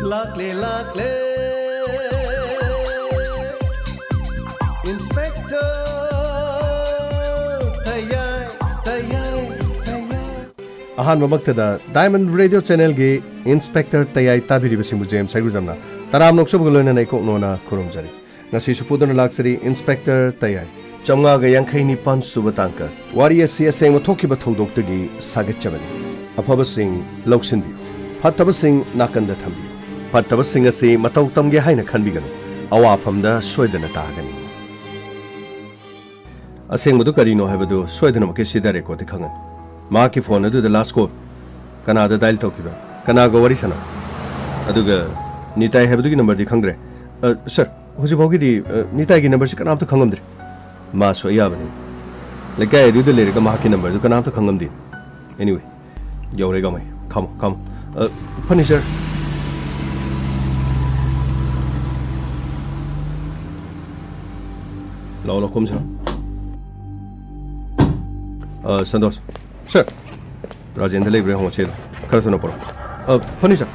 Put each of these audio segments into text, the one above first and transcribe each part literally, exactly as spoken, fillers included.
ꯂꯥꯛꯂꯦ, ꯂꯥꯛꯂꯦ, Inspector ꯇꯌꯥꯏ, ꯇꯌꯥꯏ, ꯇꯌꯥꯏ꯫ ꯑꯍꯥꯟꯕꯃꯛꯇꯗ Diamond Radio Channelꯒꯤ Inspector ꯇꯌꯥꯏ ꯇꯥꯕꯤꯔꯤꯕꯁꯤꯡꯕꯨ ꯖꯦꯝꯁ ꯍꯩꯒ꯭ꯔꯨꯖꯝꯅ ꯇꯔꯥꯝꯅ ꯑꯣꯛꯆꯕꯒ ꯂꯣꯏꯅꯅ ꯏꯀꯣꯛ ꯅꯣꯟꯅ ꯈꯨꯔꯨꯝꯖꯔꯤ꯫ ꯉꯁꯤꯁꯨ ꯄꯨꯗꯨꯅ ꯂꯥꯛꯆꯔꯤ Inspector ꯇꯌꯥꯏ꯫ ꯆꯥꯝꯃꯉꯥꯒ ꯌꯥꯡꯈꯩ ꯅꯤꯄꯥꯟ ꯁꯨꯕ ꯇꯥꯡꯀꯛ꯫ ꯋꯥꯔꯤ ꯑꯁꯤ ꯑꯁꯦꯡꯕ ꯊꯣꯛꯈꯤꯕ ꯊꯧꯗꯣꯛꯇꯒꯤ ꯁꯥꯒꯠꯆꯕꯅꯤ꯫ ꯑꯐꯕꯁꯤꯡ ꯂꯧꯁꯤꯟꯕꯤꯌꯨ, ꯐꯠꯇꯕꯁꯤꯡ ꯅꯥꯀꯟꯗ ꯊꯝꯕꯤꯌꯨ꯫ ꯐꯠꯇꯕꯁꯤꯡ ꯑꯁꯤ ꯃꯇꯧ ꯇꯝꯒꯦ ꯍꯥꯏꯅ ꯈꯟꯕꯤꯒꯅꯨ, ꯑꯋꯥꯐꯝꯗ ꯁꯣꯏꯗꯅ ꯇꯥꯒꯅꯤ꯫ ꯑꯁꯦꯡꯕꯗꯨ ꯀꯔꯤꯅꯣ ꯍꯥꯏꯕꯗꯨ ꯁꯣꯏꯗꯅꯃꯛꯀꯤ ꯁꯤꯗ ꯔꯦꯀꯣꯔꯗꯇ ꯈꯪꯒꯅꯤ꯫ ꯃꯍꯥꯛꯀꯤ ꯐꯣꯟ ꯑꯗꯨꯗ ꯂꯥꯁ ꯀꯣꯜ ꯀꯅꯥꯗ ꯗꯥꯏꯜ ꯇꯧꯈꯤꯕ? ꯀꯅꯥꯒ ꯋꯥꯔꯤ ꯁꯥꯟꯅꯕ? ꯑꯗꯨꯒ ꯅꯤꯇꯥꯏ ꯍꯥꯏꯕꯗꯨꯒꯤ ꯅꯝꯕꯔꯗꯤ ꯈꯪꯗ꯭ꯔꯦ꯫ ꯑ, ꯁꯥꯔ, ꯍꯧꯖꯤꯛ ꯐꯥꯎꯒꯤꯗꯤ, ꯑ, ꯅꯤꯇꯥꯏꯒꯤ ꯅꯝꯕꯔꯁꯤ ꯀꯅꯥꯝꯇ ꯈꯪꯉꯝꯗ꯭ꯔꯦ꯫ ꯃꯥꯁꯨ ꯑꯌꯥꯕꯅꯤ꯫ ꯂꯩꯀꯥꯏ ꯑꯗꯨꯗ ꯂꯩꯔꯒ ꯃꯍꯥꯛꯀꯤ ꯅꯝꯕꯔꯗꯨ ꯀꯅꯥꯝꯇ ꯈꯪꯉꯝꯗꯦ꯫ Anyway, ꯌꯧꯔꯦ ꯒꯥꯡꯃꯩ꯫ ꯈꯥꯝꯃꯣ, ꯈꯥꯝꯃꯣ꯫ ꯑ, ꯐꯅꯤ, ꯁꯥꯔ꯫ ꯂꯥꯛꯑꯣ, ꯂꯥꯛꯑꯣ, ꯀꯨꯝꯁꯤ ꯂꯥꯛꯑꯣ꯫ ꯑ, ꯁꯟꯇꯣꯁ꯫ ꯁꯥꯔ, ꯔꯥꯖꯦꯟꯗ ꯂꯩꯕ꯭ꯔꯥ ꯍꯪꯉꯣ, ꯆꯦꯗꯣ꯫ ꯈꯔ ꯊꯨꯅ ꯄꯨꯔꯛꯑꯣ꯫ ꯑ, ꯐꯅꯤ, ꯁꯥꯔ꯫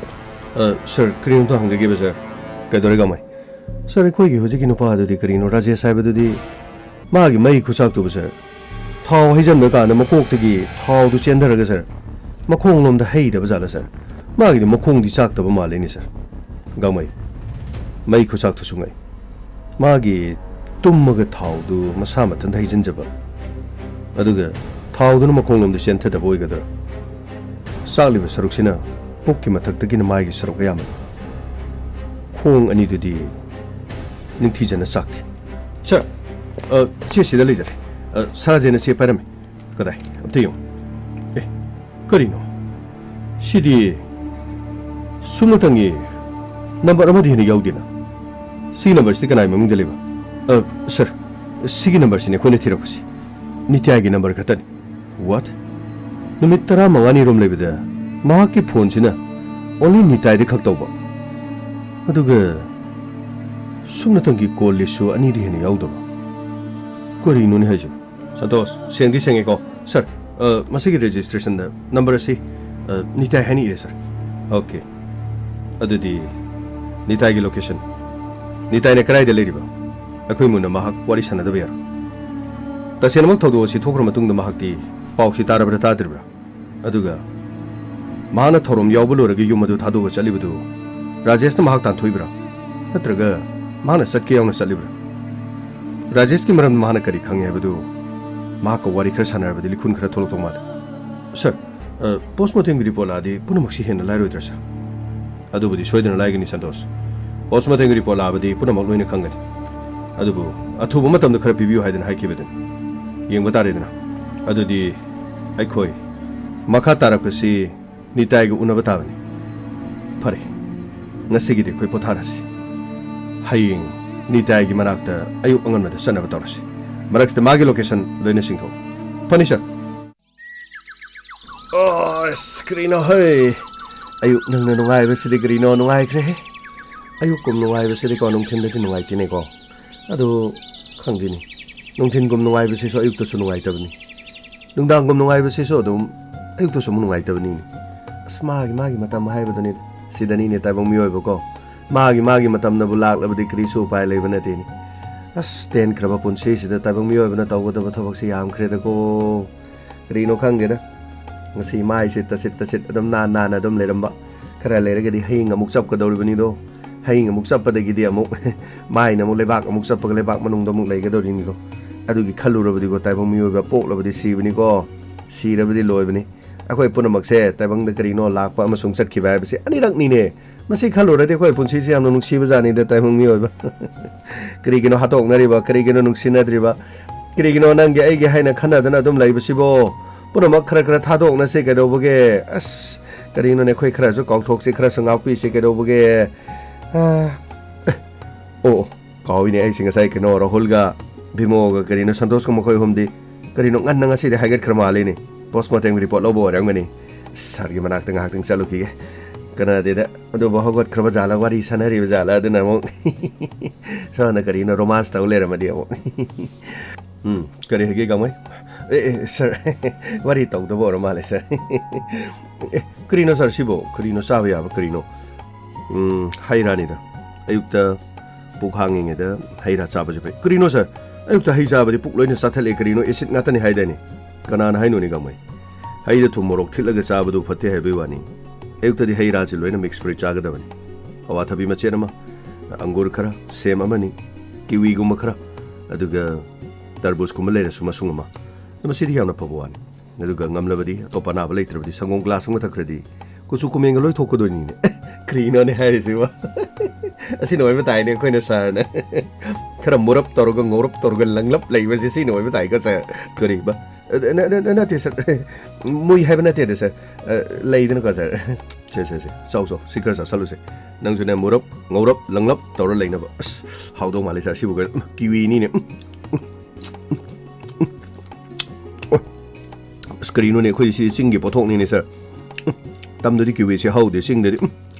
ꯑ, ꯁꯥꯔ, ꯀꯔꯤꯅꯣꯝꯇ ꯍꯪꯖꯒꯦꯕ, ꯁꯥꯔ꯫ ꯀꯩꯗꯧꯔꯦ, ꯒꯥꯡꯃꯩ? ꯁꯥꯔ, ꯑꯩꯈꯣꯏꯒꯤ ꯍꯧꯖꯤꯛꯀꯤ ꯅꯨꯄꯥ ꯑꯗꯨꯗꯤ ꯀꯔꯤꯅꯣ, ꯔꯥꯖꯦꯁ ꯍꯥꯏꯕꯗꯨꯗꯤ, ꯃꯥꯒꯤ ꯃꯩ ꯈꯨꯆꯥꯛꯇꯨꯕꯨ, ꯁꯥꯔ꯫ ꯊꯥꯎ ꯍꯩꯖꯤꯟꯕ ꯀꯥꯟꯗ ꯃꯀꯣꯛꯇꯒꯤ ꯊꯥꯎꯗꯨ ꯆꯦꯟꯊꯔꯒ, ꯁꯥꯔ, ꯃꯈꯣꯡꯂꯣꯝꯗ ꯍꯩꯗꯕ ꯖꯥꯠꯂ, ꯁꯥꯔ? ꯃꯥꯒꯤꯗꯤ ꯃꯈꯣꯡꯗꯤ ꯆꯥꯛꯇꯕ ꯃꯥꯜꯂꯦꯅꯦ, ꯁꯥꯔ꯫ ꯒꯥꯡꯃꯩ, ꯃꯩ ꯈꯨꯆꯥꯛꯇꯨꯁꯨ ꯉꯛꯏ꯫ ꯃꯥꯒꯤ ꯇꯨꯝꯃꯒ ꯊꯥꯎꯗꯨ ꯃꯁꯥ ꯃꯊꯟꯇ ꯍꯩꯖꯤꯟꯖꯕ, ꯑꯗꯨꯒ ꯊꯥꯎꯗꯨꯅ ꯃꯈꯣꯡꯂꯣꯝꯗ ꯆꯦꯟꯊꯗꯕ ꯑꯣꯏꯒꯗ꯭ꯔꯥ? ꯆꯥꯛꯂꯤꯕ ꯁꯔꯨꯛꯁꯤꯅ ꯄꯨꯛꯀꯤ ꯃꯊꯛꯇꯒꯤꯅ ꯃꯥꯏꯒꯤ ꯁꯔꯨꯛ ꯑꯌꯥꯝꯕꯅꯤ꯫ ꯈꯣꯡ ꯑꯅꯤꯗꯨꯗꯤ ꯅꯤꯡꯊꯤꯖꯅ ꯆꯥꯛꯇꯦ꯫ ꯁꯥꯔ, ꯑ, ꯆꯦ ꯁꯤꯗ ꯂꯩꯖꯔꯦ꯫ ꯑ, ꯁꯥꯔ ꯔꯥꯖꯦꯟꯅ ꯆꯦ ꯄꯥꯏꯔꯝꯃꯦ꯫ ꯀꯗꯥꯏ? ꯑꯝꯇ ꯌꯦꯡꯉꯨ꯫ ꯑꯦ, ꯀꯔꯤꯅꯣ? ꯁꯤꯗꯤ ꯁꯨꯞꯅꯇꯪꯒꯤ ꯅꯝꯕꯔ ꯑꯃꯗꯤ ꯍꯦꯟꯅ ꯌꯥꯎꯗꯦꯅ꯫ ꯁꯤꯒꯤ ꯅꯝꯕꯔꯁꯤꯗꯤ ꯀꯅꯥꯒꯤ ꯃꯃꯤꯡꯗ ꯂꯩꯕ? ꯑ, ꯁꯥꯔ, ꯁꯤꯒꯤ ꯅꯝꯕꯔꯁꯤꯅꯦ ꯑꯩꯈꯣꯏꯅ ꯊꯤꯔꯛꯄꯁꯤ꯫ ꯅꯤꯇꯥꯏꯒꯤ ꯅꯝꯕꯔ ꯈꯛꯇꯅꯤ꯫ What? ꯅꯨꯃꯤꯠ ꯇꯔꯥꯃꯉꯥꯅꯤ ꯔꯣꯝ ꯂꯩꯕꯗ ꯃꯍꯥꯛꯀꯤ ꯐꯣꯟꯁꯤꯅ only ꯅꯤꯇꯥꯏꯗ ꯈꯛ ꯇꯧꯕ, ꯑꯗꯨꯒ ꯁꯨꯞꯅꯇꯪꯒꯤ ꯀꯣꯜ ꯂꯤꯁꯁꯨ ꯑꯅꯤꯗꯤ ꯍꯦꯟꯅ ꯌꯥꯎꯗꯕ꯫ ꯀꯔꯤꯅꯣꯅꯦ ꯍꯥꯏꯁꯤꯕꯣ? ꯁꯟꯇꯣꯁ, ꯁꯦꯡꯗꯤ ꯁꯦꯡꯉꯦꯀꯣ? ꯁꯥꯔ, ꯑ, ꯃꯁꯤꯒꯤ ꯔꯦꯖꯤꯁꯇ꯭ꯔꯦꯁꯟꯗ ꯅꯝꯕꯔ ꯑꯁꯤ, ꯑ, ꯅꯤꯇꯥꯏ ꯍꯥꯏꯅ ꯏꯔꯦ, ꯁꯥꯔ꯫ ꯑꯣꯀꯦ꯫ ꯑꯗꯨꯗꯤ ꯅꯤꯇꯥꯏꯒꯤ ꯂꯣꯀꯦꯁꯟ, ꯅꯤꯇꯥꯏꯅ ꯀꯗꯥꯏꯗ ꯂꯩꯔꯤꯕ? ꯑꯩꯈꯣꯏ ꯃꯨꯟꯅ ꯃꯍꯥꯛ ꯋꯥꯔꯤ ꯁꯥꯟꯅꯗꯕ ꯌꯥꯔꯣꯏ꯫ ꯇꯁꯦꯡꯅꯃꯛ ꯊꯧꯗꯣꯛ ꯑꯁꯤ ꯊꯣꯛꯈ꯭ꯔ ꯃꯇꯨꯡꯗ ꯃꯍꯥꯛꯇꯤ ꯄꯥꯎꯁꯤ ꯇꯥꯔꯕ꯭ꯔꯥ ꯇꯥꯗ꯭ꯔꯤꯕ꯭ꯔꯥ? ꯑꯗꯨꯒ ꯃꯍꯥꯛꯅ ꯊꯧꯔꯝ ꯌꯥꯎꯕ ꯂꯣꯏꯔꯒ ꯌꯨꯝ ꯑꯗꯨ ꯊꯥꯗꯣꯛꯑꯒ ꯆꯠꯂꯤꯕꯗꯨ ꯔꯥꯖꯦꯁꯅ ꯃꯍꯥꯛ ꯇꯥꯟꯊꯣꯛꯏꯕ꯭ꯔꯥ? ꯅꯠꯇ꯭ꯔꯒ ꯃꯍꯥꯛꯅ ꯆꯠꯀꯦ ꯌꯥꯎꯅ ꯆꯠꯂꯤꯕ꯭ꯔꯥ? ꯔꯥꯖꯦꯁꯀꯤ ꯃꯔꯝꯗ ꯃꯍꯥꯛꯅ ꯀꯔꯤ ꯈꯪꯉꯦ ꯍꯥꯏꯕꯗꯨ ꯃꯍꯥꯛꯀ ꯋꯥꯔꯤ ꯈꯔ ꯁꯥꯟꯅꯔꯕꯗꯤ ꯂꯤꯈꯨꯟ ꯈꯔ ꯊꯣꯛꯂꯛꯇꯧ ꯃꯥꯜꯂꯤ꯫ ꯁꯔ, ꯑ, ꯄꯣꯁꯃꯣꯔꯇꯦꯝꯒꯤ ꯔꯤꯄꯣꯔꯠ ꯂꯥꯛꯑꯗꯤ ꯄꯨꯝꯅꯃꯛꯁꯤ ꯍꯦꯟꯅ ꯂꯥꯏꯔꯣꯏꯗ꯭ꯔꯥ, ꯁꯔ? ꯑꯗꯨꯕꯨꯗꯤ ꯁꯣꯏꯗꯅ ꯂꯥꯏꯒꯅꯤ, ꯁꯟꯇꯣꯁ꯫ ꯄꯣꯁꯃꯣꯔꯇꯦꯝꯒꯤ ꯔꯤꯄꯣꯔꯠ ꯂꯥꯛꯑꯕꯗꯤ ꯄꯨꯝꯅꯃꯛ ꯂꯣꯏꯅ ꯈꯪꯒꯅꯤ꯫ ꯑꯗꯨꯕꯨ ꯑꯊꯨꯕ ꯃꯇꯝꯗ ꯈꯔ ꯄꯤꯕꯤꯌꯨ ꯍꯥꯏꯗꯅ ꯍꯥꯏꯈꯤꯕꯗꯨꯅꯤ꯫ ꯌꯦꯡꯕ ꯇꯥꯔꯦꯗꯅ꯫ ꯑꯗꯨꯗꯤ ꯑꯩꯈꯣꯏ ꯃꯈꯥ ꯇꯥꯔꯛꯄꯁꯤ ꯅꯤꯇꯥꯏꯒ ꯎꯅꯕ ꯇꯥꯕꯅꯤ꯫ ꯐꯔꯦ, ꯉꯁꯤꯒꯤꯗꯤ ꯑꯩꯈꯣꯏ ꯄꯣꯊꯥꯔꯁꯤ꯫ ꯍꯌꯦꯡ ꯅꯤꯇꯥꯏꯒꯤ ꯃꯅꯥꯛꯇ ꯑꯌꯨꯛ ꯑꯉꯟꯕꯗ ꯆꯠꯅꯕ ꯇꯧꯔꯁꯤ꯫ ꯃꯔꯛꯁꯤꯗ ꯃꯥꯒꯤ ꯂꯣꯀꯦꯁꯟ ꯂꯣꯏꯅ ꯁꯤꯡꯊꯣꯛꯎ꯫ ꯐꯅꯤ, ꯁꯔ꯫ ꯑꯁ, ꯀꯔꯤꯅꯣ ꯍꯩ? ꯑꯌꯨꯛ ꯅꯪꯅ ꯅꯨꯡꯉꯥꯏꯕꯁꯤꯗꯤ ꯀꯔꯤꯅꯣ? ꯅꯨꯡꯉꯥꯏꯈ꯭ꯔꯦꯍꯦ꯫ ꯑꯌꯨꯛꯀꯨꯝ ꯅꯨꯡꯉꯥꯏꯕꯁꯤꯗꯤꯀꯣ, ꯅꯨꯡꯊꯤꯟꯗꯗꯤ ꯅꯨꯡꯉꯥꯏꯇꯦꯅꯦꯀꯣ꯫ ꯑꯗꯨ ꯈꯪꯗꯦꯅꯦ꯫ ꯅꯨꯡꯊꯤꯟꯒꯨꯝ ꯅꯨꯡꯉꯥꯏꯕꯁꯤꯁꯨ ꯑꯌꯨꯛꯇꯁꯨ ꯅꯨꯡꯉꯥꯏꯇꯕꯅꯤ꯫ ꯅꯨꯡꯗꯥꯡꯒꯨꯝ ꯅꯨꯡꯉꯥꯏꯕꯁꯤꯁꯨ ꯑꯗꯨꯝ ꯑꯌꯨꯛꯇꯁꯨ ꯑꯃꯨꯛ ꯅꯨꯡꯉꯥꯏꯇꯕꯅꯤꯅꯦ꯫ ꯑꯁ, ꯃꯥꯒꯤ, ꯃꯥꯒꯤ ꯃꯇꯝ ꯍꯥꯏꯕꯗꯨꯅꯤꯗ꯫ ꯁꯤꯗꯅꯤꯅꯦ ꯇꯥꯏꯕꯪ ꯃꯤꯑꯣꯏꯕꯀꯣ꯫ ꯃꯥꯒꯤ, ꯃꯥꯒꯤ ꯃꯇꯝꯅꯕꯨ ꯂꯥꯛꯂꯕꯗꯤ ꯀꯔꯤꯁꯨ ꯎꯄꯥꯏ ꯂꯩꯕ ꯅꯠꯇꯦꯅꯦ꯫ ꯑꯁ, ꯇꯦꯟꯈ꯭ꯔꯕ ꯄꯨꯟꯁꯤꯁꯤꯗ ꯇꯥꯏꯕꯪ ꯃꯤꯑꯣꯏꯕꯅ ꯇꯧꯒꯗꯕ ꯊꯕꯛꯁꯤ ꯌꯥꯝꯈ꯭ꯔꯦꯗꯀꯣ꯫ ꯀꯔꯤꯅꯣ ꯈꯪꯗꯦꯗ꯫ ꯉꯁꯤ ꯃꯥꯏꯁꯦ ꯇꯁꯤꯠ ꯇꯁꯤꯠ ꯑꯗꯨꯝ ꯅꯥꯟ ꯅꯥꯟꯅ ꯑꯗꯨꯝ ꯂꯩꯔꯝꯕ꯫ ꯈꯔ ꯂꯩꯔꯒꯗꯤ ꯍꯌꯦꯡ ꯑꯃꯨꯛ ꯆꯞꯀꯗꯧꯔꯤꯕꯅꯤꯗꯣ꯫ ꯍꯌꯦꯡ ꯑꯃꯨꯛ ꯆꯞꯄꯗꯒꯤꯗꯤ ꯑꯃꯨꯛ ꯃꯥꯏꯅ ꯑꯃꯨꯛ ꯂꯩꯕꯥꯛ ꯑꯃꯨꯛ ꯆꯞꯄꯒ ꯂꯩꯕꯥꯛ ꯃꯅꯨꯡꯗ ꯑꯃꯨꯛ ꯂꯩꯒꯗꯧꯔꯤꯅꯤꯗꯣ꯫ ꯑꯗꯨꯒꯤ ꯈꯜꯂꯨꯔꯕꯗꯤꯀꯣ, ꯇꯥꯏꯕꯪ ꯃꯤꯑꯣꯏꯕ ꯄꯣꯛꯂꯕꯗꯤ ꯁꯤꯕꯅꯤꯀꯣ꯫ ꯁꯤꯔꯕꯗꯤ ꯂꯣꯏꯕꯅꯤ꯫ ꯑꯩꯈꯣꯏ ꯄꯨꯝꯅꯃꯛꯁꯦ ꯇꯥꯏꯕꯪꯗ ꯀꯔꯤꯅꯣ ꯂꯥꯛꯄ ꯑꯃꯁꯨꯡ ꯆꯠꯈꯤꯕ ꯍꯥꯏꯕꯁꯦ ꯑꯅꯤꯔꯛꯅꯤꯅꯦ꯫ ꯃꯁꯤ ꯈꯜꯂꯨꯔꯗꯤ ꯑꯩꯈꯣꯏ ꯄꯨꯟꯁꯤꯁꯦ ꯌꯥꯝꯅ ꯅꯨꯡꯁꯤꯕ ꯖꯥꯠꯅꯤꯗ, ꯇꯥꯏꯕꯪ ꯃꯤꯑꯣꯏꯕ꯫ ꯀꯔꯤꯒꯤꯅꯣ ꯍꯥꯠꯇꯣꯛꯅꯔꯤꯕ? ꯀꯔꯤꯒꯤꯅꯣ ꯅꯨꯡꯁꯤꯅꯗ꯭ꯔꯤꯕ? ꯀꯔꯤꯒꯤꯅꯣ ꯅꯪꯒꯤ ꯑꯩꯒꯤ ꯍꯥꯏꯅ ꯈꯟꯅꯗꯅ ꯑꯗꯨꯝ ꯂꯩꯕꯁꯤꯕꯣ? ꯄꯨꯝꯅꯃꯛ ꯈꯔ ꯈꯔ ꯊꯥꯗꯣꯛꯅꯁꯤ ꯀꯩꯗꯧꯕꯒꯦ? ꯑꯁ, ꯀꯔꯤꯅꯣꯅꯦ, ꯑꯩꯈꯣꯏ ꯈꯔꯁꯨ ꯀꯥꯎꯊꯣꯛꯁꯤ, ꯈꯔꯁꯨ ꯉꯥꯛꯄꯤꯁꯤ ꯀꯩꯗꯧꯕꯒꯦ? ꯑꯥ, ꯑꯦ, ꯑꯣ, ꯑꯣ, ꯀꯥꯎꯏꯅꯦ, ꯑꯩꯁꯦ ꯉꯁꯥꯏ ꯀꯩꯅꯣ ꯔꯥꯍꯨꯜꯒ ꯚꯤꯃꯣꯒ ꯀꯔꯤꯅꯣ ꯁꯟꯇꯣꯁꯀ ꯃꯈꯣꯏ ꯑꯍꯨꯝꯗꯤ ꯀꯔꯤꯅꯣ ꯉꯟꯅ ꯉꯁꯤꯗꯤ ꯍꯥꯏꯒꯠꯈ꯭ꯔ ꯃꯥꯜꯂꯤꯅꯦ꯫ ꯄꯣꯁꯃꯣꯔꯇꯦꯝꯒꯤ ꯔꯤꯄꯣꯔꯠ ꯂꯧꯕ ꯑꯣꯏꯔꯝꯒꯅꯤ꯫ ꯁꯥꯔꯒꯤ ꯃꯅꯥꯛꯇ ꯉꯥꯏꯍꯥꯛꯇꯪ ꯆꯠꯂꯨꯈꯤꯒꯦ꯫ ꯀꯅꯥꯗꯦꯗ, ꯑꯗꯨꯕꯨ ꯍꯧꯒꯠꯈ꯭ꯔꯕ ꯖꯥꯠꯂ, ꯋꯥꯔꯤ ꯁꯥꯟꯅꯔꯤꯕ ꯖꯥꯠꯂ, ꯑꯗꯨꯅ ꯑꯃꯨꯛ ꯁꯣꯝꯗ ꯀꯔꯤꯅꯣ ꯔꯣꯃꯥꯟꯁ ꯇꯧ ꯂꯩꯔꯝꯃꯗꯤ ꯑꯃꯨꯛ꯫ ꯎꯝ, ꯀꯔꯤ ꯍꯥꯏꯒꯦ, ꯒꯥꯡꯃꯩ? ꯑꯦ, ꯑꯦ, ꯁꯥꯔ, ꯋꯥꯔꯤ ꯇꯧꯗꯕ ꯑꯣꯏꯔ ꯃꯥꯜꯂꯦ, ꯁꯥꯔ꯫ ꯑꯦ, ꯀꯔꯤꯅꯣ, ꯁꯥꯔ, ꯁꯤꯕꯨ? ꯀꯔꯤꯅꯣ ꯆꯥꯕ ꯌꯥꯕ? ꯀꯔꯤꯅꯣ? ꯎꯝ, ꯍꯩ ꯔꯥꯅꯤꯗ꯫ ꯑꯌꯨꯛꯇ ꯄꯨꯛ ꯍꯥꯡꯉꯤꯉꯩꯗ ꯍꯩ ꯔꯥ ꯆꯥꯕꯁꯦ ꯐꯩ꯫ ꯀꯔꯤꯅꯣ ꯁꯥꯔ? ꯑꯌꯨꯛꯇ ꯍꯩ ꯆꯥꯕꯗꯤ ꯄꯨꯛ ꯂꯣꯏꯅ ꯆꯥꯊꯠꯂꯦ, ꯀꯔꯤꯅꯣ? ꯑꯦꯁꯤꯠ ꯉꯥꯛꯇꯅꯤ ꯍꯥꯏꯗꯥꯏꯅꯦ? ꯀꯅꯥꯅ ꯍꯥꯏꯅꯣꯅꯦ, ꯒꯥꯡꯃꯩ? ꯍꯩꯗ ꯊꯨꯝ ꯃꯣꯔꯣꯛ ꯊꯤꯠꯂꯒ ꯆꯥꯕꯗꯨ ꯐꯠꯇꯦ ꯍꯥꯏꯕꯒꯤ ꯋꯥꯅꯤ꯫ ꯑꯌꯨꯛꯇꯗꯤ ꯍꯩ ꯔꯥꯁꯤ ꯂꯣꯏꯅ ꯃꯤꯛꯁ ꯐ꯭ꯔꯨꯏꯠ ꯆꯥꯒꯗꯕꯅꯤ꯫ ꯑꯋꯥꯊꯕꯤ ꯃꯆꯦꯠ ꯑꯃ, ꯑꯪꯒꯨꯔ ꯈꯔ, ꯁꯦꯝ ꯑꯃꯅꯤ, ꯀꯤꯋꯤꯒꯨꯝꯕ ꯈꯔ, ꯑꯗꯨꯒ ꯇꯔꯕꯨꯖꯀꯨꯝꯕ ꯂꯩꯔꯁꯨ ꯃꯁꯨꯡ ꯑꯃ꯫ ꯃꯁꯤꯗꯤ ꯌꯥꯝꯅ ꯐꯕ ꯋꯥꯅꯤ꯫ ꯑꯗꯨꯒ ꯉꯝꯂꯕꯗꯤ, ꯑꯇꯣꯞꯄ ꯑꯅꯥꯕ ꯂꯩꯇ꯭ꯔꯕꯗꯤ, ꯁꯪꯒꯣꯝ ꯒ꯭ꯂꯥꯁ ꯑꯃ ꯊꯛꯈ꯭ꯔꯗꯤ ꯀꯨꯆꯨ ꯀꯨꯃꯦꯟꯒ ꯂꯣꯏ ꯊꯣꯛꯀꯗꯣꯏꯅꯤꯅꯦ꯫ ꯀꯔꯤꯅꯣꯅꯦ ꯍꯥꯏꯔꯤꯁꯤꯕꯣ? ꯑꯁꯤꯅ ꯑꯣꯏꯕ ꯇꯥꯏꯅꯦ ꯑꯩꯈꯣꯏꯅ ꯁꯥꯔꯅ ꯈꯔ ꯃꯨꯔꯞ ꯇꯧꯔꯒ, ꯉꯧꯔꯞ ꯇꯧꯔꯒ, ꯂꯪꯂꯞ ꯂꯩꯕꯁꯦ ꯁꯤꯅ ꯑꯣꯏꯕ ꯇꯥꯏꯀꯣ ꯁꯥꯔ? ꯀꯔꯤꯕ? ꯑ, ꯅ-, ꯅ-, ꯅ-, ꯅꯠꯇꯦ ꯁꯥꯔ꯫ ꯃꯣꯏ ꯍꯥꯏꯕ ꯅꯠꯇꯦꯗ ꯁꯥꯔ꯫ ꯑ, ꯂꯩꯗꯅꯀꯣ ꯁꯥꯔ꯫ ꯁꯦ, ꯁꯦ, ꯁꯦ꯫ ꯆꯥꯎ, ꯆꯥꯎ꯫ ꯁꯤ ꯈꯔ ꯆꯥꯁꯜꯂꯨꯁꯦ꯫ ꯅꯪꯁꯨꯅꯦ ꯃꯨꯔꯞ, ꯉꯧꯔꯞ, ꯂꯪꯂꯞ ꯇꯧꯔ ꯂꯩꯅꯕ꯫ ꯑꯁ, ꯍꯥꯎꯗꯧ ꯃꯥꯜꯂꯦ ꯁꯥꯔ꯫ ꯁꯤꯕꯨ ꯀꯩꯅꯣ? ꯎꯝ, ꯀꯤꯋꯤꯅꯤꯅꯦ꯫ ꯎꯝ, ꯎꯝ, ꯎꯝ, ꯎꯝ꯫ ꯑꯣ, ꯑꯁ, ꯀꯔꯤꯅꯣꯅꯦ, ꯑꯩꯈꯣꯏ ꯁꯤ ꯆꯤꯡꯒꯤ ꯄꯣꯠꯊꯣꯛꯅꯤꯅꯦ ꯁꯥꯔ꯫ ꯎꯝ, ꯇꯝꯗꯗꯤ ꯀꯤꯋꯤꯁꯦ ꯍꯧꯗꯦ, ꯆꯤꯡꯗꯗꯤ꯫ ꯎꯝ,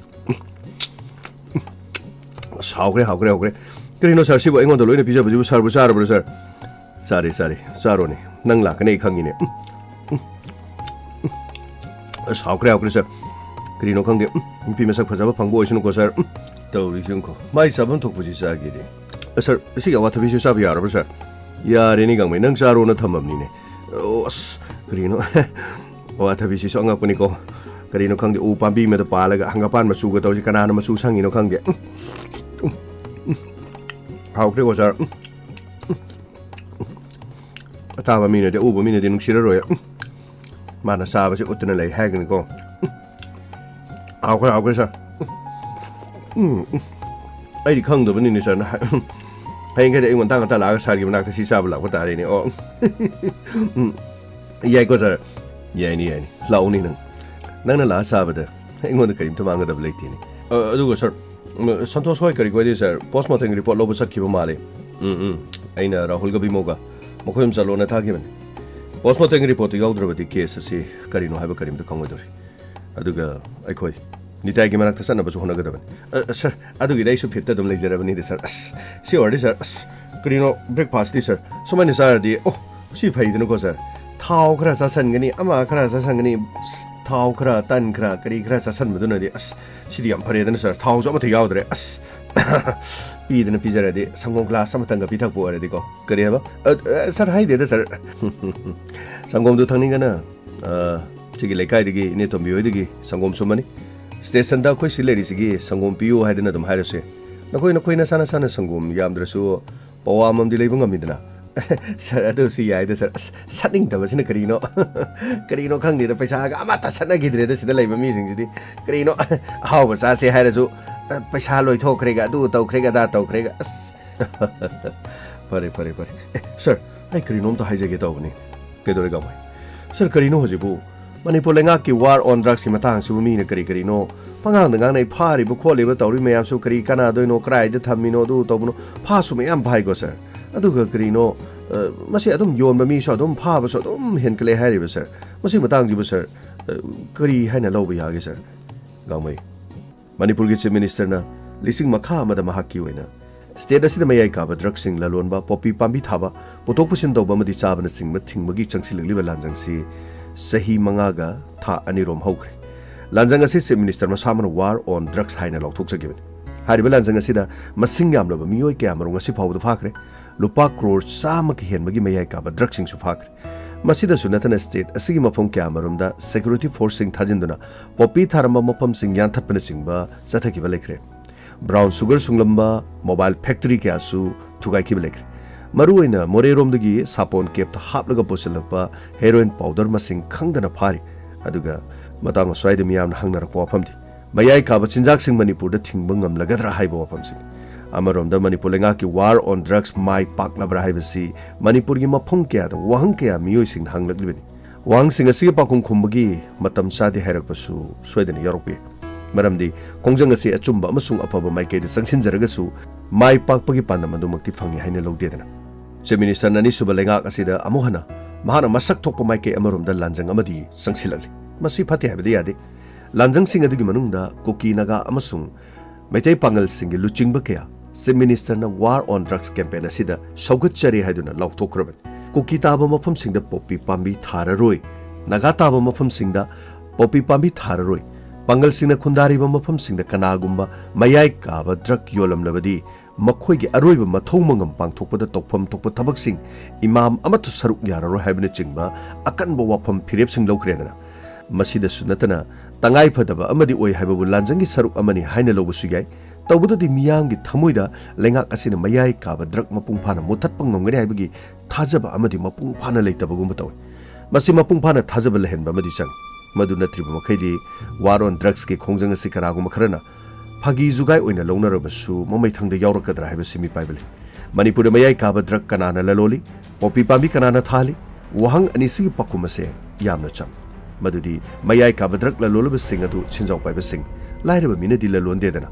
ꯎꯝ, ꯎꯝ꯫ ꯑꯁ, ꯍꯥꯎꯈ꯭ꯔꯦ, ꯍꯥꯎꯈ꯭ꯔꯦ, ꯍꯥꯎꯈ꯭ꯔꯦ꯫ ꯀꯔꯤꯅꯣ ꯁꯥꯔ, ꯁꯤꯕꯨ ꯑꯩꯉꯣꯟꯗ ꯂꯣꯏꯅ ꯄꯤꯖꯕꯁꯤꯕꯨ? ꯁꯥꯔꯕꯨ ꯆꯥꯔꯕ꯭ꯔꯣ ꯁꯥꯔ? ꯆꯥꯔꯦ, ꯆꯥꯔꯦ, ꯆꯥꯔꯣꯅꯦ꯫ ꯅꯪ ꯂꯥꯛꯀꯅꯤ ꯑꯩ ꯈꯪꯉꯤꯅꯦ꯫ ꯎꯝ, ꯎꯝ, ꯎꯝ꯫ ꯑꯁ, ꯍꯥꯎꯈ꯭ꯔꯦ, ꯍꯥꯎꯈ꯭ꯔꯦ ꯁꯥꯔ꯫ ꯀꯔꯤꯅꯣ ꯈꯪꯗꯦ꯫ ꯎꯝ, ꯅꯨꯄꯤ ꯃꯁꯛ ꯐꯖꯕ ꯐꯪꯕ ꯑꯣꯏꯁꯅꯨꯀꯣ ꯁꯥꯔ꯫ ꯎꯝ, ꯇꯧꯔꯤꯁꯤ ꯌꯦꯡꯉꯨꯀꯣ꯫ ꯃꯥꯏ ꯆꯥꯐꯝ ꯊꯣꯛꯄꯁꯤ ꯆꯥꯒꯦꯗꯤ꯫ ꯑ, ꯁꯥꯔ, ꯁꯤꯒꯤ ꯑꯋꯥꯊꯕꯤꯁꯨ ꯆꯥꯕ ꯌꯥꯔꯕ꯭ꯔꯣ ꯁꯥꯔ? ꯌꯥꯔꯦꯅꯦ ꯒꯥꯡꯃꯩ, ꯅꯪ ꯆꯥꯔꯣꯅ ꯊꯝꯃꯕꯅꯤꯅꯦ꯫ ꯑꯣ, ꯑꯁ, ꯀꯔꯤꯅꯣ? ꯑꯋꯥꯊꯕꯤꯁꯤꯁꯨ ꯑꯉꯛꯄꯅꯤꯀꯣ꯫ ꯀꯔꯤꯅꯣ ꯈꯪꯗꯦ, ꯎ ꯄꯥꯝꯕꯤ ꯑꯃꯗ ꯄꯥꯜꯂꯒ ꯍꯪꯒꯄꯥꯟ ꯃꯆꯨꯒ ꯇꯧꯔꯤꯁꯤ ꯀꯅꯥꯅ ꯃꯆꯨ ꯁꯪꯉꯤꯅꯣ ꯈꯪꯗꯦ꯫ ꯎꯝ, ꯎꯝ, ꯎꯝ, ꯎꯝ꯫ ꯍꯥꯎꯈ꯭ꯔꯦꯀꯣ ꯁꯥꯔ꯫ ꯎꯝ, ꯎꯝ, ꯎꯝ꯫ ꯑꯇꯥꯕ ꯃꯤꯅꯗꯤ, ꯑꯎꯕ ꯃꯤꯅꯗꯤ ꯅꯨꯡꯁꯤꯔꯔꯣꯏ꯫ ꯎꯝ꯫ ꯃꯥꯅ ꯆꯥꯕꯁꯤ ꯎꯠꯇꯨꯅ ꯂꯩ ꯍꯥꯏꯒꯅꯤꯀꯣ꯫ ꯎꯝ꯫ ꯍꯥꯎꯈ꯭ꯔꯦ, ꯍꯥꯎꯈ꯭ꯔꯦ ꯁꯥꯔ꯫ ꯎꯝ, ꯎꯝ꯫ ꯑꯩꯗꯤ ꯈꯪꯗꯕꯅꯤꯅꯦ ꯁꯥꯔꯅ ꯍꯥꯏ-, ꯎꯝ꯫ ꯍꯌꯦꯡꯈꯩꯗꯤ ꯑꯩ ꯉꯟꯇꯥ ꯉꯟꯇꯥ ꯂꯥꯛꯑꯒ ꯁꯥꯔꯒꯤ ꯃꯅꯥꯛꯇ ꯁꯤ ꯆꯥꯕ ꯂꯥꯛꯄ ꯇꯥꯔꯦꯅꯦ꯫ ꯑꯣ꯫ ꯎꯝ꯫ ꯌꯥꯏꯀꯣ ꯁꯥꯔ? ꯌꯥꯏꯅꯤ, ꯌꯥꯏꯅꯤ꯫ ꯂꯥꯛꯎꯅꯤ ꯅꯪ꯫ ꯅꯪꯅ ꯂꯥꯛꯑ ꯆꯥꯕꯗ ꯑꯩꯉꯣꯟꯗ ꯀꯔꯤꯝꯇ ꯃꯥꯡꯒꯗꯕ ꯂꯩꯇꯦꯅꯦ꯫ ꯑ, ꯑꯗꯨꯒ ꯁꯥꯔ, ꯎꯝ, ꯁꯟꯇꯣꯁ ꯍꯣꯏ ꯀꯔꯤ ꯈꯣꯏꯗꯤ ꯁꯥꯔ, ꯄꯣꯁꯃꯣꯔꯇꯦꯝꯒꯤ ꯔꯤꯄꯣꯔꯠ ꯂꯧꯕ ꯆꯠꯈꯤꯕ ꯃꯥꯜꯂꯦ꯫ ꯎꯝ, ꯎꯝ꯫ ꯑꯩꯅ ꯔꯥꯍꯨꯜꯒ ꯕꯤꯃꯣꯒ ꯃꯈꯣꯏ ꯑꯍꯨꯝ ꯆꯠꯂꯣꯅ ꯊꯥꯈꯤꯕꯅꯤ꯫ ꯄꯣꯁꯃꯣꯔꯇꯦꯝꯒꯤ ꯔꯤꯄꯣꯔꯠꯇꯨ ꯌꯥꯎꯗ꯭ꯔꯕꯗꯤ ꯀꯦꯁ ꯑꯁꯤ ꯀꯔꯤꯅꯣ ꯍꯥꯏꯕ ꯀꯔꯤꯝꯇ ꯈꯪꯉꯣꯏꯗꯧꯔꯤ꯫ ꯑꯗꯨꯒ ꯑꯩꯈꯣꯏ ꯅꯤꯇꯥꯏꯒꯤ ꯃꯅꯥꯛꯇ ꯆꯠꯅꯕꯁꯨ ꯍꯣꯠꯅꯒꯗꯕꯅꯤ꯫ ꯑ, ꯑ, ꯁꯥꯔ, ꯑꯗꯨꯒꯤꯗꯤ ꯑꯩꯁꯨ ꯐꯤꯠꯇ ꯑꯗꯨꯝ ꯂꯩꯖꯔꯕꯅꯤꯗ, ꯁꯥꯔ꯫ ꯑꯁ, ꯁꯤ ꯑꯣꯏꯔꯗꯤ, ꯁꯥꯔ, ꯑꯁ, ꯀꯔꯤꯅꯣ, ꯕ꯭ꯔꯦꯛꯐꯥꯁꯇꯤ, ꯁꯥꯔ, ꯁꯨꯃꯥꯏꯅ ꯆꯥꯔꯗꯤ, ꯑꯣ, ꯁꯤ ꯐꯩꯗꯅꯀꯣ, ꯁꯥꯔ꯫ ꯊꯥꯎ ꯈꯔ ꯆꯥꯁꯟꯒꯅꯤ, ꯑꯃ ꯈꯔ ꯆꯥꯁꯟꯒꯅꯤ, ꯑꯁ, ꯊꯥꯎ ꯈꯔ, ꯇꯟ ꯈꯔ, ꯀꯔꯤ ꯈꯔ ꯆꯥꯁꯟꯕꯗꯨꯅꯗꯤ, ꯑꯁ, ꯁꯤꯗꯤ ꯌꯥꯝ ꯐꯔꯦꯗꯅ ꯁꯥꯔ, ꯊꯥꯎꯁꯨ ꯑꯃꯠꯇ ꯌꯥꯎꯗ꯭ꯔꯦ, ꯑꯁ, ꯄꯤꯗꯅ ꯄꯤꯖꯔꯗꯤ, ꯁꯪꯒꯣꯝ ꯒ꯭ꯂꯥꯁ ꯑꯃꯇꯪꯒ ꯄꯤꯊꯛꯄ ꯑꯣꯏꯔꯗꯤꯀꯣ꯫ ꯀꯔꯤ ꯍꯥꯏꯕ? ꯑ, ꯑ, ꯁꯥꯔ, ꯍꯥꯏꯗꯦꯗ ꯁꯥꯔ꯫ ꯁꯪꯒꯣꯝꯗꯨ ꯊꯛꯅꯤꯡꯒꯅ, ꯑ, ꯁꯤꯒꯤ ꯂꯩꯀꯥꯏꯗꯒꯤ ꯏꯅꯦ ꯇꯣꯝꯕꯤ ꯍꯣꯏꯗꯒꯤ ꯁꯪꯒꯣꯝ ꯁꯨꯝꯃꯅꯤ꯫ ꯁ꯭ꯇꯦꯁꯟꯗ ꯑꯩꯈꯣꯏ ꯁꯤ ꯂꯩꯔꯤꯁꯤꯒꯤ ꯁꯪꯒꯣꯝ ꯄꯤꯌꯨ ꯍꯥꯏꯗꯅ ꯑꯗꯨꯝ ꯍꯥꯏꯔꯁꯨ ꯌꯥꯏ꯫ ꯅꯈꯣꯏ, ꯅꯈꯣꯏ ꯅꯁꯥ ꯅꯁꯥꯅ ꯁꯪꯒꯣꯝ ꯌꯥꯝꯗ꯭ꯔꯁꯨ ꯄꯋꯥ ꯑꯃꯃꯝꯗꯤ ꯂꯩꯕ ꯉꯝꯃꯤꯗꯅ꯫ ꯁꯥꯔ, ꯑꯗꯨꯁꯨ ꯌꯥꯏꯗ ꯁꯥꯔ꯫ ꯑꯁ, ꯁꯠꯅꯤꯡꯗꯕꯁꯤꯅ ꯀꯔꯤꯅꯣ? ꯀꯔꯤꯅꯣ ꯈꯪꯗꯦꯗ, ꯄꯩꯁꯥꯒ ꯑꯃꯠꯇ ꯁꯠꯅꯈꯤꯗ꯭ꯔꯦꯗ ꯁꯤꯗ ꯂꯩꯕ ꯃꯤꯁꯤꯡꯁꯤꯗꯤ꯫ ꯀꯔꯤꯅꯣ? ꯑꯍꯥꯎꯕ ꯆꯥꯁꯦ ꯍꯥꯏꯔꯁꯨ, ꯑ, ꯄꯩꯁꯥ ꯂꯣꯏꯊꯣꯛꯈ꯭ꯔꯦꯒ, ꯑꯗꯨ ꯇꯧꯈ꯭ꯔꯦꯒ, ꯑꯗꯥ ꯇꯧꯈ꯭ꯔꯦꯒ꯫ ꯑꯁ꯫ ꯐꯔꯦ, ꯐꯔꯦ, ꯐꯔꯦ꯫ ꯑꯦ, ꯁꯥꯔ, ꯑꯩ ꯀꯔꯤꯅꯣꯝꯇ ꯍꯥꯏꯖꯒꯦ ꯇꯧꯕꯅꯤ꯫ ꯀꯩꯗꯧꯔꯦ, ꯒꯥꯡꯃꯩ? ꯁꯥꯔ, ꯀꯔꯤꯅꯣ ꯍꯧꯖꯤꯛꯄꯨ? ꯃꯅꯤꯄꯨꯔ ꯂꯩꯉꯥꯛꯀꯤ war on drugsꯀꯤ ꯃꯇꯥꯡꯁꯤꯕꯨ ꯃꯤꯅ ꯀꯔꯤ ꯀꯔꯤꯅꯣ ꯄꯉꯥꯡꯗ ꯉꯥꯡꯅꯩ, ꯐꯥꯔꯤꯕ ꯈꯣꯠꯂꯤꯕ ꯇꯧꯔꯤ ꯃꯌꯥꯝꯁꯨ ꯀꯔꯤ ꯀꯥꯟꯅꯗꯣꯏꯅꯣ, ꯀꯗꯥꯏꯗ ꯊꯝꯃꯤꯅꯣ, ꯑꯗꯨ ꯇꯧꯕꯅꯣ, ꯐꯥꯁꯨ ꯃꯌꯥꯝ ꯐꯥꯏꯀꯣ ꯁꯥꯔ꯫ ꯑꯗꯨꯒ ꯀꯔꯤꯅꯣ, ꯑ, ꯃꯁꯤ ꯑꯗꯨꯝ ꯌꯣꯟꯕ ꯃꯤꯁꯨ ꯑꯗꯨꯝ ꯐꯥꯕꯁꯨ ꯑꯗꯨꯝ ꯍꯦꯟꯀꯠꯂꯦ ꯍꯥꯏꯔꯤꯕ ꯁꯥꯔ꯫ ꯃꯁꯤ ꯃꯇꯥꯡꯁꯤꯕꯨ ꯁꯥꯔ, ꯑ, ꯀꯔꯤ ꯍꯥꯏꯅ ꯂꯧꯕ ꯌꯥꯒꯦ ꯁꯥꯔ? ꯒꯥꯡꯃꯩ꯫ ꯃꯅꯤꯄꯨꯔꯒꯤ Chief Ministerꯅ ꯂꯤꯁꯤꯡ ꯃꯈꯥ ꯑꯃꯗ ꯃꯍꯥꯛꯀꯤ ꯑꯣꯏꯅ state ꯑꯁꯤꯗ ꯃꯌꯥꯏ ꯀꯥꯕ drugꯁꯤꯡ ꯂꯂꯣꯟꯕ, ꯄꯣꯄꯤ ꯄꯥꯝꯕꯤ ꯊꯥꯕ, ꯄꯨꯊꯣꯛ ꯄꯨꯁꯤꯟ ꯇꯧꯕ ꯑꯃꯗꯤ ꯆꯥꯕꯅꯆꯤꯡꯕ ꯊꯤꯡꯕꯒꯤ ꯆꯪꯁꯤꯜꯂꯛꯂꯤꯕ ꯂꯥꯟꯖꯪꯁꯤ ꯆꯍꯤ ꯃꯉꯥꯒ ꯊꯥ ꯑꯅꯤꯔꯣꯝ ꯍꯧꯈ꯭ꯔꯦ꯫ ꯂꯥꯟꯖꯪ ꯑꯁꯤ Chief Minister ꯃꯁꯥꯃꯛꯅ war on drugs ꯍꯥꯏꯅ ꯂꯥꯎꯊꯣꯛꯆꯈꯤꯕꯅꯤ꯫ ꯍꯥꯏꯔꯤꯕ ꯂꯥꯟꯖꯪ ꯑꯁꯤꯗ ꯃꯁꯤꯡ ꯌꯥꯝꯂꯕ ꯃꯤꯑꯣꯏ ꯀꯌꯥꯃꯔꯨꯝ ꯉꯁꯤ ꯐꯥꯎꯕꯗ ꯐꯥꯈ꯭ꯔꯦ꯫ ꯂꯨꯄꯥ ꯀ꯭ꯔꯣꯔ ꯆꯥꯝꯃꯒꯤ ꯍꯦꯟꯕꯒꯤ ꯃꯌꯥꯏ ꯀꯥꯕ drugꯁꯤꯡꯁꯨ ꯐꯥꯈ꯭ꯔꯦ꯫ ꯃꯁꯤꯗꯁꯨ ꯅꯠꯇꯅ state ꯑꯁꯤꯒꯤ ꯃꯐꯝ ꯀꯌꯥꯃꯔꯨꯝꯗ security forceꯁꯤꯡ ꯊꯥꯖꯤꯟꯗꯨꯅ ꯄꯣꯄꯤ ꯊꯥꯔꯝꯕ ꯃꯐꯝꯁꯤꯡ ꯌꯥꯟꯊꯠꯄꯅꯆꯤꯡꯕ ꯆꯠꯊꯈꯤꯕ ꯂꯩꯈ꯭ꯔꯦ꯫ Brown sugar ꯁꯨꯡꯂꯝꯕ mobile factory ꯀꯌꯥꯁꯨ ꯊꯨꯒꯥꯏꯈꯤꯕ ꯂꯩꯈ꯭ꯔꯦ꯫ ꯃꯔꯨꯑꯣꯏꯅ ꯃꯣꯔꯦꯔꯣꯝꯗꯒꯤ ꯁꯥꯄꯣꯟ ꯀꯦꯞꯇ ꯍꯥꯞꯂꯒ ꯄꯨꯁꯤꯜꯂꯛꯄ heroin powder ꯃꯁꯤꯡ ꯈꯪꯗꯅ ꯐꯥꯔꯤ꯫ ꯑꯗꯨꯒ ꯃꯇꯥꯡ ꯑꯁ꯭ꯋꯥꯏꯗ ꯃꯤꯌꯥꯝꯅ ꯍꯪꯅꯔꯛꯄ ꯋꯥꯐꯝꯗꯤ, ꯃꯌꯥꯏ ꯀꯥꯕ ꯆꯤꯟꯖꯥꯛꯁꯤꯡ ꯃꯅꯤꯄꯨꯔꯗ ꯊꯤꯡꯕ ꯉꯝꯂꯒꯗ꯭ꯔꯥ ꯍꯥꯏꯕ ꯋꯥꯐꯝꯁꯤꯅꯤ꯫ ꯑꯃꯔꯣꯝꯗ ꯃꯅꯤꯄꯨꯔ ꯂꯩꯉꯥꯛꯀꯤ war on drugs ꯃꯥꯏ ꯄꯥꯛꯂꯕ꯭ꯔꯥ ꯍꯥꯏꯕꯁꯤ ꯃꯅꯤꯄꯨꯔꯒꯤ ꯃꯐꯝ ꯀꯌꯥꯗ ꯋꯥꯍꯪ ꯀꯌꯥ ꯃꯤꯑꯣꯏꯁꯤꯡꯅ ꯍꯪꯂꯛꯂꯤꯕꯅꯤ꯫ ꯋꯥꯍꯪꯁꯤꯡ ꯑꯁꯤꯒꯤ ꯄꯥꯎꯈꯨꯝ ꯈꯨꯝꯕꯒꯤ ꯃꯇꯝ ꯆꯥꯗꯦ ꯍꯥꯏꯔꯛꯄꯁꯨ ꯁꯣꯏꯗꯅ ꯌꯥꯎꯔꯛꯄ ꯌꯥꯏ꯫ ꯃꯔꯝꯗꯤ ꯈꯣꯡꯖꯪ ꯑꯁꯤ ꯑꯆꯨꯝꯕ ꯑꯃꯁꯨꯡ ꯑꯐꯕ ꯃꯥꯏꯀꯩꯗ ꯆꯪꯁꯤꯟꯖꯔꯒꯁꯨ ꯃꯥꯏ ꯄꯥꯛꯄꯒꯤ ꯄꯥꯟꯗꯝ ꯑꯗꯨꯃꯛꯇꯤ ꯐꯪꯉꯤ ꯍꯥꯏꯅ ꯂꯧꯗꯦꯗꯅ꯫ Chief Minister ꯑꯅꯤꯁꯨꯕ ꯂꯩꯉꯥꯛ ꯑꯁꯤꯗ ꯑꯃꯨꯛ ꯍꯟꯅ ꯃꯍꯥꯛꯅ ꯃꯁꯛ ꯊꯣꯛꯄ ꯃꯥꯏꯀꯩ ꯑꯃꯔꯣꯝꯗ ꯂꯥꯟꯖꯪ ꯑꯃꯗꯤ ꯆꯪꯁꯤꯜꯂꯛꯂꯤ꯫ ꯃꯁꯤ ꯐꯠꯇꯦ ꯍꯥꯏꯕꯗꯤ ꯌꯥꯗꯦ꯫ ꯂꯥꯟꯖꯪꯁꯤꯡ ꯑꯗꯨꯒꯤ ꯃꯅꯨꯡꯗ ꯀꯨꯀꯤ, ꯅꯥꯒꯥ ꯑꯃꯁꯨꯡ ꯃꯩꯇꯩ ꯄꯥꯉꯜꯁꯤꯡꯒꯤ ꯂꯨꯆꯤꯡꯕ ꯀꯌꯥ Chief Ministerꯅ war on drugs campaign ꯑꯁꯤꯗ ꯁꯧꯒꯠꯆꯔꯤ ꯍꯥꯏꯗꯨꯅ ꯂꯥꯎꯊꯣꯛꯈ꯭ꯔꯕꯅꯤ꯫ ꯀꯨꯀꯤ ꯇꯥꯕ ꯃꯐꯝꯁꯤꯡꯗ ꯄꯣꯄꯤ ꯄꯥꯝꯕꯤ ꯊꯥꯔꯔꯣꯏ, ꯅꯥꯒꯥ ꯇꯥꯕ ꯃꯐꯝꯁꯤꯡꯗ ꯄꯣꯄꯤ ꯄꯥꯝꯕꯤ ꯊꯥꯔꯔꯣꯏ꯫ ꯄꯥꯡꯒꯜꯁꯤꯡꯅ ꯈꯨꯟꯗꯥꯔꯤꯕ ꯃꯐꯝꯁꯤꯡꯗ ꯀꯅꯥꯒꯨꯝꯕ ꯃꯌꯥꯏ ꯀꯥꯕ ꯗ꯭ꯔꯒ ꯌꯣꯜꯂꯝꯂꯕꯗꯤ, ꯃꯈꯣꯏꯒꯤ ꯑꯔꯣꯏꯕ ꯃꯊꯧ ꯃꯉꯝ ꯄꯥꯡꯊꯣꯛꯄꯗ ꯇꯧꯐꯝ ꯊꯣꯛꯄ ꯊꯕꯛꯁꯤꯡ ꯏꯃꯥꯝ ꯑꯃꯠꯇ ꯁꯔꯨꯛ ꯌꯥꯔꯔꯣꯏ ꯍꯥꯏꯕꯅꯆꯤꯡꯕ ꯑꯀꯟꯕ ꯋꯥꯐꯝ ꯐꯤꯔꯦꯞꯁꯤꯡ ꯂꯧꯈ꯭ꯔꯦꯗꯅ꯫ ꯃꯁꯤꯗꯁꯨ ꯅꯠꯇꯅ, ꯇꯉꯥꯏ ꯐꯗꯕ ꯑꯃꯗꯤ ꯑꯣꯏ ꯍꯥꯏꯕꯕꯨ ꯂꯥꯟꯖꯪꯒꯤ ꯁꯔꯨꯛ ꯑꯃꯅꯤ ꯍꯥꯏꯅ ꯂꯧꯕꯁꯨ ꯌꯥꯏ꯫ ꯇꯧꯕꯗꯗꯤ ꯃꯤꯌꯥꯝꯒꯤ ꯊꯃꯣꯏꯗ ꯂꯩꯉꯥꯛ ꯑꯁꯤꯅ ꯃꯌꯥꯏ ꯀꯥꯕ ꯗ꯭ꯔꯒ ꯃꯄꯨꯡ ꯐꯥꯅ ꯃꯨꯠꯊꯠꯄ ꯉꯝꯒꯅꯤ ꯍꯥꯏꯕꯒꯤ ꯊꯥꯖꯕ ꯑꯃꯗꯤ ꯃꯄꯨꯡ ꯐꯥꯅ ꯂꯩꯇꯕꯒꯨꯝꯕ ꯇꯧꯏ꯫ ꯃꯁꯤ ꯃꯄꯨꯡ ꯐꯥꯅ ꯊꯥꯖꯕ ꯂꯩꯍꯟꯕ ꯑꯃꯗꯤ ꯆꯪꯏ꯫ ꯃꯗꯨ ꯅꯠꯇ꯭ꯔꯤꯕ ꯃꯈꯩꯗꯤ War on Drugsꯀꯤ ꯈꯣꯡꯖꯪ ꯑꯁꯤ ꯀꯅꯥꯒꯨꯝꯕ ꯈꯔꯅ ꯐꯥꯒꯤ ꯖꯨꯒꯥꯏ ꯑꯣꯏꯅ ꯂꯧꯅꯔꯕꯁꯨ ꯃꯃꯩꯊꯪꯗ ꯌꯥꯎꯔꯛꯀꯗ꯭ꯔꯥ ꯍꯥꯏꯕꯁꯤ ꯃꯤꯄꯥꯏꯕ ꯂꯩ꯫ ꯃꯅꯤꯄꯨꯔꯗ ꯃꯌꯥꯏ ꯀꯥꯕ ꯗ꯭ꯔꯒ ꯀꯅꯥꯅ ꯂꯂꯣꯜꯂꯤ? ꯄꯣꯄꯤ ꯄꯥꯝꯕꯤ ꯀꯅꯥꯅ ꯊꯥꯍꯜꯂꯤ? ꯋꯥꯍꯪ ꯑꯅꯤꯁꯤꯒꯤ ꯄꯥꯎꯈꯨꯝ ꯑꯁꯦ ꯌꯥꯝꯅ ꯆꯝ꯫ ꯃꯗꯨꯗꯤ ꯃꯌꯥꯏ ꯀꯥꯕ ꯗ꯭ꯔꯒ ꯂꯂꯣꯜꯂꯕꯁꯤꯡ ꯑꯗꯨ ꯁꯦꯟꯖꯥꯎ ꯄꯥꯏꯕꯁꯤꯡ, ꯂꯥꯏꯔꯕ ꯃꯤꯅꯗꯤ ꯂꯂꯣꯟꯗꯦꯗꯅ꯫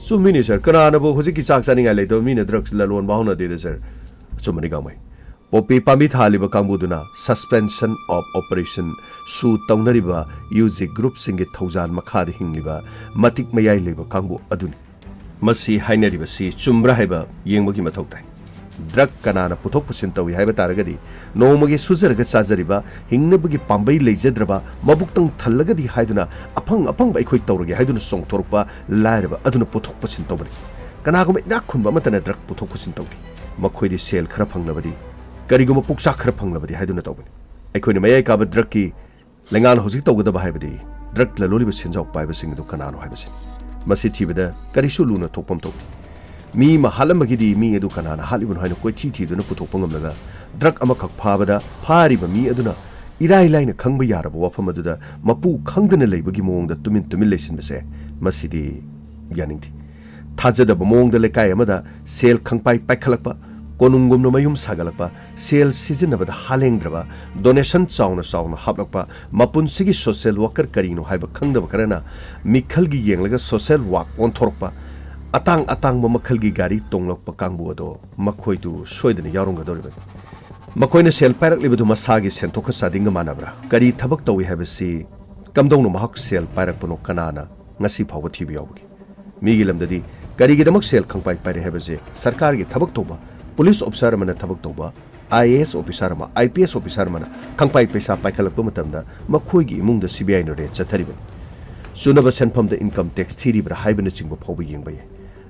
ꯆꯨꯝꯃꯤꯅꯦ ꯁꯔ, ꯀꯅꯥꯅꯕꯨ ꯍꯧꯖꯤꯛꯀꯤ ꯆꯥꯛ ꯆꯥꯅꯤꯡꯉꯥꯏ ꯂꯩꯇꯕ ꯃꯤꯅ ꯗ꯭ꯔꯒ ꯂꯂꯣꯟꯕ ꯍꯧꯅꯗꯦꯗ ꯁꯔ꯫ ꯑꯆꯨꯝꯕꯅꯤ ꯒꯥꯡꯃꯩ꯫ ꯄꯣꯄꯤ ꯄꯥꯝꯕꯤ ꯊꯥꯍꯜꯂꯤꯕ ꯀꯥꯡꯕꯨꯗꯨꯅ Suspension of Operation ꯁꯨ ꯇꯧꯅꯔꯤꯕ ꯌꯨ ꯖꯤ ꯒ꯭ꯔꯨꯞꯁꯤꯡꯒꯤ ꯊꯧꯖꯥꯜ ꯃꯈꯥꯗ ꯍꯤꯡꯂꯤꯕ ꯃꯇꯤꯛ ꯃꯌꯥꯏ ꯂꯩꯕ ꯀꯥꯡꯕꯨ ꯑꯗꯨꯅꯤ꯫ ꯃꯁꯤ ꯍꯥꯏꯅꯔꯤꯕꯁꯤ ꯆꯨꯝꯕ꯭ꯔꯥ ꯍꯥꯏꯕ ꯌꯦꯡꯕꯒꯤ ꯃꯊꯧ ꯇꯥꯏ꯫ ꯗ꯭ꯔꯒ ꯀꯅꯥꯅ ꯄꯨꯊꯣꯛ ꯄꯨꯁꯤꯟ ꯇꯧꯏ ꯍꯥꯏꯕ ꯇꯥꯔꯒꯗꯤ, ꯅꯣꯡꯃꯒꯤ ꯁꯨꯖꯔꯒ ꯆꯥꯖꯔꯤꯕ, ꯍꯤꯡꯅꯕꯒꯤ ꯄꯥꯝꯕꯩ ꯂꯩꯖꯗ꯭ꯔꯕ, ꯃꯕꯨꯛꯇꯪ ꯊꯜꯂꯒꯗꯤ ꯍꯥꯏꯗꯨꯅ ꯑꯐꯪ ꯑꯐꯪꯕ ꯑꯩꯈꯣꯏ ꯇꯧꯔꯒꯦ ꯍꯥꯏꯗꯨꯅ ꯆꯣꯡꯊꯣꯔꯛꯄ ꯂꯥꯏꯔꯕ ꯑꯗꯨꯅ ꯄꯨꯊꯣꯛ ꯄꯨꯁꯤꯟ ꯇꯧꯕꯅꯤ꯫ ꯀꯅꯥꯒꯨꯝꯕ ꯏꯅꯥꯛ ꯈꯨꯟꯕ ꯑꯃꯠꯇꯅ ꯗ꯭ꯔꯒ ꯄꯨꯊꯣꯛ ꯄꯨꯁꯤꯟ ꯇꯧꯗꯦ꯫ ꯃꯈꯣꯏꯗꯤ ꯁꯦꯜ ꯈꯔ ꯐꯪꯂꯕꯗꯤ, ꯀꯔꯤꯒꯨꯝꯕ ꯄꯨꯛꯆꯥꯛ ꯈꯔ ꯐꯪꯂꯕꯗꯤ ꯍꯥꯏꯗꯨꯅ ꯇꯧꯕꯅꯤ꯫ ꯑꯩꯈꯣꯏꯅ ꯃꯌꯥꯏ ꯀꯥꯕ ꯗ꯭ꯔꯒꯀꯤ ꯂꯩꯉꯥꯛꯅ ꯍꯧꯖꯤꯛ ꯇꯧꯒꯗꯕ ꯍꯥꯏꯕꯗꯤ ꯗ꯭ꯔꯒ ꯂꯂꯣꯜꯂꯤꯕ ꯁꯦꯟꯖꯥꯎ ꯄꯥꯏꯕꯁꯤꯡ ꯑꯗꯨ ꯀꯅꯥꯅꯣ ꯍꯥꯏꯕꯁꯤꯅꯤ꯫ ꯃꯁꯤ ꯊꯤꯕꯗ ꯀꯔꯤꯁꯨ ꯂꯨꯅ ꯊꯣꯛꯐꯝ ꯊꯣꯛꯇꯦ꯫ ꯃꯤ ꯑꯃ ꯍꯥꯠꯂꯝꯕꯒꯤꯗꯤ ꯃꯤ ꯑꯗꯨ ꯀꯅꯥꯅ ꯍꯥꯠꯂꯤꯕꯅꯣ ꯍꯥꯏꯅ ꯀꯣꯏꯊꯤ ꯊꯤꯗꯨꯅ ꯄꯨꯊꯣꯛꯄ ꯉꯝꯂꯒ, ꯗ꯭ꯔꯒ ꯑꯃꯈꯛ ꯐꯥꯕꯗ ꯐꯥꯔꯤꯕ ꯃꯤ ꯑꯗꯨꯅ ꯏꯔꯥꯏ ꯂꯥꯏꯅ ꯈꯪꯕ ꯌꯥꯔꯕ ꯋꯥꯐꯝ ꯑꯗꯨꯗ ꯃꯄꯨ ꯈꯪꯗꯅ ꯂꯩꯕꯒꯤ ꯃꯑꯣꯡꯗ ꯇꯨꯃꯤꯟ ꯇꯨꯃꯤꯟ ꯂꯩꯁꯤꯟꯕꯁꯦ, ꯃꯁꯤꯗꯤ ꯌꯥꯅꯤꯡꯗꯦ꯫ ꯊꯥꯖꯗꯕ ꯃꯑꯣꯡꯗ ꯂꯩꯀꯥꯏ ꯑꯃꯗ ꯁꯦꯜ ꯈꯪꯄꯥꯏ ꯄꯥꯏꯈꯠꯂꯛꯄ, ꯀꯣꯅꯨꯡꯒꯨꯝꯅ ꯃꯌꯨꯝ ꯁꯥꯒꯠꯂꯛꯄ, ꯁꯦꯜ ꯁꯤꯖꯤꯟꯅꯕꯗ ꯍꯥꯂꯦꯡꯗ꯭ꯔꯕ, donation ꯆꯥꯎꯅ ꯆꯥꯎꯅ ꯍꯥꯞꯂꯛꯄ, ꯃꯄꯨꯟꯁꯤꯒꯤ social worker ꯀꯔꯤꯅꯣ ꯍꯥꯏꯕ ꯈꯪꯗꯕ ꯈꯔꯅ ꯃꯤꯈꯜꯒꯤ ꯌꯦꯡꯂꯒ social work ꯑꯣꯟꯊꯣꯔꯛꯄ, ꯑꯇꯥꯡ ꯑꯇꯥꯡꯕ ꯃꯈꯜꯒꯤ ꯒꯥꯔꯤ ꯇꯣꯡꯂꯛꯄ ꯀꯥꯡꯕꯨ ꯑꯗꯣ ꯃꯈꯣꯏꯗꯨ ꯁꯣꯏꯗꯅ ꯌꯥꯎꯔꯝꯒꯗꯧꯔꯤꯕꯅꯤ꯫ ꯃꯈꯣꯏꯅ ꯁꯦꯜ ꯄꯥꯏꯔꯛꯂꯤꯕꯗꯨ ꯃꯁꯥꯒꯤ ꯁꯦꯟꯊꯣꯛꯀ ꯆꯥꯗꯤꯡꯒ ꯃꯥꯟꯅꯕ꯭ꯔꯥ? ꯀꯔꯤ ꯊꯕꯛ ꯇꯧꯏ ꯍꯥꯏꯕꯁꯤ ꯀꯝꯗꯧꯅ ꯃꯍꯥꯛ ꯁꯦꯜ ꯄꯥꯏꯔꯛꯄꯅꯣ ꯀꯅꯥꯅ ꯉꯁꯤ ꯐꯥꯎꯕ ꯊꯤꯕ ꯌꯥꯎꯕꯒꯦ? ꯃꯤꯒꯤ ꯂꯝꯗꯗꯤ ꯀꯔꯤꯒꯤꯗꯃꯛ ꯁꯦꯜ ꯈꯪꯄꯥꯏ ꯄꯥꯏꯔꯦ ꯍꯥꯏꯕꯁꯦ ꯁꯔꯀꯥꯔꯒꯤ ꯊꯕꯛ ꯇꯧꯕ, ꯄꯨꯂꯤꯁ ꯑꯣꯐꯤꯁꯥꯔ ꯑꯃꯅ ꯊꯕꯛ ꯇꯧꯕ, ꯑꯥꯏ ꯑꯦ ꯑꯦꯁ ꯑꯣꯐꯤꯁꯥꯔ ꯑꯃ, ꯑꯥꯏ ꯄꯤ ꯑꯦꯁ ꯑꯣꯐꯤꯁꯥꯔ ꯑꯃꯅ ꯈꯪꯄꯥꯏ ꯄꯩꯁꯥ ꯄꯥꯏꯈꯠꯂꯛꯄ ꯃꯇꯝꯗ ꯃꯈꯣꯏꯒꯤ ꯏꯃꯨꯡꯗ ꯁꯤ ꯕꯤ ꯑꯥꯏꯅ ꯔꯦꯗ ꯆꯠꯊꯔꯤꯕꯅꯤ꯫ ꯆꯨꯅꯕ ꯁꯦꯟꯐꯝꯗ ꯏꯟꯀꯝ ꯇꯦꯛꯁ ꯊꯤꯔꯤꯕ꯭ꯔꯥ ꯍꯥꯏꯕꯅꯆꯤꯡꯕ ꯐꯥꯎꯕ ꯌꯦꯡꯕ ꯌꯥꯏ꯫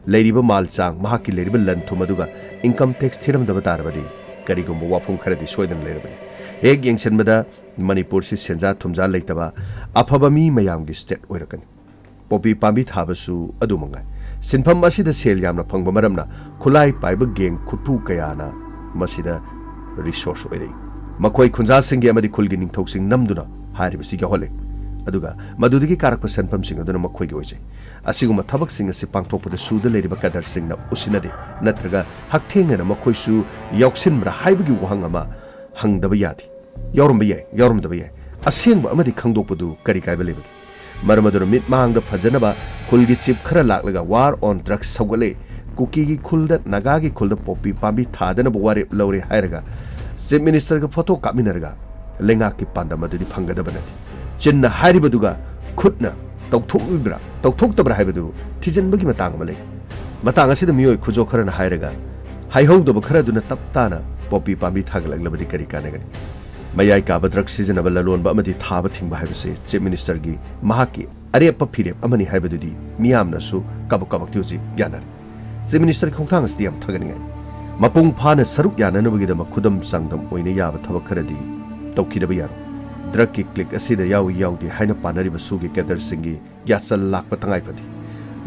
ꯂꯩꯔꯤꯕ ꯃꯥꯜ ꯆꯥꯡ, ꯃꯍꯥꯛꯀꯤ ꯂꯩꯔꯤꯕ ꯂꯟ ꯊꯨꯝ ꯑꯗꯨꯒ ꯏꯟꯀꯝ ꯇꯦꯛꯁ ꯊꯤꯔꯝꯗꯕ ꯇꯥꯔꯕꯗꯤ ꯀꯔꯤꯒꯨꯝꯕ ꯋꯥꯐꯝ ꯈꯔꯗꯤ ꯁꯣꯏꯗꯅ ꯂꯩꯔꯕꯅꯤ꯫ ꯍꯦꯛ ꯌꯦꯡꯁꯤꯟꯕꯗ ꯃꯅꯤꯄꯨꯔꯁꯤ ꯁꯦꯟꯖꯥ ꯊꯨꯝꯖꯥ ꯂꯩꯇꯕ ꯑꯐꯕ ꯃꯤ ꯃꯌꯥꯝꯒꯤ ꯁ꯭ꯇꯦꯠ ꯑꯣꯏꯔꯛꯀꯅꯤ꯫ ꯄꯣꯄꯤ ꯄꯥꯝꯕꯤ ꯊꯥꯕꯁꯨ ꯑꯗꯨ ꯃꯉꯥꯏ꯫ ꯁꯤꯟꯐꯝ ꯑꯁꯤꯗ ꯁꯦꯜ ꯌꯥꯝꯅ ꯐꯪꯕ ꯃꯔꯝꯅ ꯈꯨꯠꯂꯥꯏ ꯄꯥꯏꯕ ꯒꯦꯡ ꯈꯨꯠꯄꯨ ꯀꯌꯥꯅ ꯃꯁꯤꯗ ꯔꯤꯁꯣꯔꯁ ꯑꯣꯏꯔꯛꯏ꯫ ꯃꯈꯣꯏ ꯈꯨꯟꯖꯥꯁꯤꯡꯒꯤ ꯑꯃꯗꯤ ꯈꯨꯜꯒꯤ ꯅꯤꯡꯊꯧꯁꯤꯡ ꯅꯝꯗꯨꯅ ꯍꯥꯏꯔꯤꯕꯁꯤ ꯌꯥꯎꯍꯜꯂꯤ꯫ ꯑꯗꯨꯒ ꯃꯗꯨꯗꯒꯤ ꯀꯥꯔꯛꯄ ꯁꯦꯟꯐꯝꯁꯤꯡ ꯑꯗꯨꯅ ꯃꯈꯣꯏꯒꯤ ꯑꯣꯏꯖꯩ꯫ ꯑꯁꯤꯒꯨꯝꯕ ꯊꯕꯛꯁꯤꯡ ꯑꯁꯤ ꯄꯥꯡꯊꯣꯛꯄꯗ ꯁꯨꯗ ꯂꯩꯔꯤꯕ ꯀꯗꯔꯁꯤꯡꯅ ꯎꯁꯤꯟꯅꯗꯦ, ꯅꯠꯇ꯭ꯔꯒ ꯍꯛꯊꯦꯡꯅꯅ ꯃꯈꯣꯏꯁꯨ ꯌꯥꯎꯁꯤꯟꯕ꯭ꯔꯥ ꯍꯥꯏꯕꯒꯤ ꯋꯥꯍꯪ ꯑꯃ ꯍꯪꯗꯕ ꯌꯥꯗꯦ꯫ ꯌꯥꯎꯔꯝꯕ ꯌꯥꯏ, ꯌꯥꯎꯔꯝꯗꯕ ꯌꯥꯏ꯫ ꯑꯁꯦꯡꯕ ꯑꯃꯗꯤ ꯈꯪꯗꯣꯛꯄꯗꯨ ꯀꯔꯤ ꯀꯥꯏꯕ ꯂꯩꯕꯒꯦ? ꯃꯔꯝ ꯑꯗꯨꯅ ꯃꯤꯠꯃꯥꯡꯗ ꯐꯖꯅꯕ ꯈꯨꯜꯒꯤ ꯆꯤꯞ ꯈꯔ ꯂꯥꯛꯂꯒ war on drugs ꯁꯧꯒꯠꯂꯦ, ꯀꯨꯀꯤꯒꯤ ꯈꯨꯜꯗ, ꯅꯥꯒꯥꯒꯤ ꯈꯨꯜꯗ ꯄꯣꯄꯤ ꯄꯥꯝꯕꯤ ꯊꯥꯗꯅꯕ ꯋꯥꯔꯦꯞ ꯂꯧꯔꯦ ꯍꯥꯏꯔꯒ ꯆꯤꯞ ꯃꯤꯅꯤꯁꯇꯔꯒ ꯐꯣꯇꯣ ꯀꯥꯞꯃꯤꯟꯅꯔꯒ ꯂꯩꯉꯥꯛꯀꯤ ꯄꯥꯟꯗꯝ ꯑꯗꯨꯗꯤ ꯐꯪꯒꯗꯕ ꯅꯠꯇꯦ꯫ ꯆꯤꯟꯅ ꯍꯥꯏꯔꯤꯕꯗꯨꯒ ꯈꯨꯠꯅ ꯇꯧꯊꯣꯛꯂꯤꯕ꯭ꯔꯥ, ꯇꯧꯊꯣꯛꯇꯕ꯭ꯔꯥ ꯍꯥꯏꯕꯗꯨ ꯊꯤꯖꯤꯟꯕꯒꯤ ꯃꯇꯥꯡ ꯑꯃ ꯂꯩ꯫ ꯃꯇꯥꯡ ꯑꯁꯤꯗ ꯃꯤꯑꯣꯏ ꯈꯨꯖꯣ ꯈꯔꯅ ꯍꯥꯏꯔꯒ ꯍꯥꯏꯍꯧꯗꯕ ꯈꯔ ꯑꯗꯨꯅ ꯇꯞ ꯇꯥꯅ ꯄꯣꯄꯤ ꯄꯥꯝꯕꯤ ꯊꯥꯒꯠꯂꯛꯂꯕꯗꯤ ꯀꯔꯤ ꯀꯥꯟꯅꯒꯅꯤ? ꯃꯌꯥꯏ ꯀꯥꯕ ꯗ꯭ꯔꯒ ꯁꯤꯖꯤꯟꯅꯕ ꯂꯂꯣꯟꯕ ꯑꯃꯗꯤ ꯊꯥꯕ ꯊꯤꯡꯕ ꯍꯥꯏꯕꯁꯤ ꯆꯤꯐ ꯃꯤꯅꯤꯁꯇꯔꯒꯤ ꯃꯍꯥꯛꯀꯤ ꯑꯔꯦꯞꯄ ꯐꯤꯔꯦꯞ ꯑꯃꯅꯤ ꯍꯥꯏꯕꯗꯨꯗꯤ ꯃꯤꯌꯥꯝꯅꯁꯨ ꯀꯕꯛ ꯀꯕꯛꯇꯤ ꯍꯧꯖꯤꯛ ꯌꯥꯅꯔꯦ꯫ ꯆꯤꯐ ꯃꯤꯅꯤꯁꯇꯔꯒꯤ ꯈꯣꯡꯊꯥꯡ ꯑꯁꯤꯗꯤ ꯌꯥꯝ ꯊꯥꯒꯠꯅꯤꯡꯉꯥꯏ꯫ ꯃꯄꯨꯡ ꯐꯥꯅ ꯁꯔꯨꯛ ꯌꯥꯅꯅꯕꯒꯤꯗꯃꯛ ꯈꯨꯗꯝ ꯆꯥꯡꯗꯝ ꯑꯣꯏꯅ ꯌꯥꯕ ꯊꯕꯛ ꯈꯔꯗꯤ ꯇꯧꯈꯤꯗꯕ ꯌꯥꯔꯣꯏ꯫ ꯗ꯭ꯔꯒꯀꯤ ꯀ꯭ꯂꯤꯛ ꯑꯁꯤꯗ ꯌꯥꯎꯏ ꯌꯥꯎꯗꯦ ꯍꯥꯏꯅ ꯄꯥꯅꯔꯤꯕ ꯁꯨꯒꯤ ꯀꯦꯗꯔꯁꯤꯡꯒꯤ ꯌꯥꯆꯜ ꯂꯥꯛꯄ ꯇꯉꯥꯏ ꯐꯗꯦ꯫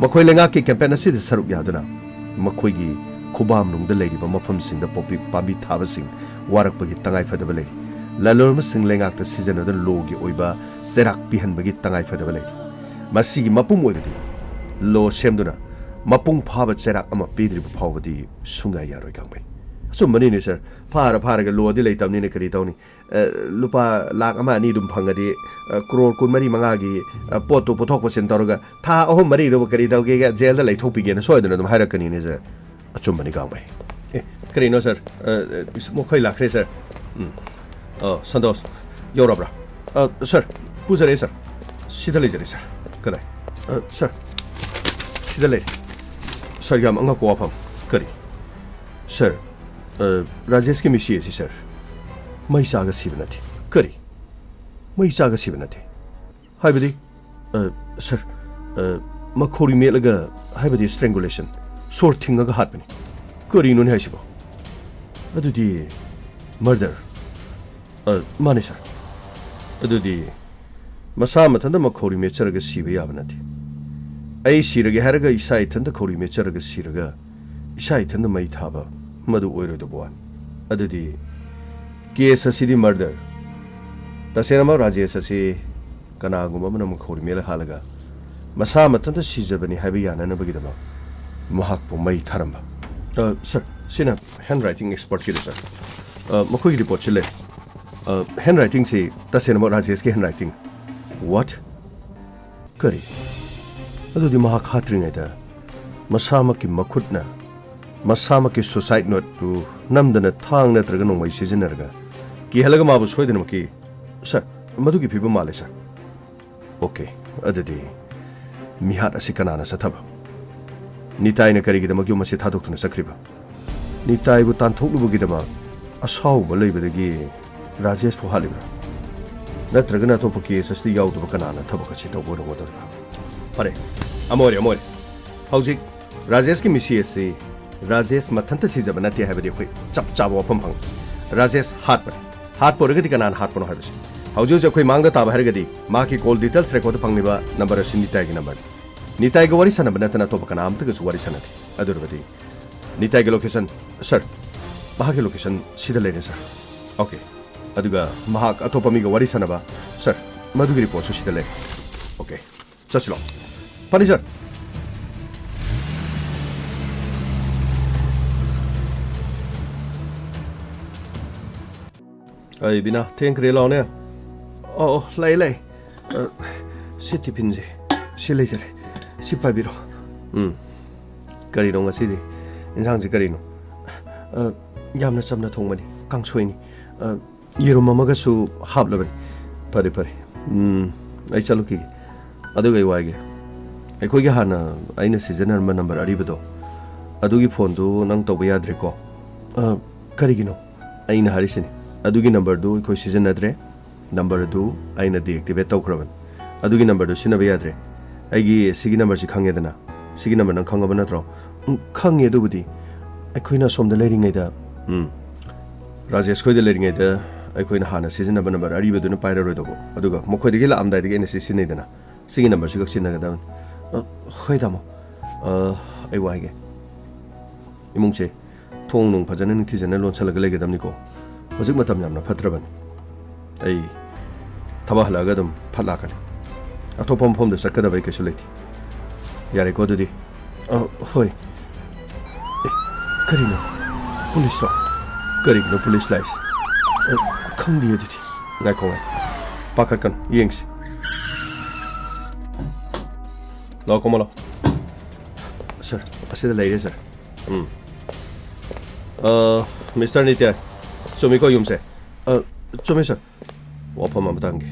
ꯃꯈꯣꯏ ꯂꯩꯉꯥꯛꯀꯤ ꯀꯦꯝꯄꯦꯟ ꯑꯁꯤꯗ ꯁꯔꯨꯛ ꯌꯥꯗꯨꯅ ꯃꯈꯣꯏꯒꯤ ꯈꯨꯕꯥꯝꯅꯨꯡꯗ ꯂꯩꯔꯤꯕ ꯃꯐꯝꯁꯤꯡꯗ ꯄꯣꯄꯤ ꯄꯥꯝꯕꯤ ꯊꯥꯕꯁꯤꯡ ꯋꯥꯔꯛꯄꯒꯤ ꯇꯉꯥꯏ ꯐꯗꯕ ꯂꯩꯔꯤ꯫ ꯂꯂꯣꯟꯕꯁꯤꯡ ꯂꯩꯉꯥꯛꯇ ꯁꯤꯖꯤꯟꯅꯗꯨꯅ ꯂꯣꯒꯤ ꯑꯣꯏꯕ ꯆꯩꯔꯥꯛ ꯄꯤꯍꯟꯕꯒꯤ ꯇꯉꯥꯏ ꯐꯗꯕ ꯂꯩꯔꯤ꯫ ꯃꯁꯤꯒꯤ ꯃꯄꯨꯝ ꯑꯣꯏꯕꯗꯤ ꯂꯣ ꯁꯦꯝꯗꯨꯅ ꯃꯄꯨꯡ ꯐꯥꯕ ꯆꯩꯔꯥꯛ ꯑꯃ ꯄꯤꯗ꯭ꯔꯤꯕ ꯐꯥꯎꯕꯗꯤ ꯁꯨꯡꯌꯥ ꯌꯥꯔꯣꯏ ꯒꯥꯡꯃꯩ꯫ ꯑꯆꯨꯝꯕꯅꯤꯅꯦ ꯁꯥꯔ꯫ ꯐꯥꯔ ꯐꯥꯔꯒ ꯂꯣꯗꯤ ꯂꯩꯇꯕꯅꯤꯅ ꯀꯔꯤ ꯇꯧꯅꯤ? ꯑ, ꯂꯨꯄꯥ ꯂꯥꯛ ꯑꯃ ꯑꯅꯤ ꯑꯗꯨꯝ ꯐꯪꯉꯗꯤ, ꯑ, ꯀ꯭ꯔꯣꯔ ꯀꯨꯟꯃꯔꯤ ꯃꯉꯥꯒꯤ, ꯑ, ꯄꯣꯠꯇꯨ ꯄꯨꯊꯣꯛ ꯄꯨꯁꯤꯟ ꯇꯧꯔꯒ ꯊꯥ ꯑꯍꯨꯝ ꯃꯔꯤꯗꯨꯕꯨ ꯀꯔꯤ ꯇꯧꯒꯦꯒ ꯖꯦꯜꯗ ꯂꯩꯊꯣꯛꯄꯤꯒꯦꯅ ꯁꯣꯏꯗꯅ ꯑꯗꯨꯝ ꯍꯥꯏꯔꯛꯀꯅꯤꯅꯦ ꯁꯥꯔ꯫ ꯑꯆꯨꯝꯕꯅꯤ ꯒꯥꯡꯃꯩ꯫ ꯑꯦ, ꯀꯔꯤꯅꯣ ꯁꯥꯔ? ꯑ, ꯑ, ꯃꯈꯣꯏ ꯂꯥꯛꯈ꯭ꯔꯦ ꯁꯥꯔ꯫ ꯎꯝ꯫ ꯑ, ꯁꯟꯇꯣꯁ, ꯌꯧꯔꯕ꯭ꯔꯥ? ꯑ, ꯁꯥꯔ, ꯄꯨꯖꯔꯛꯑꯦ ꯁꯥꯔ꯫ ꯁꯤꯗ ꯂꯩꯖꯔꯦ ꯁꯥꯔ꯫ ꯀꯗꯥꯏ? ꯑ, ꯁꯥꯔ, ꯁꯤꯗ ꯂꯩꯔꯦ꯫ ꯁꯥꯔ, ꯌꯥꯝ ꯑꯉꯛꯄ ꯋꯥꯐꯝ꯫ ꯀꯔꯤ? ꯁꯥꯔ, ꯑ, ꯔꯥꯖꯦꯁꯀꯤ ꯃꯤꯁꯤ ꯑꯁꯤ, ꯁꯥꯔ, ꯃꯩ ꯆꯥꯒ ꯁꯤꯕ ꯅꯠꯇꯦ꯫ ꯀꯔꯤ? ꯃꯩ ꯆꯥꯒ ꯁꯤꯕ ꯅꯠꯇꯦ? ꯍꯥꯏꯕꯗꯤ? ꯑ, ꯁꯥꯔ, ꯑ, ꯃꯈꯧꯔꯤ ꯃꯦꯠꯂꯒ, ꯍꯥꯏꯕꯗꯤ strangulation, ꯁꯣꯔ ꯊꯤꯡꯉꯒ ꯍꯥꯠꯄꯅꯤ꯫ ꯀꯔꯤꯅꯣꯅꯦ ꯍꯥꯏꯁꯤꯕꯣ? ꯑꯗꯨꯗꯤ murder꯫ ꯑ, ꯃꯥꯅꯦ, ꯁꯥꯔ꯫ ꯑꯗꯨꯗꯤ ꯃꯁꯥ ꯃꯊꯟꯇ ꯃꯈꯧꯔꯤ ꯃꯦꯠꯆꯔꯒ ꯁꯤꯕ ꯌꯥꯕ ꯅꯠꯇꯦ꯫ ꯑꯩ ꯁꯤꯔꯒꯦ ꯍꯥꯏꯔꯒ ꯏꯁꯥ ꯏꯊꯟꯇ ꯈꯧꯔꯤ ꯃꯦꯠꯆꯔꯒ ꯁꯤꯔꯒ ꯏꯁꯥ ꯏꯊꯟꯇ ꯃꯩ ꯊꯥꯕ, ꯃꯗꯨ ꯑꯣꯏꯔꯣꯏꯗꯧꯕ ꯋꯥꯅꯤ꯫ ꯑꯗꯨꯗꯤ case ꯑꯁꯤꯗꯤ murder꯫ ꯇꯁꯦꯡꯅꯃꯛ ꯔꯥꯖꯦꯁ ꯑꯁꯤ ꯀꯅꯥꯒꯨꯝꯕ ꯑꯃꯅ ꯃꯈꯧꯔꯤ ꯃꯦꯠꯂ ꯍꯥꯠꯂꯒ ꯃꯁꯥ ꯃꯊꯟꯇ ꯁꯤꯖꯕꯅꯤ ꯍꯥꯏꯕ ꯌꯥꯅꯅꯕꯒꯤꯗꯃꯛ ꯃꯍꯥꯛꯄꯨ ꯃꯩ ꯊꯥꯔꯝꯕ꯫ ꯑ, ꯁꯥꯔ, ꯁꯤꯅ handwriting expertꯀꯤꯗ, ꯁꯥꯔ꯫ ꯑ, ꯃꯈꯣꯏꯒꯤ ꯔꯤꯄꯣꯔꯠꯁꯤ ꯂꯩ꯫ ꯑ, handwritingꯁꯤ ꯇꯁꯦꯡꯅꯃꯛ ꯔꯥꯖꯦꯁꯀꯤ handwriting꯫ What? ꯀꯔꯤ? ꯑꯗꯨꯗꯤ ꯃꯍꯥꯛ ꯍꯥꯠꯇ꯭ꯔꯤꯉꯩꯗ ꯃꯁꯥꯃꯛꯀꯤ ꯃꯈꯨꯠꯅ ꯃꯁꯥꯃꯛꯀꯤ suicide noteꯇꯨ ꯅꯝꯗꯅ ꯊꯥꯡ ꯅꯠꯇ꯭ꯔꯒ ꯅꯣꯡꯃꯩ ꯁꯤꯖꯤꯟꯅꯔꯒ ꯀꯤꯍꯜꯂꯒ ꯃꯥꯕꯨ ꯁꯣꯏꯗꯅꯃꯛꯀꯤ, ꯁꯥꯔ, ꯃꯗꯨꯒꯤ ꯐꯤꯕꯝ ꯃꯥꯜꯂꯦ, ꯁꯥꯔ꯫ ꯑꯣꯀꯦ, ꯑꯗꯨꯗꯤ ꯃꯤꯍꯥꯠ ꯑꯁꯤ ꯀꯅꯥꯅ ꯆꯠꯊꯕ? ꯅꯤꯇꯥꯏꯅ ꯀꯔꯤꯒꯤꯗꯃꯛ ꯌꯨꯝ ꯑꯁꯤ ꯊꯥꯗꯣꯛꯇꯨꯅ ꯆꯠꯈ꯭ꯔꯤꯕ? ꯅꯤꯇꯥꯏꯕꯨ ꯇꯥꯟꯊꯣꯛꯂꯨꯕꯒꯤꯗꯃꯛ ꯑꯁꯥꯎꯕ ꯂꯩꯕꯗꯒꯤ ꯔꯥꯖꯦꯁꯄꯨ ꯍꯥꯠꯂꯤꯕ꯭ꯔꯥ? ꯅꯠꯇ꯭ꯔꯒꯅ ꯑꯇꯣꯞꯄ case ꯑꯁꯤꯗ ꯌꯥꯎꯗꯕ ꯀꯅꯥꯅ ꯊꯕꯛ ꯑꯁꯤ ꯇꯧꯕ ꯑꯣꯏꯔꯝꯒꯗꯧꯔꯤꯕ꯭ꯔꯥ? ꯐꯔꯦ, ꯑꯃ ꯑꯣꯏꯔꯦ, ꯑꯃ ꯑꯣꯏꯔꯦ꯫ ꯍꯧꯖꯤꯛ ꯔꯥꯖꯦꯁꯀꯤ ꯃꯤꯁꯤ ꯑꯁꯤ ꯔꯥꯖꯦꯁ ꯃꯊꯟꯇ ꯁꯤꯖꯕ ꯅꯠꯇꯦ ꯍꯥꯏꯕꯗꯤ ꯑꯩꯈꯣꯏ ꯆꯞ ꯆꯥꯕ ꯋꯥꯐꯝ ꯐꯪꯉꯤ꯫ ꯔꯥꯖꯦꯁ ꯍꯥꯠꯄꯅꯤ꯫ ꯍꯥꯠꯄ ꯑꯣꯏꯔꯒꯗꯤ ꯀꯅꯥꯅ ꯍꯥꯠꯄꯅꯣ ꯍꯥꯏꯕꯁꯤ꯫ ꯍꯧꯖꯤꯛ ꯍꯧꯖꯤꯛ ꯑꯩꯈꯣꯏ ꯃꯥꯡꯗ ꯇꯥꯕ ꯍꯥꯏꯔꯒꯗꯤ ꯃꯍꯥꯛꯀꯤ call details recordꯇ ꯐꯪꯂꯤꯕ number ꯑꯁꯤ ꯅꯤꯇꯥꯏꯒꯤ numberꯅꯤ꯫ ꯅꯤꯇꯥꯏꯒ ꯋꯥꯔꯤ ꯁꯥꯟꯅꯕ ꯅꯠꯇꯅ ꯑꯇꯣꯞꯄ ꯀꯅꯥ ꯑꯃꯠꯇꯒꯁꯨ ꯋꯥꯔꯤ ꯁꯥꯟꯅꯗꯦ꯫ ꯑꯗꯨ ꯑꯣꯏꯔꯕꯗꯤ ꯅꯤꯇꯥꯏꯒꯤ location, ꯁꯥꯔ, ꯃꯍꯥꯛꯀꯤ location ꯁꯤꯗ ꯂꯩꯔꯦ, ꯁꯥꯔ꯫ ꯑꯣꯀꯦ꯫ ꯑꯗꯨꯒ ꯃꯍꯥꯛ ꯑꯇꯣꯞꯄ ꯃꯤꯒ ꯋꯥꯔꯤ ꯁꯥꯟꯅꯕ, ꯁꯥꯔ, ꯃꯗꯨꯒꯤ ꯔꯤꯄꯣꯔꯠꯁꯨ ꯁꯤꯗ ꯂꯩꯔꯦ꯫ ꯑꯣꯀꯦ꯫ ꯆꯠꯁꯤꯂꯣ꯫ ꯐꯅꯤ, ꯁꯥꯔ꯫ ꯑꯩ ꯕꯤꯅꯥ, ꯊꯦꯡꯈ꯭ꯔꯦ, ꯂꯥꯛꯑꯣꯅꯦ꯫ ꯑꯣ, ꯑꯣ, ꯂꯩ, ꯂꯩ꯫ ꯑ, ꯁꯤ ꯇꯤꯐꯤꯟꯁꯦ ꯁꯤ ꯂꯩꯖꯔꯦ꯫ ꯁꯤ ꯄꯥꯏꯕꯤꯔꯣ꯫ ꯎꯝ꯫ ꯀꯔꯤꯅꯣ ꯉꯁꯤꯗꯤ? ꯏꯟꯁꯥꯡꯁꯤ ꯀꯔꯤꯅꯣ? ꯑ, ꯌꯥꯝꯅ ꯆꯝꯅ ꯊꯣꯡꯕꯅꯤ꯫ ꯀꯥꯡꯁꯣꯏꯅꯤ꯫ ꯑ, ꯌꯦꯔꯨꯝ ꯑꯃꯒꯁꯨ ꯍꯥꯞꯂꯕꯅꯤ꯫ ꯐꯔꯦ, ꯐꯔꯦ꯫ ꯎꯝ, ꯑꯩ ꯆꯠꯂꯨꯈꯤꯒꯦ꯫ ꯑꯗꯨꯒ ꯑꯩ ꯋꯥꯏꯒꯦ꯫ ꯑꯩꯈꯣꯏꯒꯤ ꯍꯥꯟꯅ ꯑꯩꯅ ꯁꯤꯖꯤꯟꯅꯔꯝꯕ number ꯑꯔꯤꯕꯗꯣ, ꯑꯗꯨꯒꯤ phoneꯗꯨ ꯅꯪ ꯇꯧꯕ ꯌꯥꯗ꯭ꯔꯦꯀꯣ? ꯑ, ꯀꯔꯤꯒꯤꯅꯣ? ꯑꯩꯅ ꯍꯥꯏꯔꯤꯁꯤꯅꯤ, ꯑꯗꯨꯒꯤ ꯅꯝꯕꯔꯗꯨ ꯑꯩꯈꯣꯏ ꯁꯤꯖꯤꯟꯅꯗ꯭ꯔꯦ꯫ ꯅꯝꯕꯔ ꯑꯗꯨ ꯑꯩꯅ deactivate ꯇꯧꯈ꯭ꯔꯕꯅꯤ꯫ ꯑꯗꯨꯒꯤ ꯅꯝꯕꯔꯗꯨ ꯁꯤꯖꯤꯟꯅꯕ ꯌꯥꯗ꯭ꯔꯦ꯫ ꯑꯩꯒꯤ ꯁꯤꯒꯤ ꯅꯝꯕꯔꯁꯤ ꯈꯪꯉꯦꯗꯅ? ꯁꯤꯒꯤ ꯅꯝꯕꯔ ꯅꯪ ꯈꯪꯉꯕ ꯅꯠꯇ꯭ꯔꯣ? ꯎꯝ, ꯈꯪꯉꯦ꯫ ꯑꯗꯨꯕꯨꯗꯤ ꯑꯩꯈꯣꯏꯅ ꯑꯁꯣꯝꯗ ꯂꯩꯔꯤꯉꯩꯗ, ꯎꯝ, ꯔꯥꯖꯦꯁ ꯈꯣꯏꯗ ꯂꯩꯔꯤꯉꯩꯗ ꯑꯩꯈꯣꯏꯅ ꯍꯥꯟꯅ ꯁꯤꯖꯤꯟꯅꯕ ꯅꯝꯕꯔ ꯑꯔꯤꯕꯗꯨꯅ ꯄꯥꯏꯔꯔꯣꯏꯗꯧꯕ꯫ ꯑꯗꯨꯒ ꯃꯈꯣꯏꯗꯒꯤ ꯂꯥꯛꯑꯝꯗꯥꯏꯗꯒꯤ ꯑꯩꯅ ꯁꯤ ꯁꯤꯖꯤꯟꯅꯩꯗꯅ꯫ ꯁꯤꯒꯤ ꯅꯝꯕꯔꯁꯤꯈꯛ ꯁꯤꯖꯤꯟꯅꯒꯗꯕꯅꯤ꯫ ꯑ, ꯍꯣꯏ, ꯇꯥꯃꯣ꯫ ꯑ, ꯑꯩ ꯋꯥ ꯍꯥꯏꯒꯦ꯫ ꯏꯃꯨꯡꯁꯦ ꯊꯣꯡ ꯅꯨꯡ ꯐꯖꯅ ꯅꯤꯡꯊꯤꯖꯅ ꯂꯣꯟꯁꯤꯜꯂꯒ ꯂꯩꯒꯗꯕꯅꯤꯀꯣ꯫ ꯍꯧꯖꯤꯛ ꯃꯇꯝ ꯌꯥꯝꯅ ꯐꯠꯇ꯭ꯔꯕꯅꯤ꯫ ꯑꯩ ꯊꯕꯛ ꯍꯜꯂꯛꯑꯒ ꯑꯗꯨꯝ ꯐꯠ ꯂꯥꯛꯀꯅꯤ꯫ ꯑꯇꯣꯞꯄ ꯃꯐꯝꯗ ꯆꯠꯀꯗꯕ ꯑꯩ ꯀꯩꯁꯨ ꯂꯩꯇꯦ꯫ ꯌꯥꯔꯦꯀꯣ ꯑꯗꯨꯗꯤ? ꯑ, ꯍꯣꯏ꯫ ꯑꯦ, ꯀꯔꯤꯅꯣ? ꯄꯨꯂꯤꯁꯔꯣ? ꯀꯔꯤꯒꯤꯅꯣ ꯄꯨꯂꯤꯁ ꯂꯥꯛꯏꯁꯦ? ꯑ, ꯈꯪꯗꯦ ꯑꯗꯨꯗꯤ꯫ ꯉꯥꯏꯈꯣ, ꯉꯥꯏꯈꯣ꯫ ꯄꯥꯈꯠꯀꯅꯨ, ꯌꯦꯡꯁꯤ꯫ ꯂꯥꯛꯑꯣ, ꯀꯣꯃꯣ, ꯂꯥꯛꯑꯣ꯫ ꯁꯥꯔ, ꯑꯁꯤꯗ ꯂꯩꯔꯦ, ꯁꯥꯔ꯫ ꯎꯝ꯫ ꯑ, ꯃꯤꯁꯇꯔ ꯅꯤꯇ꯭ꯌ, ꯆꯨꯝꯃꯤꯀꯣ ꯌꯨꯝꯁꯦ? ꯑ, ꯆꯨꯝꯃꯤ, ꯁꯥꯔ꯫ ꯋꯥꯐꯝ ꯑꯃꯇ ꯍꯪꯒꯦ꯫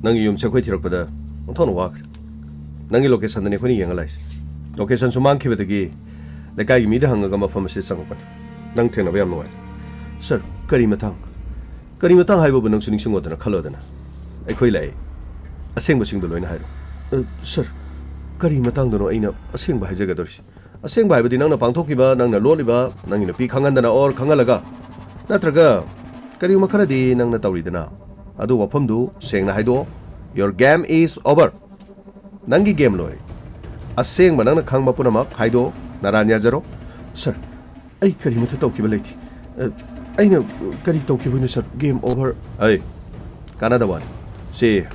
ꯅꯪꯒꯤ ꯌꯨꯝꯁꯦ ꯑꯩꯈꯣꯏ ꯊꯤꯔꯛꯄꯗ ꯑꯣꯟꯊꯣꯛꯅ ꯋꯥꯈ꯭ꯔꯦ꯫ ꯅꯪꯒꯤ ꯂꯣꯀꯦꯁꯟꯗꯅꯤ ꯑꯩꯈꯣꯏꯅ ꯌꯦꯡꯉ ꯂꯥꯛꯏꯁꯦ꯫ ꯂꯣꯀꯦꯁꯟꯁꯨ ꯃꯥꯡꯈꯤꯕꯗꯒꯤ ꯂꯩꯀꯥꯏꯒꯤ ꯃꯤꯗ ꯍꯪꯉꯒ ꯃꯐꯝ ꯑꯁꯤꯗ ꯆꯪꯉꯛꯄꯅꯤ꯫ ꯅꯪ ꯊꯦꯡꯅꯕ ꯌꯥꯝ ꯅꯨꯡꯉꯥꯏ꯫ ꯁꯥꯔ, ꯀꯔꯤ ꯃꯇꯥꯡ? ꯀꯔꯤ ꯃꯇꯥꯡ ꯍꯥꯏꯕꯕꯨ ꯅꯪꯁꯨ ꯅꯤꯡꯁꯤꯡꯉꯣꯗꯅ, ꯈꯜꯂꯣꯗꯅ꯫ ꯑꯩꯈꯣꯏ ꯂꯥꯛꯑꯦ꯫ ꯑꯁꯦꯡꯕꯁꯤꯡꯗꯣ ꯂꯣꯏꯅ ꯍꯥꯏꯔꯣ꯫ ꯑ, ꯁꯥꯔ, ꯀꯔꯤ ꯃꯇꯥꯡꯗꯅꯣ ꯑꯩꯅ ꯑꯁꯦꯡꯕ ꯍꯥꯏꯖꯒꯗꯧꯔꯤꯁꯦ? ꯑꯁꯦꯡꯕ ꯍꯥꯏꯕꯗꯤ ꯅꯪꯅ ꯄꯥꯡꯊꯣꯛꯈꯤꯕ, ꯅꯪꯅ ꯂꯣꯠꯂꯤꯕ, ꯅꯪꯒꯤ ꯅꯨꯄꯤ ꯈꯪꯍꯟꯗꯅ or ꯈꯪꯍꯜꯂꯒ, ꯅꯠꯇ꯭ꯔꯒ ꯀꯔꯤꯒꯨꯝꯕ ꯈꯔꯗꯤ ꯅꯪꯅ ꯇꯧꯔꯤꯗꯅ, ꯑꯗꯨ ꯋꯥꯐꯝꯗꯨ ꯁꯦꯡꯅ ꯍꯥꯏꯗꯣꯛꯑꯣ꯫ Your game is over. ꯅꯪꯒꯤ ꯒꯦꯝ ꯂꯣꯏꯔꯦ꯫ ꯑꯁꯦꯡꯕ ꯅꯪꯅ ꯈꯪꯕ ꯄꯨꯝꯅꯃꯛ ꯍꯥꯏꯗꯣꯛꯑꯣ꯫ ꯅꯔꯥꯟ ꯌꯥꯖꯔꯣ꯫ ꯁꯥꯔ, ꯑꯩ ꯀꯔꯤꯃꯠꯇ ꯇꯧꯈꯤꯕ ꯂꯩꯇꯦ꯫ ꯑ, ꯑꯩꯅ ꯀꯔꯤ ꯇꯧꯈꯤꯕꯅꯣ, ꯁꯥꯔ? Game over꯫ ꯑꯩ, ꯀꯥꯟꯅꯗꯕ ꯋꯥꯅꯤ꯫ ꯁꯤ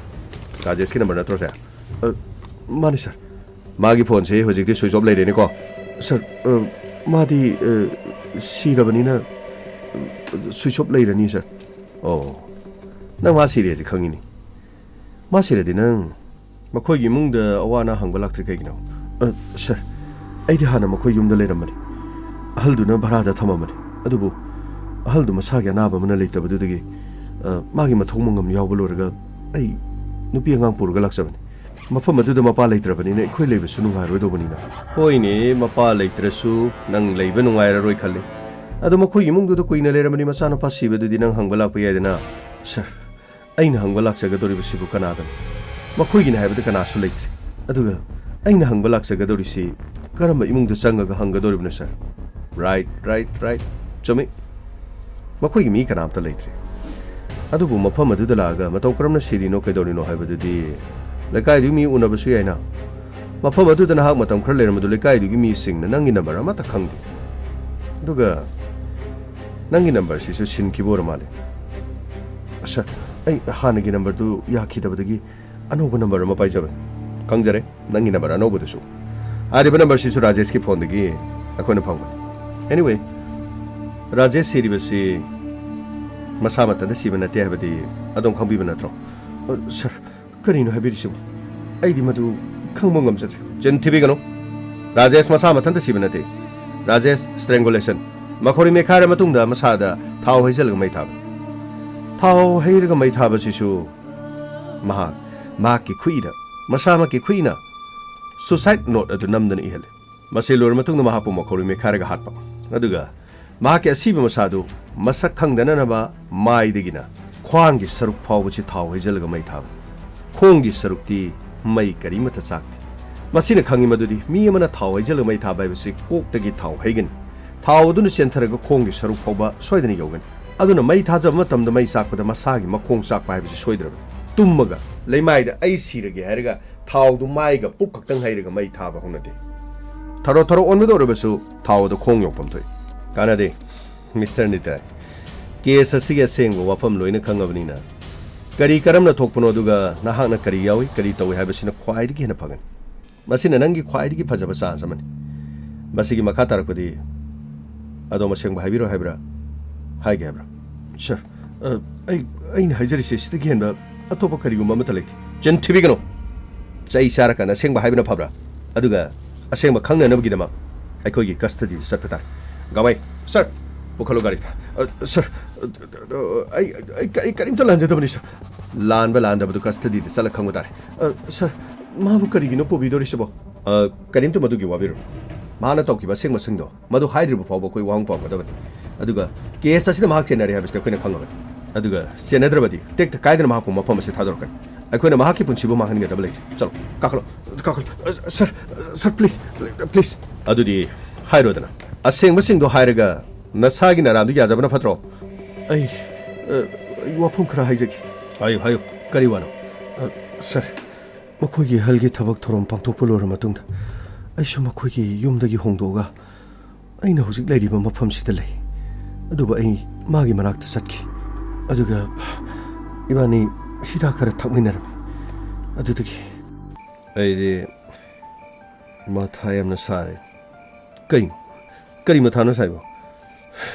ꯔꯥꯖꯦꯁꯀꯤ ꯅꯝꯕꯔ ꯅꯠꯇ꯭ꯔꯣ, ꯁꯦ? ꯑ, ꯃꯥꯅꯤ, ꯁꯥꯔ꯫ ꯃꯥꯒꯤ ꯐꯣꯟꯁꯦ ꯍꯧꯖꯤꯛꯇꯤ switch off ꯂꯩꯔꯦꯅꯦꯀꯣ? ꯁꯥꯔ, ꯑ, ꯃꯥꯗꯤ, ꯑ, ꯁꯤꯔꯕꯅꯤꯅ, ꯑ, switch off ꯂꯩꯔꯅꯤ, ꯁꯥꯔ꯫ ꯑꯣ, ꯅꯪ ꯃꯥ ꯁꯤꯔꯦꯁꯦ ꯈꯪꯉꯤꯅꯤ꯫ ꯃꯥ ꯁꯤꯔꯗꯤ ꯅꯪ ꯃꯈꯣꯏꯒꯤ ꯏꯃꯨꯡꯗ ꯑꯋꯥ ꯑꯅꯥ ꯍꯪꯕ ꯂꯥꯛꯇ꯭ꯔꯤ ꯀꯩꯒꯤꯅꯣ? ꯑ, ꯁꯥꯔ, ꯑꯩꯗꯤ ꯍꯥꯟꯅ ꯃꯈꯣꯏ ꯌꯨꯝꯗ ꯂꯩꯔꯝꯕꯅꯤ꯫ ꯑꯍꯜꯗꯨꯅ ꯚꯔꯥꯗ ꯊꯝꯃꯝꯕꯅꯤ꯫ ꯑꯗꯨꯕꯨ ꯑꯍꯜꯗꯨ ꯃꯁꯥꯒꯤ ꯑꯅꯥꯕ ꯑꯃꯅ ꯂꯩꯇꯕꯗꯨꯗꯒꯤ, ꯑ, ꯃꯥꯒꯤ ꯃꯊꯧ ꯃꯉꯝ ꯌꯥꯎꯕ ꯂꯣꯏꯔꯒ ꯑꯩ ꯅꯨꯄꯤ ꯑꯉꯥꯡ ꯄꯨꯔꯒ ꯂꯥꯛꯆꯕꯅꯤ꯫ ꯃꯐꯝ ꯑꯗꯨꯗ ꯃꯄꯥ ꯂꯩꯇ꯭ꯔꯕꯅꯤꯅ ꯑꯩꯈꯣꯏ ꯂꯩꯕꯁꯨ ꯅꯨꯡꯉꯥꯏꯔꯣꯏꯗꯧꯕꯅꯤꯅ꯫ ꯍꯣꯏꯅꯦ, ꯃꯄꯥ ꯂꯩꯇ꯭ꯔꯁꯨ ꯅꯪ ꯂꯩꯕ ꯅꯨꯡꯉꯥꯏꯔꯔꯣꯏ ꯈꯜꯂꯤ꯫ ꯑꯗꯣ ꯃꯈꯣꯏꯒꯤ ꯏꯃꯨꯡꯗꯨꯗ ꯀꯨꯏꯅ ꯂꯩꯔꯕꯅꯤ, ꯃꯆꯥꯅꯨꯄꯥ ꯁꯤꯕꯗꯨꯗꯤ ꯅꯪ ꯍꯪꯕ ꯂꯥꯛꯄ ꯌꯥꯏꯗꯅ꯫ ꯁꯥꯔ, ꯑꯩꯅ ꯍꯪꯕ ꯂꯥꯛꯆꯒꯗꯧꯔꯤꯕꯁꯤꯕꯨ ꯀꯅꯥꯗꯅꯣ? ꯃꯈꯣꯏꯒꯤꯅꯤ ꯍꯥꯏꯕꯗ ꯀꯅꯥꯁꯨ ꯂꯩꯇ꯭ꯔꯦ꯫ ꯑꯗꯨꯒ ꯑꯩꯅ ꯍꯪꯕ ꯂꯥꯛꯆꯒꯗꯧꯔꯤꯁꯤ ꯀꯔꯝꯕ ꯏꯃꯨꯡꯗ ꯆꯪꯉꯒ ꯍꯪꯒꯗꯧꯔꯤꯕꯅꯣ, ꯁꯥꯔ? Right, right, right. ꯆꯨꯝꯃꯤ꯫ ꯃꯈꯣꯏꯒꯤ ꯃꯤ ꯀꯅꯥꯝꯇ ꯂꯩꯇ꯭ꯔꯦ꯫ ꯑꯗꯨꯕꯨ ꯃꯐꯝ ꯑꯗꯨꯗ ꯂꯥꯛꯑꯒ ꯃꯇꯧ ꯀꯔꯝꯅ ꯁꯤꯔꯤꯅꯣ, ꯀꯩꯗꯧꯔꯤꯅꯣ ꯍꯥꯏꯕꯗꯨꯗꯤ ꯂꯩꯀꯥꯏꯗꯨꯒꯤ ꯃꯤ ꯎꯅꯕꯁꯨ ꯌꯥꯏꯅ꯫ ꯃꯐꯝ ꯑꯗꯨꯗ ꯅꯍꯥꯛ ꯃꯇꯝ ꯈꯔ ꯂꯩꯔꯝꯕꯗꯨ ꯂꯩꯀꯥꯏꯗꯨꯒꯤ ꯃꯤꯁꯤꯡꯅ ꯅꯪꯒꯤ ꯅꯝꯕꯔ ꯑꯃꯠꯇ ꯈꯪꯗꯦ꯫ ꯑꯗꯨꯒ ꯅꯪꯒꯤ ꯅꯝꯕꯔꯁꯤꯁꯨ ꯁꯤꯟꯈꯤꯕ ꯑꯣꯏꯔ ꯃꯥꯜꯂꯦ꯫ ꯁꯥꯔ, ꯑꯩ ꯍꯥꯟꯅꯒꯤ ꯅꯝꯕꯔꯗꯨ ꯌꯥꯈꯤꯗꯕꯗꯒꯤ ꯑꯅꯧꯕ ꯅꯝꯕꯔ ꯑꯃ ꯄꯥꯏꯖꯕꯅꯤ꯫ ꯈꯪꯖꯔꯦ, ꯅꯪꯒꯤ ꯅꯝꯕꯔ ꯑꯅꯧꯕꯗꯨꯁꯨ꯫ ꯍꯥꯏꯔꯤꯕ ꯅꯝꯕꯔꯁꯤꯁꯨ ꯔꯥꯖꯦꯁꯀꯤ ꯐꯣꯟꯗꯒꯤ ꯑꯩꯈꯣꯏꯅ ꯐꯪꯕꯅꯤ꯫ ꯑꯦꯅꯤꯋꯦ, ꯔꯥꯖꯦꯁ ꯁꯤꯔꯤꯕꯁꯤ ꯃꯁꯥ ꯃꯊꯟꯇ ꯁꯤꯕ ꯅꯠꯇꯦ ꯍꯥꯏꯕꯗꯤ ꯑꯗꯣꯝ ꯈꯪꯕꯤꯕ ꯅꯠꯇ꯭ꯔꯣ? ꯑ, ꯁꯥꯔ, ꯀꯔꯤꯅꯣ ꯍꯥꯏꯕꯤꯔꯤꯁꯤꯕꯨ? ꯑꯩꯗꯤ ꯃꯗꯨ ꯈꯪꯕ ꯉꯝꯖꯗ꯭ꯔꯦ꯫ ꯆꯤꯟ ꯊꯤꯕꯤꯒꯅꯨ꯫ ꯔꯥꯖꯦꯁ ꯃꯁꯥ ꯃꯊꯟꯇ ꯁꯤꯕ ꯅꯠꯇꯦ꯫ ꯔꯥꯖꯦꯁ, ꯁ꯭ꯇ꯭ꯔꯦꯡꯒꯨꯂꯦꯁꯟ, ꯃꯈꯣꯔꯤ ꯃꯦꯠꯈꯥꯏꯔ ꯃꯇꯨꯡꯗ ꯃꯁꯥꯗ ꯊꯥꯎ ꯍꯩꯖꯤꯜꯂꯒ ꯃꯩ ꯊꯥꯕ꯫ ꯊꯥꯎ ꯍꯩꯔꯒ ꯃꯩ ꯊꯥꯕꯁꯤꯁꯨ ꯃꯍꯥꯛ ꯃꯍꯥꯛꯀꯤ ꯈꯨꯠꯏꯗ, ꯃꯁꯥꯃꯛꯀꯤ ꯈꯨꯠꯏꯅ ꯁꯨꯁꯥꯏꯗ ꯅꯣꯠ ꯑꯗꯨ ꯅꯝꯗꯨꯅ ꯏꯍꯜꯂꯤ꯫ ꯃꯁꯤ ꯂꯣꯏꯔ ꯃꯇꯨꯡꯗ ꯃꯍꯥꯛꯄꯨ ꯃꯈꯣꯔꯤ ꯃꯦꯠꯈꯥꯏꯔꯒ ꯍꯥꯠꯄ꯫ ꯑꯗꯨꯒ ꯃꯍꯥꯛꯀꯤ ꯑꯁꯤꯕ ꯃꯁꯥꯗꯨ ꯃꯁꯛ ꯈꯪꯗꯅꯅꯕ ꯃꯥꯏꯗꯒꯤꯅ ꯈ꯭ꯋꯥꯡꯒꯤ ꯁꯔꯨꯛ ꯐꯥꯎꯕꯁꯤ ꯊꯥꯎ ꯍꯩꯖꯤꯜꯂꯒ ꯃꯩ ꯊꯥꯕꯅꯤ꯫ ꯈꯣꯡꯒꯤ ꯁꯔꯨꯛꯇꯤ ꯃꯩ ꯀꯔꯤꯃꯠꯇ ꯆꯥꯛꯇꯦ꯫ ꯃꯁꯤꯅ ꯈꯪꯉꯤ ꯃꯗꯨꯗꯤ ꯃꯤ ꯑꯃꯅ ꯊꯥꯎ ꯍꯩꯖꯤꯜꯂꯒ ꯃꯩ ꯊꯥꯕ ꯍꯥꯏꯕꯁꯤ ꯀꯣꯛꯇꯒꯤ ꯊꯥꯎ ꯍꯩꯒꯅꯤ꯫ ꯊꯥꯎ ꯑꯗꯨꯅ ꯆꯦꯟꯊꯔꯒ ꯈꯣꯡꯒꯤ ꯁꯔꯨꯛ ꯐꯥꯎꯕ ꯁꯣꯏꯗꯅ ꯌꯧꯒꯅꯤ꯫ ꯑꯗꯨꯅ ꯃꯩ ꯊꯥꯖꯕ ꯃꯇꯝꯗ ꯃꯩ ꯆꯥꯛꯄꯗ ꯃꯁꯥꯒꯤ ꯃꯈꯣꯡ ꯆꯥꯛꯄ ꯍꯥꯏꯕꯁꯤ ꯁꯣꯏꯗ꯭ꯔꯕꯅꯤ꯫ ꯇꯨꯝꯃꯒ ꯂꯩꯃꯥꯏꯗ "ꯑꯩ ꯁꯤꯔꯒꯦ" ꯍꯥꯏꯔꯒ ꯊꯥꯎꯗꯨ ꯃꯥꯏꯒ ꯄꯨꯛ ꯈꯛꯇꯪ ꯍꯩꯔꯒ ꯃꯩ ꯊꯥꯕ ꯍꯧꯅꯗꯦ꯫ ꯊꯔꯣ ꯊꯔꯣ ꯑꯣꯟꯕꯗ ꯑꯣꯏꯔꯕꯁꯨ ꯊꯥꯎ ꯑꯗꯨ ꯈꯣꯡ ꯌꯧꯐꯝ ꯊꯣꯛꯏ꯫ ꯀꯥꯟꯅꯗꯦ꯫ ꯃꯤꯁꯇꯔ ꯅꯤꯇꯥꯏ, ꯀꯦꯁ ꯑꯁꯤꯒꯤ ꯑꯁꯦꯡꯕ ꯋꯥꯐꯝ ꯂꯣꯏꯅ ꯈꯪꯉꯕꯅꯤꯅ ꯀꯔꯤ ꯀꯔꯝꯅ ꯊꯣꯛꯄꯅꯣ ꯑꯗꯨꯒ ꯅꯍꯥꯛꯅ ꯀꯔꯤ ꯌꯥꯎꯏ, ꯀꯔꯤ ꯇꯧꯏ ꯍꯥꯏꯕꯁꯤꯅ ꯈ꯭ꯋꯥꯏꯗꯒꯤ ꯍꯦꯟꯅ ꯐꯒꯅꯤ꯫ ꯃꯁꯤꯅ ꯅꯪꯒꯤ ꯈ꯭ꯋꯥꯏꯗꯒꯤ ꯐꯖꯕ ꯆꯥꯟꯁ ꯑꯃꯅꯤ꯫ ꯃꯁꯤꯒꯤ ꯃꯈꯥ ꯇꯥꯔꯛꯄꯗꯤ ꯑꯗꯣꯝ ꯑꯁꯦꯡꯕ ꯍꯥꯏꯕꯤꯔꯣ ꯍꯥꯏꯕ꯭ꯔꯥ? ꯍꯥꯏꯒꯦ ꯍꯥꯏꯕ꯭ꯔꯥ? ꯁꯥꯔ, ꯑ, ꯑꯩ, ꯑꯩꯅ ꯍꯥꯏꯖꯔꯤꯁꯦ ꯁꯤꯗꯒꯤ ꯍꯦꯟꯕ ꯑꯇꯣꯞꯄ ꯀꯔꯤꯒꯨꯝꯕ ꯑꯃꯠꯇ ꯂꯩꯇꯦ꯫ ꯆꯤꯟ ꯊꯤꯕꯤꯒꯅꯨ꯫ ꯆꯩ ꯆꯥꯔꯀꯥꯟꯗ ꯑꯁꯦꯡꯕ ꯍꯥꯏꯕꯅ ꯐꯕ꯭ꯔꯥ? ꯑꯗꯨꯒ ꯑꯁꯦꯡꯕ ꯈꯪꯅꯅꯕꯒꯤꯗꯃꯛ ꯑꯩꯈꯣꯏꯒꯤ ꯀꯁꯇꯗꯤꯗ ꯆꯠꯄ ꯇꯥꯔꯦ꯫ ꯒꯋꯥꯏ, ꯁꯥꯔ, ꯄꯨꯈꯠꯂꯣ ꯒꯥꯔꯤꯗ꯫ ꯑ, ꯁꯥꯔ, ꯑ, ꯑ, ꯑ, ꯑꯩ, ꯑꯩ, ꯑꯩ ꯀꯔꯤꯝꯇ ꯂꯥꯟꯖꯗꯕꯅꯤ, ꯁꯥꯔ꯫ ꯂꯥꯟꯕ ꯂꯥꯟꯗꯕꯗꯨ ꯀꯁꯇꯗꯤꯗ ꯆꯠꯂ ꯈꯪꯕ ꯇꯥꯔꯦ꯫ ꯑ, ꯁꯥꯔ, ꯃꯥꯕꯨ ꯀꯔꯤꯒꯤꯅꯣ ꯄꯨꯕꯤꯗꯣꯔꯤꯁꯤꯕꯣ? ꯑ, ꯀꯔꯤꯝꯇ ꯃꯗꯨꯒꯤ ꯋꯥꯕꯤꯔꯨꯅꯨ꯫ ꯃꯍꯥꯛꯅ ꯇꯧꯈꯤꯕ ꯑꯁꯦꯡꯕꯁꯤꯡꯗꯣ ꯃꯗꯨ ꯍꯥꯏꯗ꯭ꯔꯤꯕ ꯐꯥꯎꯕ ꯑꯩꯈꯣꯏ ꯋꯥꯍꯪ ꯄꯥꯎꯒꯗꯕꯅꯤ꯫ ꯑꯗꯨꯒ ꯀꯦꯁ ꯑꯁꯤꯗ ꯃꯍꯥꯛ ꯆꯦꯟꯅꯔꯦ ꯍꯥꯏꯕꯁꯤꯗꯤ ꯑꯩꯈꯣꯏꯅ ꯈꯪꯉꯕꯅꯤ꯫ ꯑꯗꯨꯒ ꯆꯦꯟꯅꯗ꯭ꯔꯕꯗꯤ ꯇꯦꯛꯇ ꯀꯥꯏꯗꯅ ꯃꯍꯥꯛꯄꯨ ꯃꯐꯝ ꯑꯁꯤ ꯊꯥꯗꯣꯔꯛꯀꯅꯤ꯫ ꯑꯩꯈꯣꯏꯅ ꯃꯍꯥꯛꯀꯤ ꯄꯨꯟꯁꯤꯕꯨ ꯃꯥꯡꯍꯟꯒꯗꯕ ꯂꯩꯇꯦ꯫ ꯆꯠꯂꯣ, ꯀꯥꯈꯠꯂꯣ, ꯀꯥꯈꯠꯂꯣ꯫ ꯑ, ꯁꯔ, ꯁꯔ, ꯄ꯭ꯂꯤꯖ, ꯄ꯭ꯂꯤꯖ꯫ ꯑꯗꯨꯗꯤ ꯍꯥꯏꯔꯣꯗꯅ꯫ ꯑꯁꯦꯡꯕꯁꯤꯡꯗꯣ ꯍꯥꯏꯔꯒ ꯅꯁꯥꯒꯤ ꯅꯔꯥꯟꯗꯨ ꯌꯥꯖꯕꯅ ꯐꯠꯇ꯭ꯔꯣ? ꯑꯩ, ꯑ, ꯑꯩ ꯋꯥꯐꯝ ꯈꯔ ꯍꯥꯏꯖꯒꯦ꯫ ꯍꯥꯏꯌꯨ, ꯍꯥꯏꯌꯨ꯫ ꯀꯔꯤ ꯋꯥꯅꯣ? ꯑ, ꯁꯔ, ꯃꯈꯣꯏꯒꯤ ꯍꯜꯒꯤ ꯊꯕꯛ ꯊꯧꯔꯝ ꯄꯥꯡꯊꯣꯛꯄ ꯂꯣꯏꯔ ꯃꯇꯨꯡꯗ ꯑꯩꯁꯨ ꯃꯈꯣꯏꯒꯤ ꯌꯨꯝꯗꯒꯤ ꯍꯣꯡꯗꯣꯛꯑꯒ ꯑꯩꯅ ꯍꯧꯖꯤꯛ ꯂꯩꯔꯤꯕ ꯃꯐꯝꯁꯤꯗ ꯂꯩ꯫ ꯑꯗꯨꯕꯨ ꯑꯩ ꯃꯥꯒꯤ ꯃꯅꯥꯛꯇ ꯆꯠꯈꯤ꯫ ꯑꯗꯨꯒ ꯏꯕꯥꯅꯤ ꯍꯤꯗꯥꯛ ꯈꯔ ꯊꯛꯃꯤꯟꯅꯔꯝꯃꯤ꯫ ꯑꯗꯨꯗꯒꯤ ꯑꯩꯗꯤ ꯃꯊꯥ ꯌꯥꯝꯅ ꯁꯥꯔꯦ꯫ ꯀꯩꯅꯣ? ꯀꯔꯤ ꯃꯊꯥꯅꯣ ꯁꯥꯏꯕꯣ?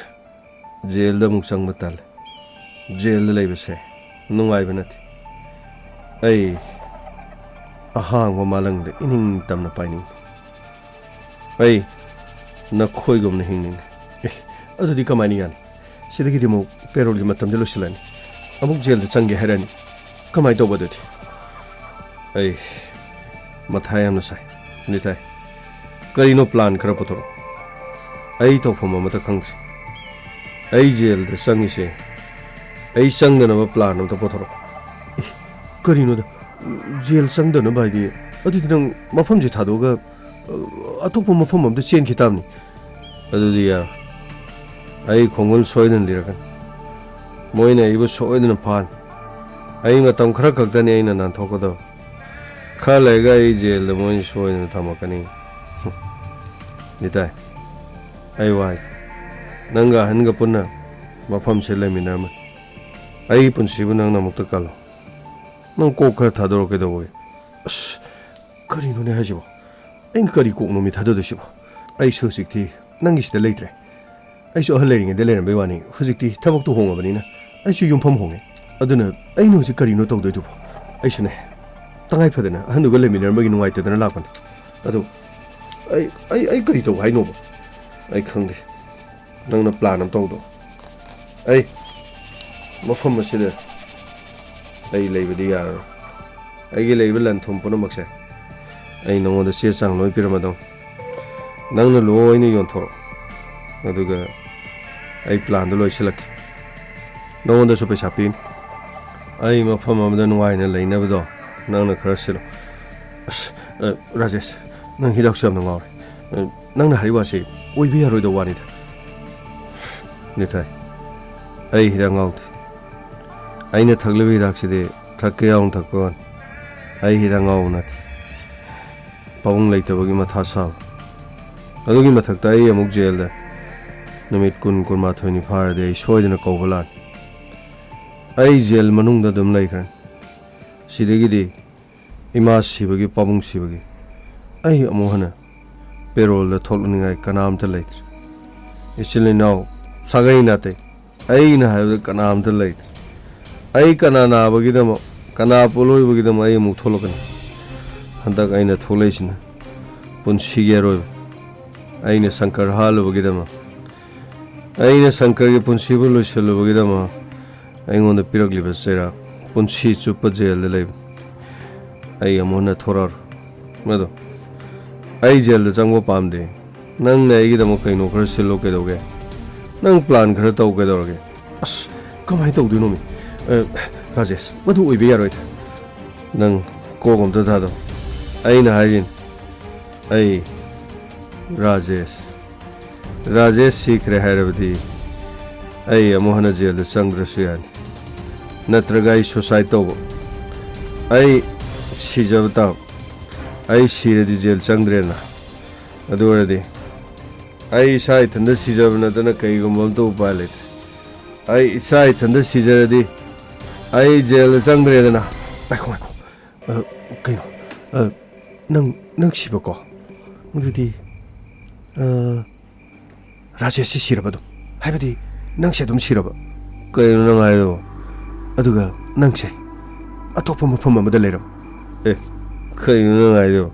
ꯖꯦꯜꯗ ꯑꯃꯨꯛ ꯆꯪꯕ ꯇꯜꯂꯦ꯫ ꯖꯦꯜꯗ ꯂꯩꯕꯁꯦ ꯅꯨꯡꯉꯥꯏꯕ ꯅꯠꯇꯦ꯫ ꯑꯩ ꯑꯍꯥꯡꯕ ꯃꯥꯂꯪꯗ ꯏꯅꯤꯡ ꯇꯝꯅ ꯄꯥꯏꯅꯤꯡꯉꯤ꯫ ꯑꯩ ꯅꯈꯣꯏꯒꯨꯝꯅ ꯍꯤꯡꯅꯤꯡꯉꯤ꯫ ꯑꯦ, ꯑꯗꯨꯗꯤ ꯀꯃꯥꯏꯅ ꯌꯥꯅꯤ? ꯁꯤꯗꯒꯤꯗꯤ ꯑꯃꯨꯛ ꯄꯦꯔꯣꯜꯒꯤ ꯃꯇꯝꯗꯤ ꯂꯣꯏꯁꯤꯜꯂꯅꯤ꯫ ꯑꯃꯨꯛ ꯖꯦꯜꯗ ꯆꯪꯒꯦ ꯍꯥꯏꯔꯅꯤ꯫ ꯀꯃꯥꯏꯅ ꯇꯧꯕ ꯑꯗꯨꯗꯤ? ꯑꯩ ꯃꯊꯥ ꯌꯥꯝꯅ ꯁꯥꯏ꯫ ꯅꯤꯇꯥꯏ, ꯀꯔꯤꯅꯣ ꯄ꯭ꯂꯥꯟ ꯈꯔ ꯄꯨꯊꯣꯔꯛꯑꯣ꯫ ꯑꯩ ꯇꯧꯐꯝ ꯑꯃꯠꯇ ꯈꯪꯗ꯭ꯔꯦ꯫ ꯑꯩ ꯖꯦꯜꯗ ꯆꯪꯉꯤꯁꯦ, ꯑꯩ ꯆꯪꯗꯅꯕ ꯄ꯭ꯂꯥꯟ ꯑꯝꯇ ꯄꯨꯊꯣꯔꯛꯑꯣ꯫ ꯑꯦ, ꯀꯔꯤꯅꯣꯗ? ꯖꯦꯜ ꯆꯪꯗꯅꯕ ꯍꯥꯏꯗꯤ? ꯑꯗꯨꯗꯤ ꯅꯪ ꯃꯐꯝꯁꯦ ꯊꯥꯗꯣꯛꯑꯒ, ꯑ, ꯑꯇꯣꯞꯄ ꯃꯐꯝ ꯑꯝꯗ ꯆꯦꯟꯈꯤ ꯇꯥꯕꯅꯤ꯫ ꯑꯗꯨꯗꯤ ꯌꯥꯔꯣꯏ꯫ ꯑꯩ ꯈꯣꯡꯒꯨꯜ ꯁꯣꯏꯗꯅ ꯂꯤꯔꯛꯀꯅꯤ꯫ ꯃꯣꯏꯅ ꯑꯩꯕꯨ ꯁꯣꯏꯗꯅ ꯐꯥꯅꯤ꯫ ꯑꯩ ꯃꯇꯝ ꯈꯔ ꯈꯛꯇꯅꯤ ꯑꯩꯅ ꯅꯥꯟꯊꯣꯛꯀꯗꯕ꯫ ꯈꯔ ꯂꯩꯔꯒ ꯑꯩ ꯖꯦꯜꯗ ꯃꯣꯏꯅ ꯁꯣꯏꯗꯅ ꯊꯝꯃꯛꯀꯅꯤ꯫ ꯅꯤꯇꯥꯏ, ꯑꯩ ꯋꯥ ꯍꯥꯏꯒꯦ꯫ ꯅꯪꯒ ꯑꯍꯟꯒ ꯄꯨꯟꯅ ꯃꯐꯝꯁꯦ ꯂꯩꯃꯤꯟꯅꯔꯝꯃꯅꯤ꯫ ꯑꯩꯒꯤ ꯄꯨꯟꯁꯤꯕꯨ ꯅꯪꯅ ꯑꯃꯨꯛꯇ ꯀꯜꯂꯣ꯫ ꯅꯪ ꯀꯣꯛ ꯈꯔ ꯊꯥꯗꯣꯔꯛꯑꯣ ꯀꯩꯗꯧꯕꯒꯤ? ꯑꯁ, ꯀꯔꯤꯅꯣꯅꯦ ꯍꯥꯏꯁꯤꯕꯣ? ꯑꯩꯅ ꯀꯔꯤ ꯀꯣꯛꯅꯣ ꯃꯤ ꯊꯥꯗꯗꯣꯏꯁꯤꯕꯣ? ꯑꯩꯁꯨ ꯍꯧꯖꯤꯛꯇꯤ ꯅꯪꯒꯤꯁꯤꯗ ꯂꯩꯇ꯭ꯔꯦ꯫ ꯑꯩꯁꯨ ꯑꯍꯜ ꯂꯩꯔꯤꯉꯩꯗ ꯂꯩꯔꯝꯕꯩ ꯋꯥꯅꯤ, ꯍꯧꯖꯤꯛꯇꯤ ꯊꯕꯛꯇꯨ ꯍꯣꯡꯉꯕꯅꯤꯅ ꯑꯩꯁꯨ ꯌꯨꯝꯐꯝ ꯍꯣꯡꯉꯦ꯫ ꯑꯗꯨꯅ ꯑꯩꯅ ꯍꯧꯖꯤꯛ ꯀꯔꯤꯅꯣ ꯇꯧꯗꯣꯏꯗꯨꯕꯣ? ꯑꯩꯁꯨꯅꯦ, ꯇꯉꯥꯏ ꯐꯗꯅ ꯑꯍꯟꯗꯨꯒ ꯂꯩꯃꯤꯟꯅꯔꯝꯕꯒꯤ ꯅꯨꯡꯉꯥꯏꯇꯗꯅ ꯂꯥꯛꯄꯅꯤ꯫ ꯑꯗꯨ ꯑꯩ, ꯑꯩ, ꯑꯩ ꯀꯔꯤ ꯇꯧ ꯍꯥꯏꯅꯣꯕ? ꯑꯩ ꯈꯪꯗꯦ꯫ ꯅꯪꯅ ꯄ꯭ꯂꯥꯟ ꯑꯃ ꯇꯧꯗꯣ꯫ ꯑꯩ ꯃꯐꯝ ꯑꯁꯤꯗ ꯑꯩ ꯂꯩꯕꯗꯤ ꯌꯥꯔꯔꯣꯏ꯫ ꯑꯩꯒꯤ ꯂꯩꯕ ꯂꯟ ꯊꯨꯝ ꯄꯨꯝꯅꯃꯛꯁꯦ ꯑꯩ ꯅꯉꯣꯟꯗ ꯆꯦ ꯆꯥꯡ ꯂꯣꯏ ꯄꯤꯔꯝꯃꯗꯧꯅꯤ꯫ ꯅꯪꯅ ꯂꯣꯏꯅ ꯌꯣꯟꯊꯣꯔꯛꯑꯣ, ꯑꯗꯨꯒ ꯑꯩ ꯄ꯭ꯂꯥꯟꯗꯣ ꯂꯣꯏꯁꯤꯜꯂꯛꯀꯦ꯫ ꯅꯉꯣꯟꯗꯁꯨ ꯄꯩꯁꯥ ꯄꯤꯅꯤ꯫ ꯑꯩ ꯃꯐꯝ ꯑꯃꯗ ꯅꯨꯡꯉꯥꯏꯅ ꯂꯩꯅꯕꯗꯣ ꯅꯪꯅ ꯈꯔ ꯁꯤꯜꯂꯣ꯫ ꯑꯁ, ꯑ, ꯔꯥꯖꯦꯁ, ꯅꯪ ꯍꯤꯗꯥꯛꯁꯨ ꯌꯥꯝꯅ ꯉꯥꯎꯔꯦ꯫ ꯑ, ꯅꯪꯅ ꯍꯥꯏꯔꯤꯕ ꯋꯥꯁꯤ ꯑꯣꯏꯕ ꯌꯥꯔꯣꯏꯗꯧꯕ ꯋꯥꯅꯤꯗ꯫ ꯅꯤꯊꯥꯏ, ꯑꯩ ꯍꯤꯗꯥꯛ ꯉꯥꯎꯗꯦ꯫ ꯑꯩꯅ ꯊꯛꯂꯤꯕ ꯍꯤꯗꯥꯛꯁꯤꯗꯤ ꯊꯛꯀꯦ ꯌꯥꯎꯅ ꯊꯛꯄ ꯋꯥꯅꯤ꯫ ꯑꯩ ꯍꯤꯗꯥꯛ ꯉꯥꯎꯕ ꯅꯠꯇꯦ꯫ ꯄꯥꯕꯨꯡ ꯂꯩꯇꯕꯒꯤ ꯃꯊꯥ ꯁꯥꯕ꯫ ꯑꯗꯨꯒꯤ ꯃꯊꯛꯇ ꯑꯩ ꯑꯃꯨꯛ ꯖꯦꯜꯗ ꯅꯨꯃꯤꯠ ꯀꯨꯟ, ꯀꯨꯟꯃꯥꯊꯣꯏꯅꯤ ꯐꯥꯔꯗꯤ ꯑꯩ ꯁꯣꯏꯗꯅ ꯀꯧꯕ ꯂꯥꯛꯅꯤ꯫ ꯑꯩ ꯖꯦꯜ ꯃꯅꯨꯡꯗ ꯑꯗꯨꯝ ꯂꯩꯈ꯭ꯔꯅꯤ꯫ ꯁꯤꯗꯒꯤꯗꯤ ꯏꯃꯥ ꯁꯤꯕꯒꯤ, ꯄꯥꯕꯨꯡ ꯁꯤꯕꯒꯤ ꯑꯩ ꯑꯃꯨꯛ ꯍꯟꯅ ꯄꯦꯔꯣꯜꯗ ꯊꯣꯛꯂꯛꯅꯤꯡꯉꯥꯏ ꯀꯅꯥꯝꯇ ꯂꯩꯇ꯭ꯔꯦ꯫ ꯏꯆꯤꯜ ꯏꯅꯥꯎ, ꯁꯥꯒꯩ ꯅꯥꯇꯩ, ꯑꯩꯅ ꯍꯥꯏꯕꯗ ꯀꯅꯥꯝꯇ ꯂꯩꯇ꯭ꯔꯦ꯫ ꯑꯩ ꯀꯅꯥ ꯅꯥꯕꯒꯤꯗꯃꯛ, ꯀꯅꯥ ꯄꯣꯠꯂꯣꯏꯕꯒꯤꯗꯃꯛ ꯑꯩ ꯑꯃꯨꯛ ꯊꯣꯛꯂꯛꯀꯅꯤ? ꯍꯟꯗꯛ ꯑꯩꯅ ꯊꯣꯛꯂꯛꯏꯁꯤꯅ ꯄꯨꯟꯁꯤꯒꯤ ꯑꯔꯣꯏꯕ꯫ ꯑꯩꯅ ꯁꯪꯀꯔ ꯍꯥꯠꯂꯨꯕꯒꯤꯗꯃꯛ, ꯑꯩꯅ ꯁꯪꯀꯔꯒꯤ ꯄꯨꯟꯁꯤꯕꯨ ꯂꯣꯏꯁꯤꯜꯂꯨꯕꯒꯤꯗꯃꯛ ꯑꯩꯉꯣꯟꯗ ꯄꯤꯔꯛꯂꯤꯕ ꯆꯩꯔꯥꯛ, ꯄꯨꯟꯁꯤ ꯆꯨꯞꯄ ꯖꯦꯜꯗ ꯂꯩꯕ꯫ ꯑꯩ ꯑꯃꯨꯛ ꯍꯟꯅ ꯊꯣꯔꯛꯑꯔꯣꯏ꯫ ꯃꯗꯨ, ꯑꯩ ꯖꯦꯜꯗ ꯆꯪꯕ ꯄꯥꯝꯗꯦ꯫ ꯅꯪꯅ ꯑꯩꯒꯤꯗꯃꯛ ꯀꯩꯅꯣ ꯈꯔ ꯁꯤꯜꯂꯣ ꯀꯩꯗꯧꯒꯦ? ꯅꯪ ꯄ꯭ꯂꯥꯟ ꯈꯔ ꯇꯧ ꯀꯩꯗꯧꯔꯒꯦ? ꯑꯁ, ꯀꯃꯥꯏꯅ ꯇꯧꯗꯣꯏꯅꯣ ꯃꯤ? ꯑ, ꯔꯥꯖꯦꯁ, ꯃꯗꯨ ꯑꯣꯏꯕ ꯌꯥꯔꯣꯏꯗ꯫ ꯅꯪ ꯀꯣꯛ ꯑꯝꯇ ꯊꯥꯗꯧ꯫ ꯑꯩꯅ ꯍꯥꯏꯔꯤꯅꯤ, ꯑꯩ ꯔꯥꯖꯦꯁ꯫ ꯔꯥꯖꯦꯁ ꯁꯤꯈ꯭ꯔꯦ ꯍꯥꯏꯔꯕꯗꯤ ꯑꯩ ꯑꯃꯨꯛ ꯍꯟꯅ ꯖꯦꯜꯗ ꯆꯪꯗ꯭ꯔꯁꯨ ꯌꯥꯅꯤ꯫ ꯅꯠꯇ꯭ꯔꯒ ꯑꯩ ꯁꯨꯁꯥꯏꯗ ꯇꯧꯕ꯫ ꯑꯩ ꯁꯤꯖꯕ ꯇꯥꯕ꯫ ꯑꯩ ꯁꯤꯔꯗꯤ ꯖꯦꯜ ꯆꯪꯗ꯭ꯔꯦꯅ꯫ ꯑꯗꯨ ꯑꯣꯏꯔꯗꯤ ꯑꯩ ꯏꯁꯥ ꯏꯊꯟꯇ ꯁꯤꯖꯕ ꯅꯠꯇꯅ ꯀꯩꯒꯨꯝꯕ ꯑꯝꯇ ꯎꯄꯥꯏ ꯂꯩꯇ꯭ꯔꯦ꯫ ꯑꯩ ꯏꯁꯥ ꯏꯊꯟꯇ ꯁꯤꯖꯔꯗꯤ ꯑꯩ ꯖꯦꯜꯗ ꯆꯪꯗ꯭ꯔꯦꯗꯅ꯫ ꯉꯥꯏꯈꯣ, ꯉꯥꯏꯈꯣ꯫ ꯑ, ꯀꯩꯅꯣ? ꯑ, ꯅꯪ, ꯅꯪ ꯁꯤꯕꯀꯣ? ꯑꯗꯨꯗꯤ, ꯑ, ꯔꯥꯖꯦꯁꯁꯤ ꯁꯤꯔꯕ ꯑꯗꯨꯝ? ꯍꯥꯏꯕꯗꯤ, ꯅꯪꯁꯦ ꯑꯗꯨꯝ ꯁꯤꯔꯕ? ꯀꯩꯅꯣ ꯅꯪ ꯍꯥꯏꯗꯣ? ꯑꯗꯨꯒ ꯅꯪꯁꯦ ꯑꯇꯣꯞꯄ ꯃꯐꯝ ꯑꯃꯗ ꯂꯩꯔꯕ? ꯑꯦ, ꯀꯩꯅꯣ ꯅꯪ ꯍꯥꯏꯗꯣ?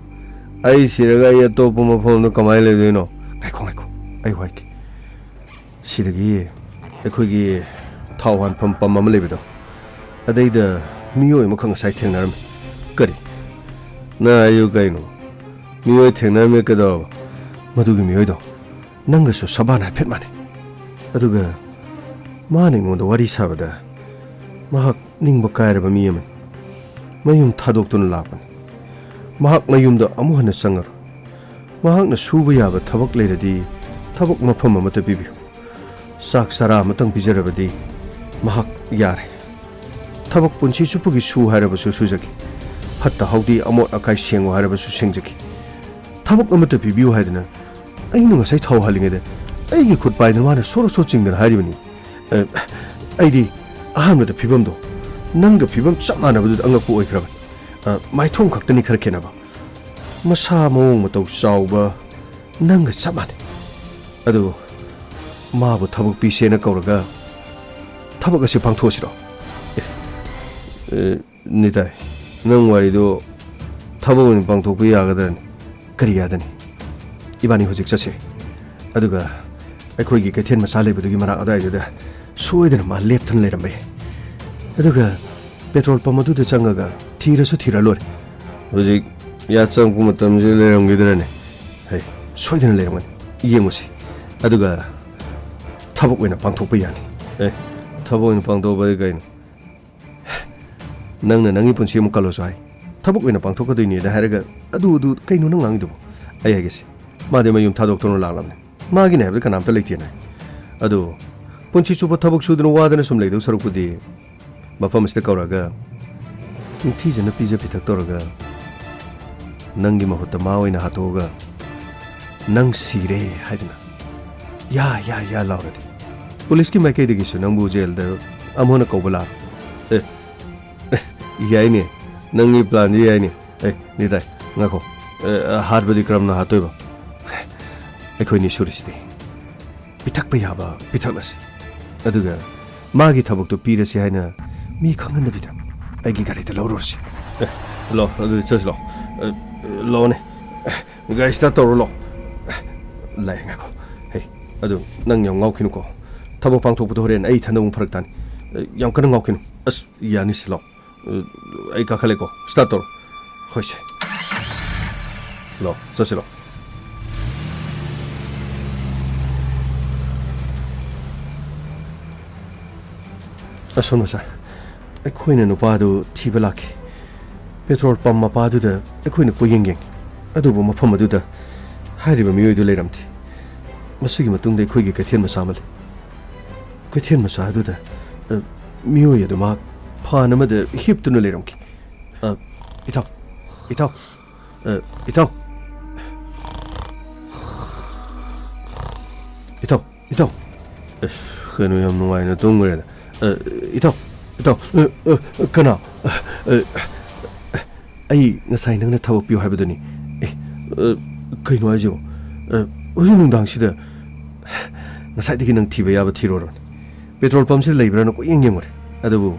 ꯑꯩ ꯁꯤꯔꯒ ꯑꯩ ꯑꯇꯣꯞꯄ ꯃꯐꯝ ꯑꯃꯗ ꯀꯃꯥꯏꯅ ꯂꯩꯗꯣꯏꯅꯣ? ꯉꯥꯏꯈꯣ, ꯉꯥꯏꯈꯣ, ꯑꯩ ꯋꯥꯏꯒꯦ꯫ ꯁꯤꯗꯒꯤ ꯑꯩꯈꯣꯏꯒꯤ ꯊꯥꯎ ꯍꯥꯟꯐꯝ ꯄꯝ ꯑꯃ ꯂꯩꯕꯗꯣ, ꯑꯗꯩꯗ ꯃꯤꯑꯣꯏ ꯑꯃꯈꯛ ꯉꯁꯥꯏ ꯊꯦꯡꯅꯔꯝꯃꯤ꯫ ꯀꯔꯤ? ꯅꯪ ꯍꯥꯏꯌꯨ ꯀꯩꯅꯣ? ꯃꯤꯑꯣꯏ ꯊꯦꯡꯅꯔꯝꯃꯤ ꯀꯩꯗꯧꯔꯕ? ꯃꯗꯨꯒꯤ ꯃꯤꯑꯣꯏꯗꯣ ꯅꯪꯒꯁꯨ ꯁꯕꯥꯟ ꯍꯥꯏꯐꯦꯠ ꯃꯥꯟꯅꯩ꯫ ꯑꯗꯨꯒ ꯃꯥꯅ ꯑꯩꯉꯣꯟꯗ ꯋꯥꯔꯤ ꯁꯥꯕꯗ ꯃꯍꯥꯛ ꯅꯤꯡꯕ ꯀꯥꯏꯔꯕ ꯃꯤ ꯑꯃꯅꯤ꯫ ꯃꯌꯨꯝ ꯊꯥꯗꯣꯛꯇꯨꯅ ꯂꯥꯛꯄꯅꯤ꯫ ꯃꯍꯥꯛ ꯃꯌꯨꯝꯗ ꯑꯃꯨꯛ ꯍꯟꯅ ꯆꯪꯉꯔꯣꯏ꯫ ꯃꯍꯥꯛꯅ ꯁꯨꯕ ꯌꯥꯕ ꯊꯕꯛ ꯂꯩꯔꯗꯤ ꯊꯕꯛ ꯃꯐꯝ ꯑꯃꯠꯇ ꯄꯤꯕꯤꯌꯨ꯫ ꯆꯥꯛ ꯆꯔꯥ ꯑꯃꯇꯪ ꯄꯤꯖꯔꯕꯗꯤ ꯃꯍꯥꯛ ꯌꯥꯔꯦ꯫ ꯊꯕꯛ ꯄꯨꯟꯁꯤ ꯆꯨꯞꯄꯒꯤ ꯁꯨ ꯍꯥꯏꯔꯕꯁꯨ ꯁꯨꯖꯒꯦ꯫ ꯐꯠꯇ ꯍꯥꯎꯗꯤ ꯑꯃꯣꯠ ꯑꯀꯥꯏ ꯁꯦꯡꯉꯨ ꯍꯥꯏꯔꯕꯁꯨ ꯁꯦꯡꯖꯒꯦ꯫ ꯊꯕꯛ ꯑꯃꯠꯇ ꯄꯤꯕꯤꯌꯨ ꯍꯥꯏꯗꯅ ꯑꯩꯅ ꯉꯁꯥꯏ ꯊꯥꯎ ꯍꯥꯜꯂꯤꯉꯩꯗ ꯑꯩꯒꯤ ꯈꯨꯠ ꯄꯥꯏꯗꯅ ꯃꯥꯅ ꯁꯣꯔꯣ ꯁꯣꯔꯣ ꯆꯤꯡꯗꯅ ꯍꯥꯏꯔꯤꯕꯅꯤ꯫ ꯑ, ꯑꯩꯗꯤ ꯑꯍꯥꯟꯕꯗ ꯐꯤꯕꯝꯗꯣ ꯅꯪꯒ ꯐꯤꯕꯝ ꯆꯞ ꯃꯥꯟꯅꯕꯗꯨꯗ ꯑꯉꯛꯄ ꯑꯣꯏꯈ꯭ꯔꯕꯅꯤ꯫ ꯑ, ꯃꯥꯏꯊꯣꯡ ꯈꯛꯇꯅꯤ ꯈꯔ ꯈꯦꯠꯅꯕ꯫ ꯃꯁꯥ ꯃꯑꯣꯡ ꯃꯇꯧ ꯆꯥꯎꯕ ꯅꯪꯒ ꯆꯞ ꯃꯥꯟꯅꯩ꯫ ꯑꯗꯨ ꯃꯥꯕꯨ ꯊꯕꯛ ꯄꯤꯁꯦꯅ ꯀꯧꯔꯒ ꯊꯕꯛ ꯑꯁꯤ ꯄꯥꯡꯊꯣꯛꯑꯁꯤꯔꯣ? ꯑꯦ, ꯑꯦ, ꯅꯤꯇꯥꯏ, ꯅꯪ ꯋꯥꯔꯤꯗꯣ ꯊꯕꯛ ꯑꯣꯏꯅ ꯄꯥꯡꯊꯣꯛꯄ ꯌꯥꯒꯗ꯭ꯔꯅꯤ? ꯀꯔꯤ ꯌꯥꯗꯅꯤ? ꯏꯕꯥꯅꯤ ꯍꯧꯖꯤꯛ ꯆꯠꯁꯦ꯫ ꯑꯗꯨꯒ ꯑꯩꯈꯣꯏꯒꯤ ꯀꯩꯊꯦꯜ ꯃꯆꯥ ꯂꯩꯕꯗꯨꯒꯤ ꯃꯅꯥꯛ ꯑꯗꯨꯋꯥꯏꯗꯨꯗ ꯁꯣꯏꯗꯅ ꯃꯥ ꯂꯦꯞꯇꯨꯅ ꯂꯩꯔꯝꯕ ꯌꯥꯏ꯫ ꯑꯗꯨꯒ ꯄꯦꯇ꯭ꯔꯣꯜ ꯄꯝ ꯑꯗꯨꯗ ꯆꯪꯉꯒ ꯊꯤꯔꯁꯨ ꯊꯤꯔ ꯂꯣꯏꯔꯦ꯫ ꯍꯧꯖꯤꯛ ꯌꯥ ꯆꯪꯉꯛꯄ ꯃꯇꯝꯁꯤꯗ ꯂꯩꯔꯝꯈꯤꯗ꯭ꯔꯅꯦ? ꯍꯩ, ꯁꯣꯏꯗꯅ ꯂꯩꯔꯝꯒꯅꯤ꯫ ꯌꯦꯡꯉꯨꯁꯤ꯫ ꯑꯗꯨꯒ ꯊꯕꯛ ꯑꯣꯏꯅ ꯄꯥꯡꯊꯣꯛꯄ ꯌꯥꯅꯤ꯫ ꯑꯦ, ꯊꯕꯛ ꯑꯣꯏꯅ ꯄꯥꯡꯊꯣꯛꯄꯗꯤ ꯀꯩꯅꯣ? ꯅꯪꯅ ꯅꯪꯒꯤ ꯄꯨꯟꯁꯤ ꯑꯃꯨꯛ ꯀꯜꯂꯣꯁꯨ ꯍꯥꯏ꯫ ꯊꯕꯛ ꯑꯣꯏꯅ ꯄꯥꯡꯊꯣꯛꯀꯗꯣꯏꯅꯦꯅ ꯍꯥꯏꯔꯒ ꯑꯗꯨ, ꯑꯗꯨ ꯀꯩꯅꯣ ꯅꯪ ꯉꯥꯡꯉꯤꯗꯨꯕꯣ? ꯑꯩ ꯍꯥꯏꯒꯦꯁꯦ, ꯃꯥꯗꯤ ꯃꯌꯨꯝ ꯊꯥꯗꯣꯛꯇꯨꯅ ꯂꯥꯛꯂꯕꯅꯤ꯫ ꯃꯥꯒꯤꯅꯦ ꯍꯥꯏꯕꯗ ꯀꯅꯥꯝꯇ ꯂꯩꯇꯦꯅ ꯍꯥꯏ꯫ ꯑꯗꯨ ꯄꯨꯟꯁꯤ ꯆꯨꯞꯄ ꯊꯕꯛ ꯁꯨꯗꯨꯅ ꯋꯥꯗꯅ ꯁꯨꯝ ꯂꯩꯗꯧ ꯁꯔꯨꯛꯄꯨꯗꯤ ꯃꯐꯝ ꯑꯁꯤꯗ ꯀꯧꯔꯒ ꯅꯤꯡꯊꯤꯖꯅ ꯄꯤꯖ ꯄꯤꯊꯛ ꯇꯧꯔꯒ ꯅꯪꯒꯤ ꯃꯍꯨꯠꯇ ꯃꯥ ꯑꯣꯏꯅ ꯍꯥꯠꯇꯣꯛꯑꯒ ꯅꯪ ꯁꯤꯔꯦ ꯍꯥꯏꯗꯅ ꯌꯥ, ꯌꯥ, ꯌꯥ ꯂꯥꯎꯔꯗꯤ ꯄꯨꯂꯤꯁꯀꯤ ꯃꯥꯏꯀꯩꯗꯒꯤꯁꯨ ꯅꯪꯕꯨ ꯖꯦꯜꯗ ꯑꯃꯨꯛ ꯍꯟꯅ ꯀꯧꯕ ꯂꯥꯛꯑꯔꯣꯏ꯫ ꯑꯦ, ꯑꯦ, ꯌꯥꯏꯅꯦ, ꯅꯪꯒꯤ ꯄ꯭ꯂꯥꯟꯗꯤ ꯌꯥꯏꯅꯦ꯫ ꯑꯦ, ꯅꯤꯇꯥꯏ, ꯉꯥꯏꯈꯣ꯫ ꯑꯦ, ꯍꯥꯠꯄꯗꯤ ꯀꯔꯝꯅ ꯍꯥꯠꯇꯣꯏꯕ? ꯑꯩꯈꯣꯏꯅꯤ ꯁꯨꯔꯤꯁꯤꯗꯤ꯫ ꯄꯤꯊꯛꯄ ꯌꯥꯕ ꯄꯤꯊꯛꯂꯁꯤ꯫ ꯑꯗꯨꯒ ꯃꯥꯒꯤ ꯊꯕꯛꯇꯨ ꯄꯤꯔꯁꯤ ꯍꯥꯏꯅ ꯃꯤ ꯈꯪꯍꯟꯗꯕꯤꯗ ꯑꯩꯒꯤ ꯒꯥꯔꯤꯗ ꯂꯧꯔꯨꯔꯁꯤ꯫ ꯑꯦ, ꯂꯥꯛꯑꯣ, ꯑꯗꯨꯗꯤ ꯆꯠꯁꯤ ꯂꯥꯛꯑꯣ꯫ ꯑꯦ, ꯂꯥꯛꯑꯣꯅꯦ꯫ ꯑꯦ, ꯒꯥꯔꯤ ꯁ꯭ꯇꯥꯔꯠ ꯇꯧꯔꯣ, ꯂꯥꯛꯑꯣ꯫ ꯑꯦ, ꯂꯥꯛꯑꯦ, ꯉꯥꯏꯈꯣ꯫ ꯍꯦ, ꯑꯗꯨ ꯅꯪ ꯌꯥꯝ ꯉꯥꯎꯈꯤꯅꯨꯀꯣ꯫ ꯊꯕꯛ ꯄꯥꯡꯊꯣꯛꯄꯗꯣ ꯍꯣꯔꯦꯟ ꯑꯩ ꯏꯊꯟꯗ ꯑꯃꯨꯛ ꯐꯔꯛ ꯇꯥꯅꯤ꯫ ꯑꯦ, ꯌꯥꯝ ꯀꯟꯅ ꯉꯥꯎꯈꯤꯅꯨ꯫ ꯑꯁ, ꯌꯥꯅꯤꯁꯦ, ꯂꯥꯛꯑꯣ꯫ ꯑꯦ, ꯑꯩ ꯀꯥꯈꯠꯂꯦꯀꯣ꯫ ꯁ꯭ꯇꯥꯔꯠ ꯇꯧꯔꯣ꯫ ꯍꯣꯏꯁꯦ꯫ ꯂꯥꯛꯑꯣ, ꯆꯠꯁꯤ ꯂꯥꯛꯑꯣ꯫ ꯑꯁꯣꯝꯅ ꯁꯥꯔ, ꯑꯩꯈꯣꯏꯅ ꯅꯨꯄꯥꯗꯨ ꯊꯤꯕ ꯂꯥꯛꯈꯤ꯫ ꯄꯦꯇ꯭ꯔꯣꯜ ꯄꯝ ꯃꯄꯥꯗꯨꯗ ꯑꯩꯈꯣꯏꯅ ꯀꯣꯏꯌꯦꯡ ꯌꯦꯡꯉꯤ, ꯑꯗꯨꯕꯨ ꯃꯐꯝ ꯑꯗꯨꯗ ꯍꯥꯏꯔꯤꯕ ꯃꯤꯑꯣꯏꯗꯨ ꯂꯩꯔꯝꯗꯦ꯫ ꯃꯁꯤꯒꯤ ꯃꯇꯨꯡꯗ ꯑꯩꯈꯣꯏꯒꯤ ꯀꯩꯊꯦꯜ ꯃꯆꯥ ꯑꯃ ꯂꯩ꯫ ꯀꯩꯊꯦꯜ ꯃꯆꯥ ꯑꯗꯨꯗ, ꯑ, ꯃꯤꯑꯣꯏ ꯑꯗꯨ ꯃꯍꯥꯛ ꯐꯥꯟ ꯑꯃꯗ ꯍꯤꯞꯇꯨꯅ ꯂꯩꯔꯝꯈꯤ꯫ ꯑ, ꯏꯇꯥꯎ, ꯏꯇꯥꯎ, ꯑ, ꯏꯇꯥꯎ, ꯏꯇꯥꯎ, ꯏꯇꯥꯎ꯫ ꯑꯁ, ꯀꯩꯅꯣ, ꯌꯥꯝ ꯅꯨꯡꯉꯥꯏꯅ ꯇꯨꯝꯈ꯭ꯔꯦꯗ꯫ ꯑ, ꯏꯇꯥꯎ, ꯏꯇꯥꯎ, ꯑ, ꯑ, ꯀꯅꯥ? ꯑ, ꯑ, ꯑꯩ ꯉꯁꯥꯏ ꯅꯪꯅ ꯊꯕꯛ ꯄꯤꯌꯨ ꯍꯥꯏꯕꯗꯨꯅꯤ꯫ ꯑꯦ, ꯑ, ꯀꯩꯅꯣ ꯍꯥꯏꯁꯤꯕꯣ? ꯑ, ꯍꯧꯖꯤꯛ ꯅꯨꯡꯗꯥꯡꯁꯤꯗ ꯉꯁꯥꯏꯗꯒꯤ ꯅꯪ ꯊꯤꯕ ꯌꯥꯕ ꯊꯤꯔꯨꯔꯕꯅꯤ꯫ ꯄꯦꯇ꯭ꯔꯣꯜ ꯄꯝꯁꯤꯗ ꯂꯩꯕ꯭ꯔꯥꯅ ꯀꯣꯏꯌꯦꯡ ꯌꯦꯡꯉꯨꯔꯦ, ꯑꯗꯨꯕꯨ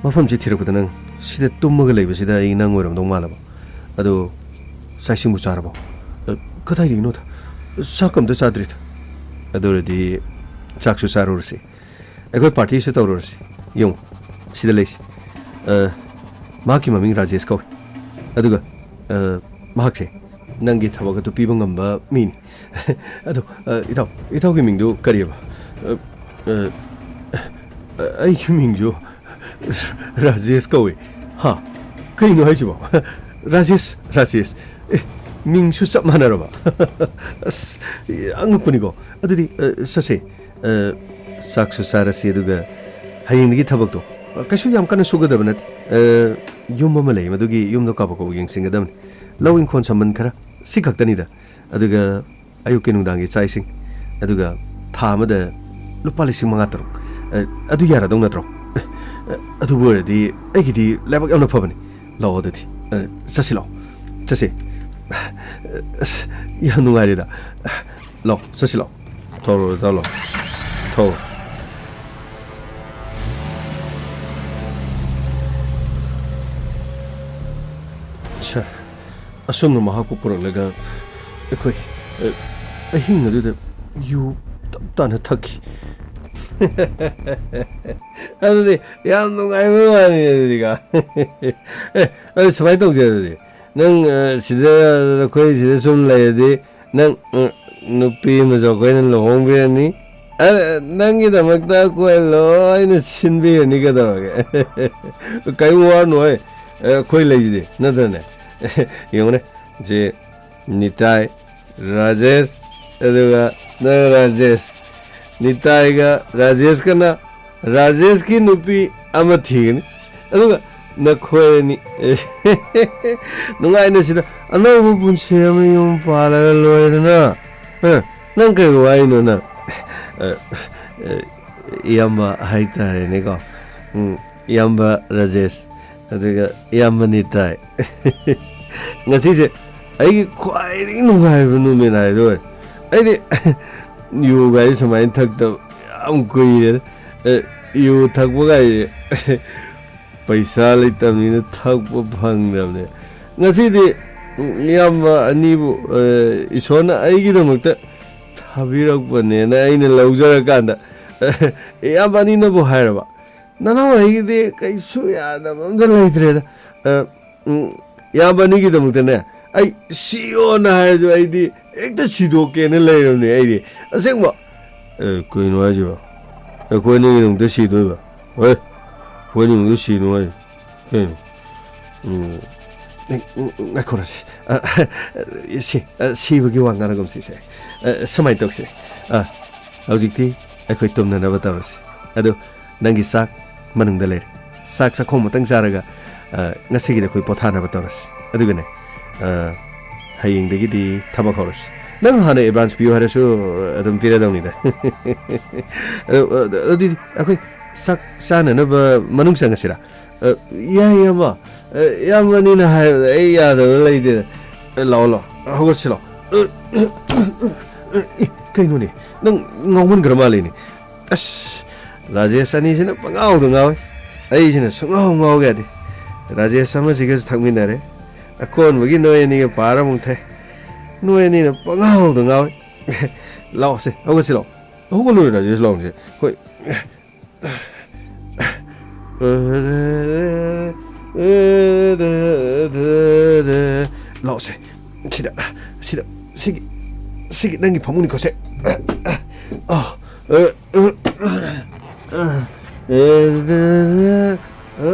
ꯃꯐꯝꯁꯤ ꯊꯤꯔꯛꯄꯗ ꯅꯪ ꯁꯤꯗ ꯇꯨꯝꯃꯒ ꯂꯩꯕꯁꯤꯗ ꯑꯩ ꯅꯪ ꯑꯣꯏꯔꯝꯗꯧ ꯃꯥꯜꯂꯕ꯫ ꯑꯗꯨ ꯆꯥꯛ ꯏꯁꯤꯡꯕꯨ ꯆꯥꯔꯕꯣ? ꯑ, ꯀꯗꯥꯏꯗꯒꯤꯅꯣꯗ? ꯆꯥꯛ ꯑꯝꯇ ꯆꯥꯗ꯭ꯔꯤꯗ꯫ ꯑꯗꯨ ꯑꯣꯏꯔꯗꯤ ꯆꯥꯛꯁꯨ ꯆꯥꯔꯨꯔꯁꯤ, ꯑꯩꯈꯣꯏ ꯄꯥꯔꯇꯤꯁꯨ ꯇꯧꯔꯨꯔꯁꯤ꯫ ꯌꯦꯡꯉꯨ, ꯁꯤꯗ ꯂꯩꯁꯤ꯫ ꯑ, ꯃꯍꯥꯛꯀꯤ ꯃꯃꯤꯡ ꯔꯥꯖꯦꯁ ꯀꯧꯏ꯫ ꯑꯗꯨꯒ, ꯑ, ꯃꯍꯥꯛꯁꯦ ꯅꯪꯒꯤ ꯊꯕꯛ ꯑꯗꯨ ꯄꯤꯕ ꯉꯝꯕ ꯃꯤꯅꯤ꯫ ꯑꯗꯣ, ꯑ, ꯏꯇꯥꯎ, ꯏꯇꯥꯎꯒꯤ ꯃꯤꯡꯗꯨ ꯀꯔꯤꯑꯕ? ꯑ, ꯑ, ꯑ, ꯑꯩꯒꯤ ꯃꯤꯡꯁꯨ ꯔꯥꯖꯦꯁ ꯀꯧꯏ꯫ ꯍꯥ? ꯀꯩꯅꯣ ꯍꯥꯏꯁꯤꯕꯣ? ꯔꯥꯖꯦꯁ, ꯔꯥꯖꯦꯁ꯫ ꯑꯦ, ꯃꯤꯡꯁꯨ ꯆꯞ ꯃꯥꯟꯅꯔꯕ? ꯑꯁ, ꯑꯉꯛꯄꯅꯤꯀꯣ꯫ ꯑꯗꯨꯗꯤ, ꯑ, ꯆꯠꯁꯦ꯫ ꯑ, ꯆꯥꯛꯁꯨ ꯆꯥꯔꯁꯤ, ꯑꯗꯨꯒ ꯍꯌꯦꯡꯗꯒꯤ ꯊꯕꯛꯇꯣ, ꯑ, ꯀꯩꯁꯨ ꯌꯥꯝ ꯀꯟꯅ ꯁꯨꯒꯗꯕ ꯅꯠꯇꯦ꯫ ꯑ, ꯌꯨꯝ ꯑꯃ ꯂꯩ, ꯃꯗꯨꯒꯤ ꯌꯨꯝꯗꯣ ꯀꯥꯕꯛ ꯀꯥꯕꯛ ꯌꯦꯡꯁꯤꯟꯒꯗꯕꯅꯤ꯫ ꯂꯧ ꯏꯪꯈꯣꯜ ꯁꯝꯕꯜ ꯈꯔ, ꯁꯤ ꯈꯛꯇꯅꯤꯗ꯫ ꯑꯗꯨꯒ ꯑꯌꯨꯛꯀꯤ ꯅꯨꯡꯗꯥꯡꯒꯤ ꯆꯥꯛ ꯏꯁꯤꯡ, ꯑꯗꯨꯒ ꯊꯥ ꯑꯃꯗ ꯂꯨꯄꯥ ꯂꯤꯁꯤꯡ ꯃꯉꯥ ꯇꯔꯨꯛ꯫ ꯑ, ꯑꯗꯨ ꯌꯥꯔꯗꯧ ꯅꯠꯇ꯭ꯔꯣ? ꯑ, ꯑꯗꯨꯕꯨ ꯑꯣꯏꯔꯗꯤ ꯑꯩꯒꯤꯗꯤ ꯂꯥꯏꯕꯛ ꯌꯥꯝꯅ ꯐꯕꯅꯤ꯫ ꯂꯥꯛꯑꯣ ꯑꯗꯨꯗꯤ꯫ ꯑ, ꯆꯠꯁꯤ ꯂꯥꯛꯑꯣ꯫ ꯆꯠꯁꯤ꯫ ꯑꯁ, ꯌꯥꯝ ꯅꯨꯡꯉꯥꯏꯔꯦꯗ꯫ ꯂꯥꯛꯑꯣ, ꯆꯠꯁꯤ ꯂꯥꯛꯑꯣ꯫ ꯊꯧꯔꯣ, ꯊꯧꯔꯣ꯫ ꯊꯧꯔꯣ꯫ ꯁꯥꯔ, ꯑꯁꯣꯝꯅ ꯃꯍꯥꯛꯄꯨ ꯄꯨꯔꯛꯂꯒ ꯑꯩꯈꯣꯏ, ꯑ, ꯑꯍꯤꯡ ꯑꯗꯨꯗ ꯌꯨ ꯇꯞ ꯇꯥꯅ ꯊꯛꯈꯤ꯫ ꯑꯗꯨꯗꯤ ꯌꯥꯝ ꯅꯨꯡꯉꯥꯏꯕ ꯋꯥꯅꯤ ꯑꯗꯨꯗꯤꯀꯣ꯫ ꯑꯦ, ꯑꯗꯨ ꯁꯨꯃꯥꯏꯅ ꯇꯧꯁꯦ ꯑꯗꯨꯗꯤ꯫ ꯅꯪ, ꯑ, ꯁꯤꯗ, ꯑꯩꯈꯣꯏ ꯁꯤꯗ ꯁꯨꯝ ꯂꯩꯔꯗꯤ ꯅꯪ, ꯑ, ꯅꯨꯄꯤ ꯑꯃꯁꯨ ꯑꯩꯈꯣꯏꯅ ꯂꯨꯍꯣꯡꯕꯤꯔꯅꯤ꯫ ꯑ, ꯅꯪꯒꯤꯗꯃꯛꯇ ꯑꯩꯈꯣꯏ ꯂꯣꯏꯅ ꯁꯤꯟꯕꯤꯔꯅꯤ, ꯀꯩꯗꯧꯔꯒꯦ? ꯀꯩꯝ ꯋꯥꯔꯨꯅꯨ ꯍꯣꯏ, ꯑ, ꯑꯩꯈꯣꯏ ꯂꯩꯁꯤꯗꯤ, ꯅꯠꯇ꯭ꯔꯅꯦ? ꯌꯦꯡꯉꯨꯅꯦ, ꯁꯤ ꯅꯤꯇꯥꯏ, ꯔꯥꯖꯦꯁ, ꯑꯗꯨꯒ ꯅꯪ ꯔꯥꯖꯦꯁ꯫ ꯅꯤꯇꯥꯏꯒ ꯔꯥꯖꯦꯁꯀꯅ ꯔꯥꯖꯦꯁꯀꯤ ꯅꯨꯄꯤ ꯑꯃ ꯊꯤꯒꯅꯤ, ꯑꯗꯨꯒ ꯅꯈꯣꯏ ꯑꯅꯤ ꯅꯨꯡꯉꯥꯏꯅ ꯁꯤꯗ ꯑꯅꯧꯕ ꯄꯨꯟꯁꯤ ꯑꯃ ꯌꯨꯝ ꯄꯥꯜꯂꯒ ꯂꯣꯏꯔꯦꯗꯅ꯫ ꯑ, ꯅꯪ ꯀꯩ ꯋꯥꯔꯤꯅꯣ ꯅꯪ? ꯑ, ꯑ, ꯏꯌꯥꯝꯕ ꯍꯥꯏꯇꯥꯔꯦꯅꯦꯀꯣ꯫ ꯎꯝ, ꯏꯌꯥꯝꯕ ꯔꯥꯖꯦꯁ, ꯑꯗꯨꯒ ꯏꯌꯥꯝꯕ ꯅꯤꯇꯥꯏ꯫ ꯉꯁꯤꯁꯦ ꯑꯩꯒꯤ ꯈ꯭ꯋꯥꯏꯗꯒꯤ ꯅꯨꯡꯉꯥꯏꯕ ꯅꯨꯃꯤꯠ ꯍꯥꯏꯗꯣ ꯑꯣꯏꯔꯦ꯫ ꯑꯩꯗꯤ ꯌꯨꯒꯥꯏꯁꯦ ꯁꯨꯃꯥꯏꯅ ꯊꯛꯇꯕ ꯌꯥꯝ ꯀꯨꯏꯔꯦꯗ꯫ ꯑꯦ, ꯌꯨ ꯊꯛꯄꯒꯥꯏꯁꯦ ꯄꯩꯁꯥ ꯂꯩꯇꯕꯅꯤꯅ ꯊꯛꯄ ꯐꯪꯗꯕꯅꯦ꯫ ꯉꯁꯤꯗꯤ, ꯎꯝ, ꯏꯌꯥꯝꯕ ꯑꯅꯤꯕꯨ, ꯑꯦ, ꯏꯁꯣꯔꯅ ꯑꯩꯒꯤꯗꯃꯛꯇ ꯊꯥꯕꯤꯔꯛꯄꯅꯦꯅ ꯑꯩꯅ ꯂꯧꯖꯔꯀꯥꯟꯗ, ꯏꯌꯥꯝꯕ ꯑꯅꯤꯅꯕꯨ ꯍꯥꯏꯔꯕ, "ꯅꯅꯥꯎ ꯑꯩꯒꯤꯗꯤ ꯀꯩꯁꯨ ꯌꯥꯗꯕ ꯑꯝꯇ ꯂꯩꯇ꯭ꯔꯦꯗ꯫ ꯑ, ꯎꯝ, ꯏꯌꯥꯝꯕ ꯑꯅꯤꯒꯤꯗꯃꯛꯇꯅꯦ ꯑꯩ ꯁꯤꯌꯣꯅ ꯍꯥꯏꯔꯁꯨ ꯑꯩꯗꯤ ꯍꯦꯛꯇ ꯁꯤꯗꯣꯛꯀꯦꯅ ꯂꯩꯔꯕꯅꯦ ꯑꯩꯗꯤ꯫ ꯑꯁꯦꯡꯕ꯫ ꯑꯦ, ꯀꯩꯅꯣ ꯍꯥꯏꯁꯤꯕꯣ? ꯑꯩꯈꯣꯏ ꯑꯅꯤꯒꯤꯗꯃꯛꯇ ꯁꯤꯗꯣꯏꯕ? ꯍꯣꯏ, ꯑꯩꯈꯣꯏ ꯑꯅꯤꯒꯤꯗꯃꯛꯇ ꯁꯤꯅꯣ ꯍꯥꯏꯁꯦ ꯀꯩꯅꯣ?" ꯎꯝ, ꯉꯥꯏꯈꯣ, ꯔꯥꯖꯦꯁ꯫ ꯑ, ꯁꯤ, ꯑ, ꯁꯤꯕꯒꯤ ꯋꯥ ꯉꯥꯡꯅꯒꯨꯝꯁꯤꯁꯦ꯫ ꯑ, ꯁꯨꯃꯥꯏꯅ ꯇꯧꯁꯦ꯫ ꯑ, ꯍꯧꯖꯤꯛꯇꯤ ꯑꯩꯈꯣꯏ ꯇꯨꯝꯅꯅꯕ ꯇꯧꯔꯁꯤ꯫ ꯑꯗꯨ ꯅꯪꯒꯤ ꯆꯥꯛ ꯃꯅꯨꯡꯗ ꯂꯩꯔꯦ꯫ ꯆꯥꯛ ꯆꯥꯛꯈꯣꯝ ꯑꯃꯇꯪ ꯆꯥꯔꯒ, ꯑ, ꯉꯁꯤꯒꯤꯗꯤ ꯑꯩꯈꯣꯏ ꯄꯣꯊꯥꯅꯕ ꯇꯧꯔꯁꯤ꯫ ꯑꯗꯨꯒꯅꯦ, ꯑ, ꯍꯌꯦꯡꯗꯒꯤꯗꯤ ꯊꯕꯛ ꯍꯧꯔꯁꯤ꯫ ꯅꯪ ꯍꯥꯟꯅ advance ꯄꯤꯌꯨ ꯍꯥꯏꯔꯁꯨ ꯑꯗꯨꯝ ꯄꯤꯔꯗꯧꯅꯤꯗ꯫ ꯑꯗꯨ, ꯑ, ꯑꯗꯨꯗꯤ ꯑꯩꯈꯣꯏ ꯆꯥꯛ ꯆꯥꯅꯅꯕ ꯃꯅꯨꯡ ꯆꯪꯉꯁꯤꯔꯥ? ꯑ, ꯌꯥꯏ, ꯏꯌꯥꯝꯕ꯫ ꯑ, ꯏꯌꯥꯝꯕꯅꯤꯅ ꯍꯥꯏꯕꯗ ꯑꯩ ꯌꯥꯗꯕ ꯂꯩꯇꯦꯗ꯫ ꯑ, ꯂꯥꯛꯑꯣ, ꯂꯥꯛꯑꯣ꯫ ꯍꯧꯒꯠꯁꯤ ꯂꯥꯛꯑꯣ꯫ ꯑ, ꯑ, ꯑ, ꯑ, ꯑꯦ, ꯀꯩꯅꯣꯅꯦ? ꯅꯪ ꯉꯥꯎꯃꯟꯈ꯭ꯔ ꯃꯥꯜꯂꯦꯅꯦ꯫ ꯑꯁ, ꯔꯥꯖꯦꯁ ꯑꯅꯤꯁꯤꯅ ꯄꯉꯥꯎꯗ ꯉꯥꯎꯋꯦ꯫ ꯑꯩꯁꯤꯅ ꯁꯨꯡꯉꯥꯎ ꯉꯥꯎ ꯌꯥꯗꯦ꯫ ꯔꯥꯖꯦꯁ ꯑꯃꯁꯤꯒꯁꯨ ꯊꯛꯃꯤꯟꯅꯔꯦ꯫ ꯑꯀꯣꯟꯕꯒꯤ ꯅꯣꯏ ꯑꯅꯤꯒ ꯄꯥꯔ ꯑꯃꯨꯛ ꯊꯛꯑꯦ꯫ ꯅꯣꯏ ꯑꯅꯤꯅ ꯄꯉꯥꯎꯗ ꯉꯥꯎꯋꯦ꯫ ꯂꯥꯛꯑꯣꯁꯦ, ꯍꯧꯒꯠꯁꯤ ꯂꯥꯛꯑꯣ꯫ ꯍꯧꯒꯠꯂꯣꯏ ꯔꯥꯖꯦꯁ, ꯂꯥꯛꯑꯣꯁꯦ꯫ ꯍꯣꯏ꯫ ꯂꯥꯛꯑꯣꯁꯦ꯫ ꯁꯤꯗ, ꯁꯤꯗ, ꯁꯤꯒꯤ, ꯁꯤꯒꯤ ꯅꯪꯒꯤ ꯐꯃꯨꯡꯅꯤꯀꯣ ꯁꯦ꯫ ꯑꯥ,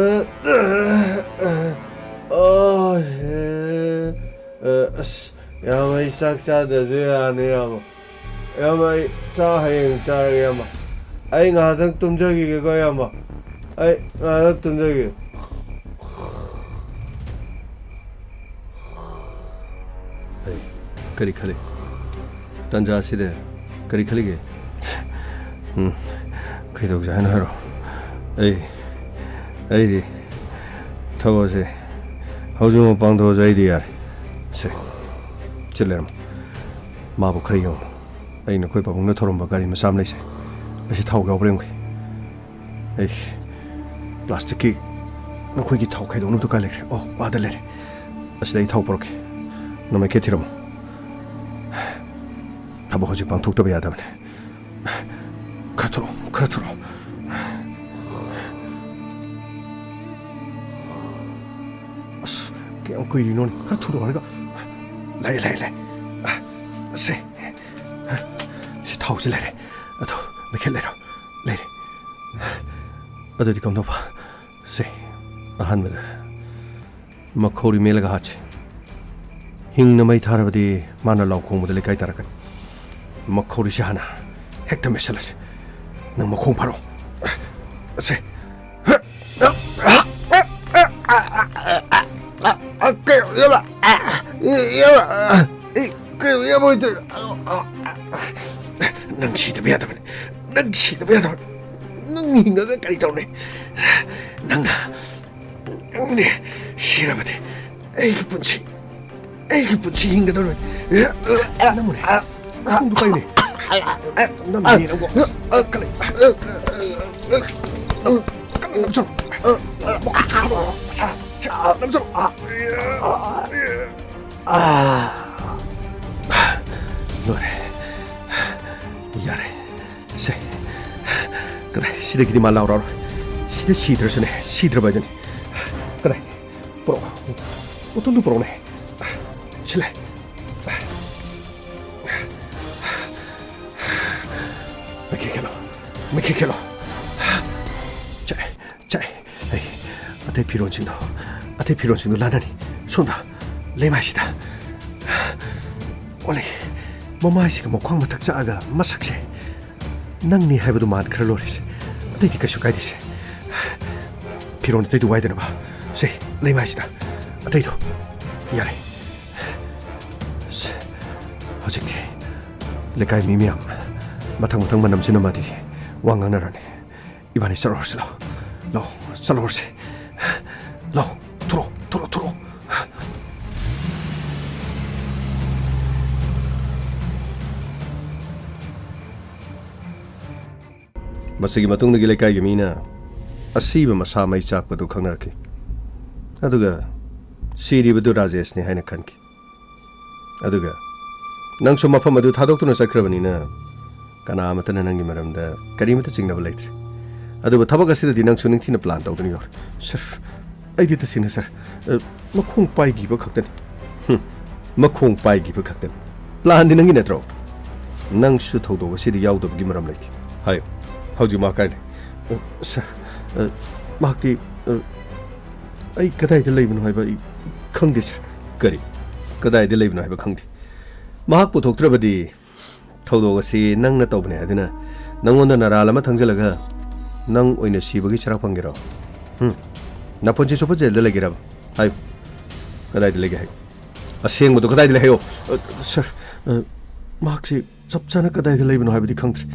ꯑꯁ, ꯏꯌꯥꯝꯕ, ꯑꯩ ꯆꯥꯛ ꯆꯥꯗ꯭ꯔꯁꯨ ꯌꯥꯅꯤ, ꯏꯌꯥꯝꯕ꯫ ꯏꯌꯥꯝꯕ, ꯑꯩ ꯆꯥꯛ ꯍꯌꯦꯡ ꯆꯥꯔꯒꯦ, ꯏꯌꯥꯝꯕ꯫ ꯑꯩ ꯉꯥꯏꯍꯥꯛꯇꯪ ꯇꯨꯝꯖꯈꯤꯒꯦꯀꯣ, ꯏꯌꯥꯝꯕ꯫ ꯑꯩ ꯉꯥꯏꯍꯥꯛꯇꯪ ꯇꯨꯝꯖꯈꯤꯒꯦ꯫ ꯑꯩ ꯀꯔꯤ ꯈꯜꯂꯤ? ꯇꯟꯖꯥ ꯑꯁꯤꯗ ꯀꯔꯤ ꯈꯜꯂꯤꯒꯦ? ꯎꯝ, ꯀꯩꯗꯧꯁꯦ ꯍꯥꯏꯅꯣ ꯍꯥꯏꯔꯣ꯫ ꯑꯩ, ꯑꯩꯗꯤ ꯊꯕꯛꯁꯦ ꯍꯧꯖꯤꯛꯃꯛ ꯄꯥꯡꯊꯣꯛꯑꯁꯨ ꯑꯩꯗꯤ ꯌꯥꯔꯦ꯫ ꯁꯦ, ꯁꯤ ꯂꯩꯔꯝꯃꯣ꯫ ꯃꯥꯕꯨ ꯈꯔ ꯌꯦꯡꯉꯣ꯫ ꯑꯩ ꯅꯈꯣꯏ ꯄꯥꯕꯨꯡꯅ ꯊꯧꯔꯝꯕ ꯒꯥꯔꯤ ꯃꯆꯥ ꯑꯃ ꯂꯩꯁꯦ꯫ ꯑꯁꯤ ꯊꯥꯎ ꯌꯥꯎꯕ꯭ꯔꯥ ꯌꯦꯡꯒꯦ꯫ ꯑꯩ ꯄ꯭ꯂꯥꯁꯇꯤꯛꯀꯤ ꯅꯈꯣꯏꯒꯤ ꯊꯥꯎ ꯈꯥꯏꯗꯣꯛꯅꯕꯗꯨ ꯀꯥꯏ ꯂꯩꯈ꯭ꯔꯦ? ꯑꯣ, ꯑꯥꯗ ꯂꯩꯔꯦ꯫ ꯑꯁꯤꯗ ꯑꯩ ꯊꯥꯎ ꯄꯨꯔꯛꯀꯦ꯫ ꯅꯃꯥꯏꯀꯩ ꯊꯤꯔꯝꯃꯣ꯫ ꯊꯕꯛ ꯍꯧꯖꯤꯛ ꯄꯥꯡꯊꯣꯛꯇꯕ ꯌꯥꯗꯕꯅꯦ꯫ ꯈꯔ ꯊꯨꯔꯛꯑꯣ, ꯈꯔ ꯊꯨꯔꯛꯑꯣ꯫ ꯑꯁ, ꯀꯌꯥꯝ ꯀꯨꯏꯔꯤꯅꯣꯅꯦ? ꯈꯔ ꯊꯨꯔꯛꯑꯣ ꯍꯥꯏꯔꯒ꯫ ꯂꯩ, ꯂꯩ, ꯂꯩ꯫ ꯑ, ꯁꯦ꯫ ꯁꯤ ꯊꯥꯎꯁꯤ ꯂꯩꯔꯦ꯫ ꯑꯗꯣ, ꯃꯩꯈꯦꯠ ꯂꯩꯔꯣ? ꯂꯩꯔꯦ꯫ ꯑꯗꯨꯗꯤ ꯀꯝꯗꯧꯕ? ꯁꯦ, ꯑꯍꯥꯟꯕꯗ ꯃꯈꯧꯔꯤ ꯃꯦꯠꯂꯒ ꯍꯥꯠꯁꯤ꯫ ꯍꯤꯡꯅ ꯃꯩ ꯊꯥꯔꯕꯗꯤ ꯃꯥꯅ ꯂꯥꯎ ꯈꯣꯡꯕꯗ ꯂꯩꯀꯥꯏ ꯇꯥꯔꯛꯀꯅꯤ꯫ ꯃꯈꯧꯔꯤꯁꯤ ꯍꯥꯟꯅ ꯍꯦꯛꯇ ꯃꯦꯠꯁꯜꯂꯁꯤ꯫ ꯅꯪ ꯃꯈꯣꯡ ꯐꯥꯔꯣ꯫ ꯁꯦ꯫ ꯅꯪ ꯁꯤꯗꯕ ꯌꯥꯗꯕꯅꯤ꯫ ꯅꯪ ꯁꯤꯗꯕ ꯌꯥꯗꯕꯅꯤ꯫ ꯅꯪ ꯍꯤꯡꯉꯒ ꯀꯔꯤ ꯇꯧꯅꯤ? ꯅꯪꯅ ꯅꯪꯅꯦ ꯁꯤꯔꯕꯗꯤ ꯑꯩꯒꯤ ꯄꯨꯟꯁꯤ, ꯑꯩꯒꯤ ꯄꯨꯟꯁꯤ ꯍꯤꯡꯒꯗꯧꯔꯣꯏ꯫ ꯅꯪꯕꯨꯅꯦ꯫ ꯈꯣꯡꯗꯨ ꯀꯥꯏꯅꯦ꯫ ꯅꯝꯃꯤꯅꯦ ꯅꯪꯕꯨ꯫ ꯀꯜꯂꯦ꯫ ꯀꯟꯅ ꯅꯝꯁꯜꯂꯣ꯫ ꯅꯝꯁꯜꯂꯣ꯫ ꯂꯣꯏꯔꯦ꯫ ꯌꯥꯔꯦ꯫ ꯁꯦ꯫ ꯀꯗꯥꯏ? ꯁꯤꯗꯒꯤꯗꯤ ꯃꯥ ꯂꯥꯎꯔꯛꯑꯔꯣꯏ꯫ ꯁꯤꯗ ꯁꯤꯗ꯭ꯔꯁꯨꯅꯦ, ꯁꯤꯗ꯭ꯔꯕ ꯍꯥꯏꯗꯨꯅꯤ꯫ ꯀꯗꯥꯏ? ꯄꯨꯔꯛꯑꯣ꯫ ꯕꯣꯇꯜꯗꯨ ꯄꯨꯔꯛꯑꯣꯅꯦ꯫ ꯁꯤ ꯂꯩ꯫ ꯃꯩꯈꯦꯠ ꯈꯦꯠꯂꯣ, ꯃꯩꯈꯦꯠ ꯈꯦꯠꯂꯣ꯫ ꯆꯥꯛꯑꯦ, ꯆꯥꯛꯑꯦ꯫ ꯑꯩ ꯑꯇꯩ ꯐꯤꯔꯣꯟꯁꯤꯡꯗꯣ, ꯑꯇꯩ ꯐꯤꯔꯣꯟꯁꯤꯡꯗꯣ ꯂꯥꯟꯅꯅꯤ꯫ ꯁꯣꯝꯗ, ꯂꯩꯃꯥꯏꯁꯤꯗ꯫ ꯑꯣꯜꯂꯦ, ꯃꯃꯥꯏꯁꯤꯒ ꯃꯈ꯭ꯋꯥꯡ ꯃꯊꯛ ꯆꯥꯛꯑꯒ ꯃꯁꯛꯁꯦ ꯅꯪꯅꯤ ꯍꯥꯏꯕꯗꯨ ꯃꯥꯟꯈ꯭ꯔ ꯂꯣꯏꯔꯦꯁꯦ꯫ ꯑꯇꯩꯗꯤ ꯀꯩꯁꯨ ꯀꯥꯏꯗꯦꯁꯦ꯫ ꯐꯤꯔꯣꯟ ꯑꯇꯩꯗꯨ ꯋꯥꯏꯗꯅꯕ꯫ ꯁꯦ, ꯂꯩꯃꯥꯏꯁꯤꯗ꯫ ꯑꯇꯩꯗꯣ꯫ ꯌꯥꯔꯦ꯫ ꯁꯦ, ꯍꯧꯖꯤꯛꯇꯤ ꯂꯩꯀꯥꯏ ꯃꯤ ꯃꯌꯥꯝ ꯃꯊꯪ ꯃꯊꯪ ꯃꯅꯝꯁꯤꯅ ꯃꯥꯗꯤ ꯋꯥ ꯉꯥꯡꯅꯔꯅꯤ꯫ ꯏꯕꯥꯅꯤ ꯆꯠꯂꯨꯔꯁꯤ ꯂꯥꯎ꯫ ꯂꯥꯎ, ꯆꯠꯂꯨꯔꯁꯤ꯫ ꯂꯥꯎ, ꯊꯣꯔꯛꯑꯣ, ꯊꯣꯔꯛꯑꯣ, ꯊꯣꯔꯛꯑꯣ꯫ ꯃꯁꯤꯒꯤ ꯃꯇꯨꯡꯗꯒꯤ ꯂꯩꯀꯥꯏꯒꯤ ꯃꯤꯅ ꯑꯁꯤꯕ ꯃꯁꯥ ꯃꯩ ꯆꯥꯛꯄꯗꯨ ꯈꯪꯅꯔꯛꯈꯤ꯫ ꯑꯗꯨꯒ ꯁꯤꯔꯤꯕꯗꯨ ꯔꯥꯖꯦꯁꯅꯤ ꯍꯥꯏꯅ ꯈꯟꯈꯤ꯫ ꯑꯗꯨꯒ ꯅꯪꯁꯨ ꯃꯐꯝ ꯑꯗꯨ ꯊꯥꯗꯣꯛꯇꯨꯅ ꯆꯠꯈ꯭ꯔꯕꯅꯤꯅ ꯀꯅꯥ ꯑꯃꯠꯇꯅ ꯅꯪꯒꯤ ꯃꯔꯝꯗ ꯀꯔꯤꯃꯠꯇ ꯆꯤꯡꯅꯕ ꯂꯩꯇ꯭ꯔꯦ꯫ ꯑꯗꯨꯕꯨ ꯊꯕꯛ ꯑꯁꯤꯗꯗꯤ ꯅꯪꯁꯨ ꯅꯤꯡꯊꯤꯅ ꯄ꯭ꯂꯥꯟ ꯇꯧꯗꯨꯅ ꯌꯧꯔꯦ꯫ ꯁꯔ, ꯑꯩꯗꯤ ꯇꯁꯦꯡꯅ ꯁꯔ, ꯑ, ꯃꯈꯣꯡ ꯄꯥꯏꯈꯤꯕ ꯈꯛꯇꯅꯤ꯫ ꯍꯨꯝ, ꯃꯈꯣꯡ ꯄꯥꯏꯈꯤꯕ ꯈꯛꯇꯅꯤ꯫ ꯄ꯭ꯂꯥꯟꯗꯤ ꯅꯪꯒꯤ ꯅꯠꯇ꯭ꯔꯣ? ꯅꯪꯁꯨ ꯊꯧꯗꯣꯛ ꯑꯁꯤꯗ ꯌꯥꯎꯗꯕꯒꯤ ꯃꯔꯝ ꯂꯩꯇꯦ꯫ ꯍꯥꯏꯌꯨ, ꯍꯧꯖꯤꯛ ꯃꯍꯥꯛ ꯀꯥꯏ ꯂꯩ? ꯑ, ꯁꯔ, ꯑ, ꯃꯍꯥꯛꯇꯤ, ꯑ, ꯑꯩ ꯀꯗꯥꯏꯗ ꯂꯩꯕꯅꯣ ꯍꯥꯏꯕ ꯑꯩ ꯈꯪꯗꯦ, ꯁꯔ꯫ ꯀꯔꯤ? ꯀꯗꯥꯏꯗ ꯂꯩꯕꯅꯣ ꯍꯥꯏꯕ ꯈꯪꯗꯦ? ꯃꯍꯥꯛ ꯄꯨꯊꯣꯛꯇ꯭ꯔꯕꯗꯤ ꯊꯧꯗꯣꯛ ꯑꯁꯤ ꯅꯪꯅ ꯇꯧꯕꯅꯦ ꯍꯥꯏꯗꯨꯅ ꯅꯪꯉꯣꯟꯗ ꯅꯔꯥꯜ ꯑꯃ ꯊꯪꯖꯜꯂꯒ ꯅꯪ ꯑꯣꯏꯅ ꯁꯤꯕꯒꯤ ꯆꯩꯔꯥꯛ ꯐꯪꯒꯦꯔꯣ? ꯍꯨꯝ? ꯅꯄꯨꯟꯁꯤ ꯆꯨꯞꯄ ꯖꯦꯜꯗ ꯂꯩꯒꯦꯔꯕ? ꯍꯥꯏꯌꯨ꯫ ꯀꯗꯥꯏꯗ ꯂꯩꯒꯦ ꯍꯥꯏꯌꯨ꯫ ꯑꯁꯦꯡꯕꯗꯣ ꯀꯗꯥꯏꯗ ꯂꯩ ꯍꯥꯏꯌꯣ꯫ ꯑ, ꯁꯔ, ꯑ, ꯃꯍꯥꯛꯁꯤ ꯆꯞ ꯆꯥꯅ ꯀꯗꯥꯏꯗ ꯂꯩꯕꯅꯣ ꯍꯥꯏꯕꯗꯤ ꯈꯪꯗ꯭ꯔꯦ꯫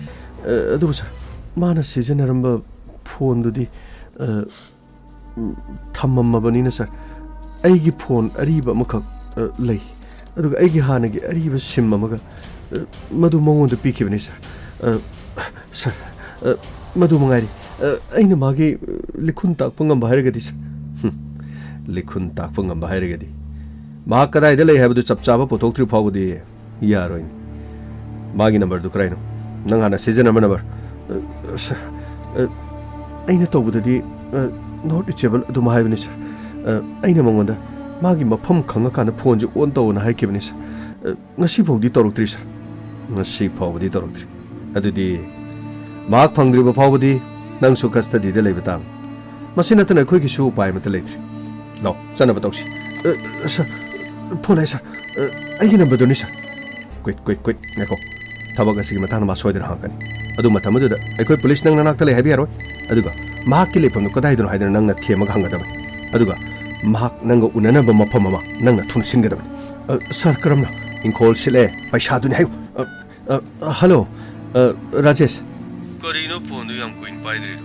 ꯑ, ꯑꯗꯨꯕꯨ ꯁꯔ, ꯃꯥꯅ ꯁꯤꯖꯤꯟꯅꯔꯝꯕ ꯐꯣꯟꯗꯨꯗꯤ, ꯑ, ꯎꯝ, ꯊꯝꯃꯝꯃꯕꯅꯤꯅ, ꯁꯥꯔ, ꯑꯩꯒꯤ ꯐꯣꯟ ꯑꯔꯤꯕ ꯑꯃꯈꯛ, ꯑ, ꯂꯩ꯫ ꯑꯗꯨꯒ ꯑꯩꯒꯤ ꯍꯥꯟꯅꯒꯤ ꯑꯔꯤꯕ ꯁꯤꯝ ꯑꯃꯒ, ꯑ, ꯃꯗꯨ ꯃꯉꯣꯟꯗ ꯄꯤꯈꯤꯕꯅꯤ, ꯁꯥꯔ꯫ ꯑ, ꯁꯥꯔ, ꯑ, ꯃꯗꯨ ꯃꯉꯥꯏꯔꯤ꯫ ꯑ, ꯑꯩꯅ ꯃꯥꯒꯤ, ꯑ, ꯂꯤꯈꯨꯟ ꯇꯥꯛꯄ ꯉꯝꯕ ꯍꯥꯏꯔꯒꯗꯤ, ꯁꯥꯔ꯫ ꯍꯨꯝ, ꯂꯤꯈꯨꯟ ꯇꯥꯛꯄ ꯉꯝꯕ ꯍꯥꯏꯔꯒꯗꯤ꯫ ꯃꯍꯥꯛ ꯀꯗꯥꯏꯗ ꯂꯩ ꯍꯥꯏꯕꯗꯨ ꯆꯞ ꯆꯥꯕ ꯄꯨꯊꯣꯛꯇ꯭ꯔꯤ ꯐꯥꯎꯕꯗꯤ ꯌꯥꯔꯣꯏꯅꯦ꯫ ꯃꯥꯒꯤ ꯅꯝꯕꯔꯗꯨ ꯀꯔꯥꯏꯅꯣ? ꯅꯪ ꯍꯥꯟꯅ ꯁꯤꯖꯤꯟꯅꯔꯝꯕ ꯅꯝꯕꯔ? ꯑ, ꯁꯥꯔ, ꯑ, ꯑꯩꯅ ꯇꯧꯕꯗꯗꯤ, ꯑ, not reachable ꯑꯗꯨꯝ ꯍꯥꯏꯕꯅꯤ, ꯁꯥꯔ꯫ ꯑ, ꯑꯩꯅ ꯃꯉꯣꯟꯗ ꯃꯥꯒꯤ ꯃꯐꯝ ꯈꯪꯉꯀꯥꯟꯗ ꯐꯣꯟꯁꯦ on ꯇꯧꯑꯣꯅ ꯍꯥꯏꯈꯤꯕꯅꯤ, ꯁꯥꯔ꯫ ꯑ, ꯉꯁꯤ ꯐꯥꯎꯗꯤ ꯇꯧꯔꯛꯇ꯭ꯔꯤ, ꯁꯥꯔ꯫ ꯉꯁꯤ ꯐꯥꯎꯕꯗꯤ ꯇꯧꯔꯛꯇ꯭ꯔꯤ꯫ ꯑꯗꯨꯗꯤ ꯃꯍꯥꯛ ꯐꯪꯗ꯭ꯔꯤꯕ ꯐꯥꯎꯕꯗꯤ ꯅꯪꯁꯨ ꯀꯁꯇꯗꯤꯗ ꯂꯩꯕ ꯇꯥꯕꯅꯤ꯫ ꯃꯁꯤ ꯅꯠꯇꯅ ꯑꯩꯈꯣꯏꯒꯤꯁꯨ ꯎꯄꯥꯏ ꯑꯃꯠꯇ ꯂꯩꯇ꯭ꯔꯦ꯫ ꯂꯥꯛꯑꯣ, ꯆꯠꯅꯕ ꯇꯧꯁꯤ꯫ ꯑ, ꯁꯥꯔ, ꯐꯣꯟ ꯂꯥꯛꯑꯦ, ꯁꯥꯔ꯫ ꯑ, ꯑꯩꯒꯤ ꯅꯝꯕꯔꯗꯨꯅꯤ, ꯁꯥꯔ꯫ ꯀ꯭ꯋꯤꯠ, ꯀ꯭ꯋꯤꯠ, ꯀ꯭ꯋꯤꯠ, ꯉꯥꯏꯈꯣ꯫ ꯊꯕꯛ ꯑꯁꯤꯒꯤ ꯃꯇꯥꯡꯗ ꯃꯥ ꯁꯣꯏꯗꯅ ꯍꯪꯉꯛꯀꯅꯤ꯫ ꯑꯗꯨ ꯃꯇꯝ ꯑꯗꯨꯗ ꯑꯩꯈꯣꯏ ꯄꯨꯂꯤꯁ ꯅꯪ ꯅꯅꯥꯛꯇ ꯂꯩ ꯍꯥꯏꯕ ꯌꯥꯔꯣꯏ꯫ ꯑꯗꯨꯒ ꯃꯍꯥꯛꯀꯤ ꯂꯩꯐꯝꯗꯨ ꯀꯗꯥꯏꯗꯅꯣ ꯍꯥꯏꯗꯅ ꯅꯪꯅ ꯊꯦꯝꯃꯒ ꯍꯪꯒꯗꯕꯅꯤ꯫ ꯑꯗꯨꯒ ꯃꯍꯥꯛ ꯅꯪꯒ ꯎꯅꯅꯕ ꯃꯐꯝ ꯑꯃ ꯅꯪꯅ ꯊꯨꯅ ꯁꯤꯟꯒꯗꯕꯅꯤ꯫ ꯑ, ꯁꯥꯔ, ꯀꯔꯝꯅ? ꯏꯪꯈꯣꯜ ꯁꯤꯠꯂꯦ, ꯄꯩꯁꯥꯗꯨꯅꯤ ꯍꯥꯏꯌꯨ꯫ ꯑ, ꯑ, ꯍꯜꯂꯣ, ꯑ, ꯔꯥꯖꯦꯁ꯫ ꯀꯔꯤꯅꯣ ꯐꯣꯟꯗꯨ ꯌꯥꯝ ꯀꯨꯏꯅ ꯄꯥꯏꯗ꯭ꯔꯤꯗꯨ?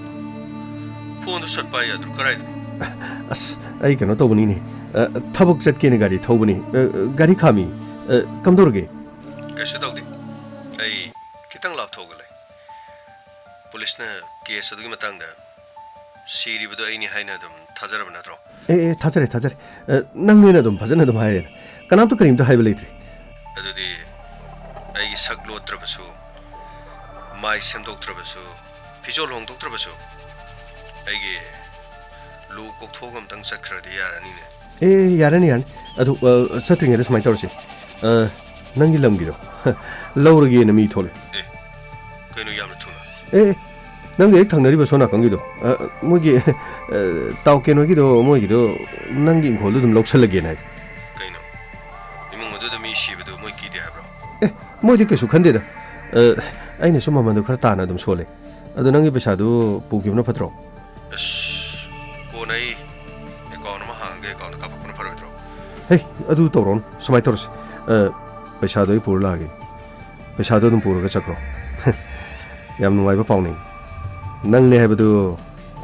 ꯐꯣꯟꯗꯨ ꯁꯠ ꯄꯥꯏ ꯌꯥꯗ꯭ꯔꯣ? ꯀꯗꯥꯏꯗꯅꯣ? ꯑꯁ, ꯑꯩ ꯀꯩꯅꯣ ꯇꯧꯕꯅꯤꯅꯦ꯫ ꯑ, ꯊꯕꯛ ꯆꯠꯀꯦꯅ ꯒꯥꯔꯤ ꯊꯧꯕꯅꯤ꯫ ꯑ, ꯒꯥꯔꯤ ꯈꯥꯝꯃꯤ꯫ ꯑ, ꯀꯝꯗꯧꯔꯒꯦ? ꯀꯩꯁꯨ ꯇꯧꯗꯦ꯫ ꯑꯩ ꯈꯤꯇꯪ ꯂꯥꯞꯊꯣꯛꯑꯒ ꯂꯩ꯫ ꯄꯨꯂꯤꯁꯅ ꯀꯦꯁ ꯑꯗꯨꯒꯤ ꯃꯇꯥꯡꯗ ꯁꯤꯔꯤꯕꯗꯣ ꯑꯩꯅꯤ ꯍꯥꯏꯅ ꯑꯗꯨꯝ ꯊꯥꯖꯔꯕ ꯅꯠꯇ꯭ꯔꯣ? ꯑꯦ, ꯑꯦ, ꯊꯥꯖꯔꯦ, ꯊꯥꯖꯔꯦ꯫ ꯑ, ꯅꯪꯅꯦꯅ ꯑꯗꯨꯝ ꯐꯖꯅ ꯑꯗꯨꯝ ꯍꯥꯏꯔꯦꯗ꯫ ꯀꯅꯥꯝꯇ ꯀꯔꯤꯝꯇ ꯍꯥꯏꯕ ꯂꯩꯇ꯭ꯔꯤ꯫ ꯑꯗꯨꯗꯤ ꯑꯩꯒꯤ ꯁꯛ ꯂꯣꯠꯇ꯭ꯔꯕꯁꯨ, ꯃꯥꯏ ꯁꯦꯝꯗꯣꯛꯇ꯭ꯔꯕꯁꯨ, ꯐꯤꯖꯣꯜ ꯍꯣꯡꯗꯣꯛꯇ꯭ꯔꯕꯁꯨ, ꯑꯩꯒꯤ ꯂꯨ ꯀꯣꯛꯊꯣꯛꯑꯒ ꯑꯝꯇꯪ ꯆꯠꯈ꯭ꯔꯗꯤ ꯌꯥꯔꯅꯤꯅꯦ꯫ ꯑꯦ, ꯌꯥꯔꯅꯤ, ꯌꯥꯔꯅꯤ꯫ ꯑꯗꯨ, ꯑ, ꯆꯠꯇ꯭ꯔꯤꯉꯩꯗ ꯁꯨꯃꯥꯏꯅ ꯇꯧꯔꯁꯤ꯫ ꯑ, ꯅꯪꯒꯤ ꯂꯝꯒꯤꯗꯣ ꯂꯧꯔꯒꯦꯅ ꯃꯤ ꯊꯣꯛꯂꯛꯑꯦ꯫ ꯑꯦ, ꯀꯩꯅꯣ ꯌꯥꯝꯅ ꯊꯨꯅ? ꯑꯦ, ꯑꯦ, ꯅꯪꯒꯤ ꯍꯦꯛ ꯊꯪꯅꯔꯤꯕ ꯁꯣꯝ ꯅꯥꯀꯟꯒꯤꯗꯣ, ꯑ, ꯃꯣꯏꯒꯤ, ꯑ, ꯇꯥꯎꯀꯦꯟ ꯍꯣꯏꯒꯤꯗꯣ, ꯃꯣꯏꯒꯤꯗꯣ ꯅꯪꯒꯤ ꯏꯪꯈꯣꯜꯗꯣ ꯑꯗꯨꯝ ꯂꯧꯁꯜꯂꯒꯦꯅ ꯍꯥꯏ꯫ ꯀꯩꯅꯣ? ꯏꯃꯨꯡ ꯑꯗꯨꯗ ꯃꯤ ꯁꯤꯕꯗꯨ ꯃꯣꯏ ꯀꯤꯗꯦ ꯍꯥꯏꯕ꯭ꯔꯣ? ꯑꯦ, ꯃꯣꯏꯗꯤ ꯀꯩꯁꯨ ꯈꯟꯗꯦꯗ꯫ ꯑ, ꯑꯩꯅꯁꯨ ꯃꯃꯜꯗꯣ ꯈꯔ ꯇꯥꯅ ꯑꯗꯨꯝ ꯁꯣꯜꯂꯦ꯫ ꯑꯗꯣ ꯅꯪꯒꯤ ꯄꯩꯁꯥꯗꯨ ꯄꯨꯈꯤꯕꯅ ꯐꯠꯇ꯭ꯔꯣ? ꯑꯁ, ꯀꯣꯟꯅ ꯑꯩ ꯑꯦꯀꯥꯎꯟ ꯑꯃ ꯍꯥꯡꯉꯒ ꯑꯦꯀꯥꯎꯟꯗ ꯀꯥꯞꯄꯛꯄꯅ ꯐꯔꯣꯏꯗ꯭ꯔꯣ? ꯍꯦ, ꯑꯗꯨ ꯇꯧꯔꯣꯅꯨ꯫ ꯁꯨꯃꯥꯏꯅ ꯇꯧꯔꯁꯤ꯫ ꯑ, ꯄꯩꯁꯥꯗꯣ ꯑꯩ ꯄꯨꯔ ꯂꯥꯛꯑꯒꯦ꯫ ꯄꯩꯁꯥꯗꯣ ꯑꯗꯨꯝ ꯄꯨꯔꯒ ꯆꯠꯈ꯭ꯔꯣ꯫ ꯌꯥꯝ ꯅꯨꯡꯉꯥꯏꯕ ꯄꯥꯎꯅꯤ꯫ ꯅꯪꯅꯦ ꯍꯥꯏꯕꯗꯨ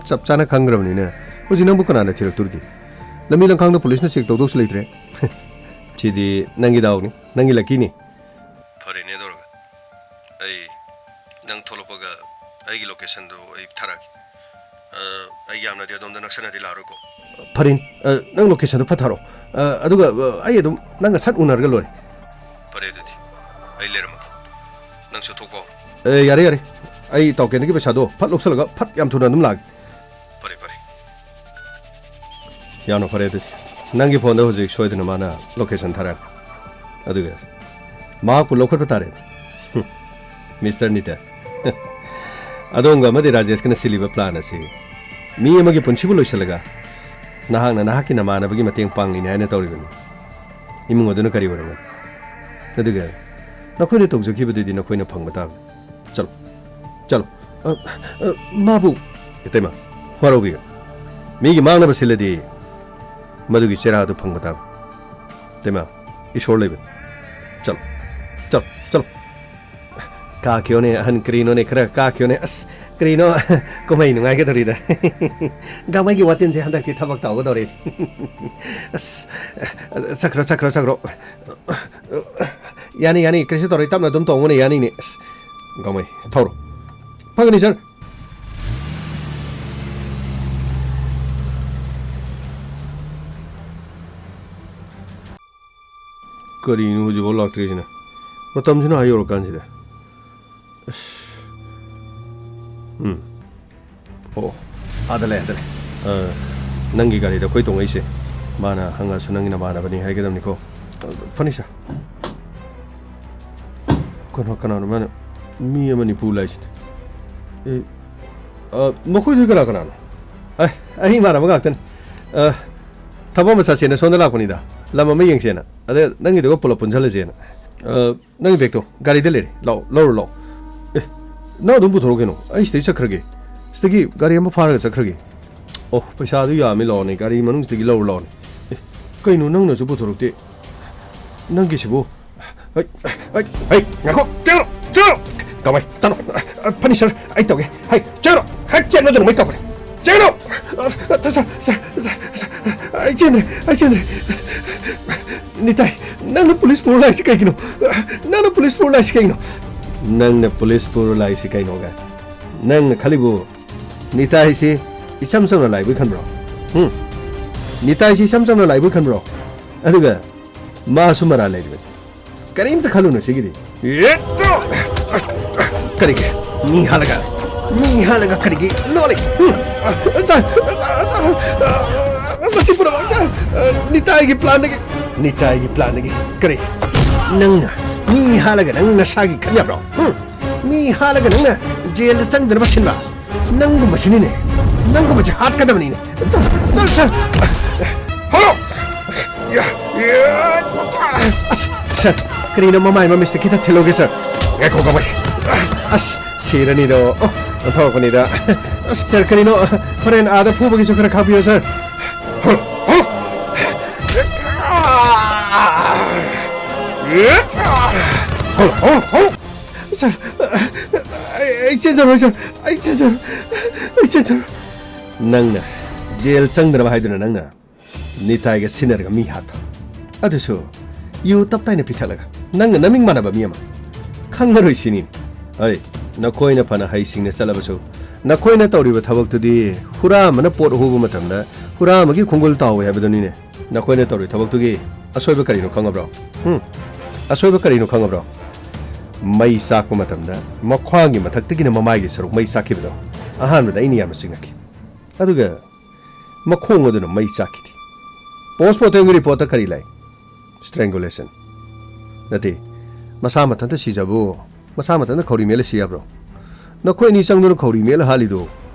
ꯆꯞ ꯆꯥꯅ ꯈꯪꯈ꯭ꯔꯕꯅꯤꯅ ꯍꯧꯖꯤꯛ ꯅꯪꯕꯨ ꯀꯅꯥꯅ ꯊꯤꯔꯛꯇꯣꯔꯤꯒꯦ? ꯂꯝꯕꯤ ꯂꯝꯈꯥꯡꯗ ꯄꯨꯂꯤꯁꯅ ꯆꯦꯛ ꯇꯧꯗꯧꯁꯨ ꯂꯩꯇ꯭ꯔꯦ꯫ ꯁꯤꯗꯤ ꯅꯪꯒꯤ ꯗꯥꯎꯅꯤ, ꯅꯪꯒꯤ ꯂꯛꯀꯤꯅꯤ꯫ ꯐꯔꯦꯅꯦ, ꯑꯗꯨ ꯑꯣꯏꯔꯒ ꯑꯩ ꯅꯪ ꯊꯣꯛꯂꯛꯄꯒ ꯑꯩꯒꯤ ꯂꯣꯀꯦꯁꯟꯗꯨ ꯑꯩ ꯊꯥꯔꯛꯑꯒꯦ꯫ ꯑ, ꯑꯩ ꯌꯥꯝꯅꯗꯤ ꯑꯗꯣꯝꯗ ꯅꯛꯁꯟꯅꯗꯤ ꯂꯥꯛꯑꯔꯣꯏꯀꯣ꯫ ꯐꯔꯦꯅꯦ, ꯑ, ꯅꯪ ꯂꯣꯀꯦꯁꯟꯗꯨ ꯐꯠ ꯊꯥꯔꯛꯑꯣ꯫ ꯑ, ꯑꯗꯨꯒ, ꯑ, ꯑꯩ ꯑꯗꯨꯝ ꯅꯪꯒ ꯁꯠ ꯎꯅꯔꯒ ꯂꯣꯏꯔꯦ꯫ ꯐꯔꯦ ꯑꯗꯨꯗꯤ, ꯑꯩ ꯂꯩꯔꯝꯃꯒꯦ꯫ ꯅꯪꯁꯨ ꯊꯣꯛꯄ ꯍꯧꯔꯣ꯫ ꯑꯦ, ꯌꯥꯔꯦ, ꯌꯥꯔꯦ꯫ ꯑꯩ ꯇꯥꯎꯀꯦꯟꯗꯒꯤ ꯄꯩꯁꯥꯗꯣ ꯐꯠ ꯂꯧꯁꯜꯂꯒ ꯐꯠ ꯌꯥꯝ ꯊꯨꯅ ꯑꯗꯨꯝ ꯂꯥꯛꯑꯒꯦ꯫ ꯐꯔꯦ, ꯐꯔꯦ꯫ ꯌꯥꯝꯅ ꯐꯔꯦ ꯑꯗꯨꯗꯤ꯫ ꯅꯪꯒꯤ ꯐꯣꯟꯗ ꯍꯧꯖꯤꯛ ꯁꯣꯏꯗꯅ ꯃꯥꯅ ꯂꯣꯀꯦꯁꯟ ꯊꯥꯔꯛꯑꯅꯤ꯫ ꯑꯗꯨꯒ ꯃꯍꯥꯛꯄꯨ ꯂꯧꯈꯠꯄ ꯇꯥꯔꯦ꯫ ꯍꯨꯝ, ꯃꯤꯁꯇꯔ ꯅꯤꯇꯦꯟ꯫ ꯑꯗꯣꯝꯒ ꯑꯃꯗꯤ ꯔꯥꯖꯦꯁꯀꯅ ꯁꯤꯜꯂꯤꯕ plan ꯑꯁꯤ ꯃꯤ ꯑꯃꯒꯤ ꯄꯨꯟꯁꯤꯕꯨ ꯂꯣꯏꯁꯤꯜꯂꯒ ꯅꯍꯥꯛꯅ ꯅꯍꯥꯛꯀꯤ ꯅꯃꯥꯟꯅꯕꯒꯤ ꯃꯇꯦꯡ ꯄꯥꯡꯂꯤꯅꯦ ꯍꯥꯏꯅ ꯇꯧꯔꯤꯕꯅꯤ꯫ ꯏꯃꯨꯡ ꯑꯗꯨꯅ ꯀꯔꯤ ꯑꯣꯏꯔꯝꯒꯅꯤ? ꯑꯗꯨꯒ ꯅꯈꯣꯏꯅ ꯇꯧꯖꯈꯤꯕꯗꯨꯗꯤ ꯅꯈꯣꯏꯅ ꯐꯪꯕ ꯇꯥꯕꯅꯤ꯫ ꯆꯠꯂꯣ, ꯆꯠꯂꯣ꯫ ꯑ, ꯑ, ꯃꯥꯕꯨ, ꯏꯇꯩꯃ, ꯋꯥꯔꯧꯕꯤꯒꯅꯨ꯫ ꯃꯤꯒꯤ ꯃꯥꯡꯅꯕ ꯁꯤꯜꯂꯗꯤ ꯃꯗꯨꯒꯤ ꯆꯦꯔꯥ ꯑꯗꯨ ꯐꯪꯕ ꯇꯥꯕꯅꯤ꯫ ꯏꯇꯩꯃ, ꯏꯁꯣꯔ ꯂꯩꯕꯅꯤ꯫ ꯆꯠꯂꯣ, ꯆꯠꯂꯣ, ꯆꯠꯂꯣ꯫ ꯀꯥꯈꯤꯌꯣꯅꯦ ꯑꯍꯟ, ꯀꯔꯤꯅꯣꯅꯦ, ꯈꯔ ꯀꯥꯈꯤꯌꯣꯅꯦ꯫ ꯑꯁ, ꯀꯔꯤꯅꯣ? ꯀꯨꯝꯍꯩ ꯅꯨꯡꯉꯥꯏꯒꯗꯧꯔꯤꯗ꯫ ꯒꯥꯡꯃꯩꯒꯤ ꯋꯥꯇꯤꯟꯁꯦ ꯍꯟꯗꯛꯇꯤ ꯊꯕꯛ ꯇꯧꯒꯗꯧꯔꯦ꯫ ꯑꯁ, ꯆꯠꯈ꯭ꯔꯣ, ꯆꯠꯈ꯭ꯔꯣ, ꯆꯠꯈ꯭ꯔꯣ꯫ ꯌꯥꯅꯤ, ꯌꯥꯅꯤ, ꯀꯔꯤꯁꯨ ꯇꯧꯔꯣꯏ, ꯇꯞꯅ ꯑꯗꯨꯝ ꯇꯣꯡꯉꯨꯅꯦ, ꯌꯥꯅꯤꯅꯦ꯫ ꯑꯁ, ꯒꯥꯡꯃꯩ, ꯊꯧꯔꯣ꯫ ꯐꯒꯅꯤ, sir꯫ ꯀꯔꯤꯅꯣ ꯍꯧꯖꯤꯛꯐꯥꯎ ꯂꯥꯛꯇ꯭ꯔꯤꯁꯤꯅ? ꯃꯇꯝꯁꯤꯅ ꯑꯥ ꯌꯧꯔꯀꯥꯟꯁꯤꯗ꯫ ꯑꯁ꯫ ꯎꯝ꯫ ꯑꯣ, ꯑꯥꯗ ꯂꯩ, ꯑꯥꯗ ꯂꯩ꯫ ꯑ, ꯅꯪꯒꯤ ꯒꯥꯔꯤꯗ ꯑꯩꯈꯣꯏ ꯇꯣꯡꯉꯛꯏꯁꯦ, ꯃꯥꯅ ꯍꯪꯉꯁꯨ ꯅꯪꯒꯤ ꯅꯃꯥꯟꯅꯕꯅꯤ ꯍꯥꯏꯒꯗꯕꯅꯤꯀꯣ꯫ ꯑ, ꯐꯅꯤ, sir꯫ ꯀꯅꯥ, ꯀꯅꯥꯅꯣ ꯃꯥꯅ ꯃꯤ ꯑꯃꯅꯤ ꯄꯨ ꯂꯥꯛꯏꯁꯤꯅ? ꯑꯦ, ꯑ, ꯃꯈꯣꯏꯗꯨ ꯀꯅꯥ ꯀꯅꯥꯅꯣ? ꯑꯦ, ꯑꯩ ꯏꯃꯥꯟꯅꯕ ꯉꯥꯛꯇꯅꯤ꯫ ꯑ, ꯊꯕꯛ ꯑꯃ ꯆꯠꯁꯦꯅ ꯁꯣꯝꯗ ꯂꯥꯛꯄꯅꯤꯗ, ꯂꯝ ꯑꯃ ꯌꯦꯡꯁꯦꯅ꯫ ꯑꯗ ꯅꯪꯒꯤꯗꯨꯒ ꯄꯨꯂꯞ ꯄꯨꯟꯁꯤꯜꯂꯁꯦꯅ꯫ ꯑ, ꯅꯪꯒꯤ bag ꯇꯣ ꯒꯥꯔꯤꯗ ꯂꯩꯔꯦ, ꯂꯥꯛꯑꯣ, ꯂꯧꯔꯨ ꯂꯥꯛꯑꯣ꯫ ꯑꯦ, ꯅꯪ ꯑꯗꯨꯝ ꯄꯨꯊꯣꯔꯛꯑꯣ ꯀꯩꯅꯣ, ꯑꯩ ꯁꯤꯗꯩ ꯆꯠꯈ꯭ꯔꯒꯦ꯫ ꯁꯤꯗꯒꯤ ꯒꯥꯔꯤ ꯑꯃ ꯐꯥꯔꯒ ꯆꯠꯈ꯭ꯔꯒꯦ꯫ ꯑꯣ, ꯄꯩꯁꯥꯗꯨ ꯌꯥꯝꯃꯤ, ꯂꯥꯛꯑꯣꯅꯦ, ꯒꯥꯔꯤ ꯃꯅꯨꯡꯁꯤꯗꯒꯤ ꯂꯧꯔꯨ ꯂꯥꯛꯑꯣꯅꯦ꯫ ꯑꯦ, ꯀꯩꯅꯣ ꯅꯪꯅꯁꯨ ꯄꯨꯊꯣꯔꯛꯇꯦ? ꯅꯪꯒꯤꯁꯤꯕꯨ? ꯍꯩ, ꯍꯩ, ꯍꯩ, ꯉꯥꯏꯈꯣ, ꯆꯦꯜꯂꯣ, ꯆꯦꯜꯂꯣ! ꯀꯃꯥꯏ, ꯇꯥꯅꯣ, ꯐꯅꯤ sir, ꯑꯩ ꯇꯧꯒꯦ꯫ ꯍꯩ, ꯆꯦꯜꯂꯣ! ꯍꯦꯛ ꯆꯦꯟꯕꯗꯨ ꯅꯣꯡꯃꯩ ꯀꯥꯞꯄꯅꯤ꯫ ꯆꯦꯜꯂꯣ! Sir, sir, sir, sir, ꯑꯩ ꯆꯦꯟꯗ꯭ꯔꯦ, ꯑꯩ ꯆꯦꯟꯗ꯭ꯔꯦ꯫ ꯅꯤꯇꯥꯏ, ꯅꯪꯅ ꯄꯨꯂꯤꯁ ꯄꯨꯔ ꯂꯥꯛꯏꯁꯤ ꯀꯩꯒꯤꯅꯣ? ꯅꯪꯅ ꯄꯨꯂꯤꯁ ꯄꯨꯔ ꯂꯥꯛꯏꯁꯤ ꯀꯩꯒꯤꯅꯣ? ꯅꯪꯅ ꯄꯨꯂꯤꯁ ꯄꯨꯔ ꯂꯥꯛꯏꯁꯤ ꯀꯩꯅꯣꯒ? ꯅꯪꯅ ꯈꯜꯂꯤꯕꯨ ꯅꯤꯇꯥꯏꯁꯤ ꯏꯆꯝ ꯆꯝꯅ ꯂꯥꯛꯏꯕꯣꯏ ꯈꯟꯕ꯭ꯔꯣ? ꯍꯨꯝ? ꯅꯤꯇꯥꯏꯁꯤ ꯏꯆꯝ ꯆꯝꯅ ꯂꯥꯛꯏꯕꯣꯏ ꯈꯟꯕ꯭ꯔꯣ? ꯑꯗꯨꯒ ꯃꯥꯁꯨ ꯃꯔꯥꯜ ꯂꯩꯔꯤꯕꯅꯤ꯫ ꯀꯔꯤꯝꯇ ꯈꯜꯂꯨꯅꯨ ꯁꯤꯒꯤꯗꯤ꯫ ꯀꯔꯤꯒꯤ? ꯃꯤ ꯍꯥꯠꯂꯒ, ꯃꯤ ꯍꯥꯠꯂꯒ ꯀꯔꯤꯒꯤ ꯂꯣꯜꯂꯤ? ꯎꯝ, ꯆꯥ-, ꯆꯥ-, ꯆꯥ-, ꯃꯁꯤ ꯄꯨꯝꯅꯃꯛ ꯆꯥ-, ꯅꯤꯇꯥꯏꯒꯤ planꯗꯒꯤ, ꯅꯤꯇꯥꯏꯒꯤ planꯗꯒꯤ꯫ ꯀꯔꯤ? ꯅꯪꯅ ꯃꯤ ꯍꯥꯠꯂꯒ ꯅꯪ ꯅꯁꯥꯒꯤ ꯈꯟ ꯌꯥꯕ꯭ꯔꯣ? ꯎꯝ? ꯃꯤ ꯍꯥꯠꯂꯒ ꯅꯪꯅ ꯖꯦꯜꯗ ꯆꯪꯗꯅꯕ ꯁꯤꯟꯕ? ꯅꯪꯒꯨꯝꯕꯁꯤꯅꯤꯅꯦ꯫ ꯅꯪꯒꯨꯝꯕꯁꯤ ꯍꯥꯠꯀꯗꯕꯅꯤꯅꯦ꯫ ꯆꯠ, ꯆꯠ, ꯆꯠ꯫ ꯍꯜꯂꯣ! ꯌꯥ, ꯌꯥ꯫ ꯑꯁ, ꯁꯥꯔ, ꯀꯔꯤꯅꯣ ꯃꯃꯥꯏ ꯃꯃꯤꯠꯁꯤꯗ ꯈꯤꯇ ꯊꯤꯜꯍꯧꯒꯦ, ꯁꯥꯔ꯫ ꯉꯥꯏꯈꯣ, ꯀꯃꯥꯏ? ꯑꯁ, ꯁꯤꯔꯅꯤꯗꯣ꯫ ꯑꯣ, ꯑꯣꯟꯊꯣꯔꯛꯄꯅꯤꯗ꯫ ꯑꯁ, ꯁꯥꯔ, ꯀꯔꯤꯅꯣ? ꯍꯣꯔꯦꯟ ꯑꯥꯗ ꯐꯨꯕꯒꯤꯁꯨ ꯈꯔ ꯈꯥꯛꯄꯤꯌꯣ, sir. Hello, hello, hello. Sir, ꯑꯩ, ꯑꯩ ꯆꯦꯟꯖꯔꯣꯏ, ꯁꯥꯔ꯫ ꯑꯩ ꯆꯦꯟꯖꯔꯣꯏ꯫ ꯑꯩ ꯆꯦꯟꯖꯔꯣꯏ꯫ ꯅꯪꯅ ꯖꯦꯜ ꯆꯪꯗꯅꯕ ꯍꯥꯏꯗꯨꯅ ꯅꯪꯅ ꯅꯤꯇꯥꯏꯒ ꯁꯤꯟꯅꯔꯒ ꯃꯤ ꯍꯥꯠꯄ꯫ ꯑꯗꯨꯁꯨ ꯌꯨ ꯇꯞ ꯇꯥꯏꯅ ꯄꯤꯊꯛꯂꯒ ꯅꯪꯅ ꯅꯃꯤꯡ ꯃꯥꯟꯅꯕ ꯃꯤ ꯑꯃ ꯈꯪꯉꯔꯣꯏ ꯁꯤꯅꯤ꯫ ꯑꯩ, ꯅꯈꯣꯏꯅ ꯐꯅ ꯍꯩꯁꯤꯡꯅ ꯆꯠꯂꯕꯁꯨ ꯅꯈꯣꯏꯅ ꯇꯧꯔꯤꯕ ꯊꯕꯛꯇꯨꯗꯤ ꯍꯨꯔꯥꯟꯕꯅ ꯄꯣꯠ ꯍꯨꯕ ꯃꯇꯝꯗ ꯍꯨꯔꯥꯟꯕꯒꯤ ꯈꯣꯡꯒꯨꯜ ꯇꯥꯎꯋꯦ ꯍꯥꯏꯕꯗꯨꯅꯤꯅꯦ꯫ ꯅꯈꯣꯏꯅ ꯇꯧꯔꯤ ꯊꯕꯛꯇꯨꯒꯤ ꯑꯁꯣꯏꯕ ꯀꯔꯤꯅꯣ ꯈꯪꯉꯕ꯭ꯔꯣ? ꯍꯨꯝ? ꯑꯁꯣꯏꯕ ꯀꯔꯤꯅꯣ ꯈꯪꯉꯕ꯭ꯔꯣ? ꯃꯩ ꯆꯥꯛꯄ ꯃꯇꯝꯗ ꯃꯈ꯭ꯋꯥꯡꯒꯤ ꯃꯊꯛꯇꯒꯤꯅ ꯃꯃꯥꯏꯒꯤ ꯁꯔꯨꯛ ꯃꯩ ꯆꯥꯛꯈꯤꯕꯗꯣ ꯑꯍꯥꯟꯕꯗ ꯑꯩꯅ ꯌꯥꯝꯅ ꯆꯤꯡꯅꯈꯤ꯫ ꯑꯗꯨꯒ ꯃꯈꯣꯡ ꯑꯗꯨꯅ ꯃꯩ ꯆꯥꯛꯈꯤꯗꯦ꯫ Post mortemꯒꯤ reportꯇ ꯀꯔꯤ ꯂꯩ? Strangulation꯫ ꯅꯠꯇꯦ, ꯃꯁꯥ ꯃꯊꯟꯇ ꯁꯤꯖꯕꯨ ꯃꯁꯥ ꯃꯊꯟꯇ ꯈꯧꯔꯤ ꯃꯦꯠꯂ ꯁꯤ ꯌꯥꯕ꯭ꯔꯣ? ꯅꯈꯣꯏ ꯑꯅꯤ ꯆꯪꯗꯨꯅ ꯈꯧꯔꯤ ꯃꯦꯠꯂ ꯍꯥꯠꯂꯤꯗꯣ,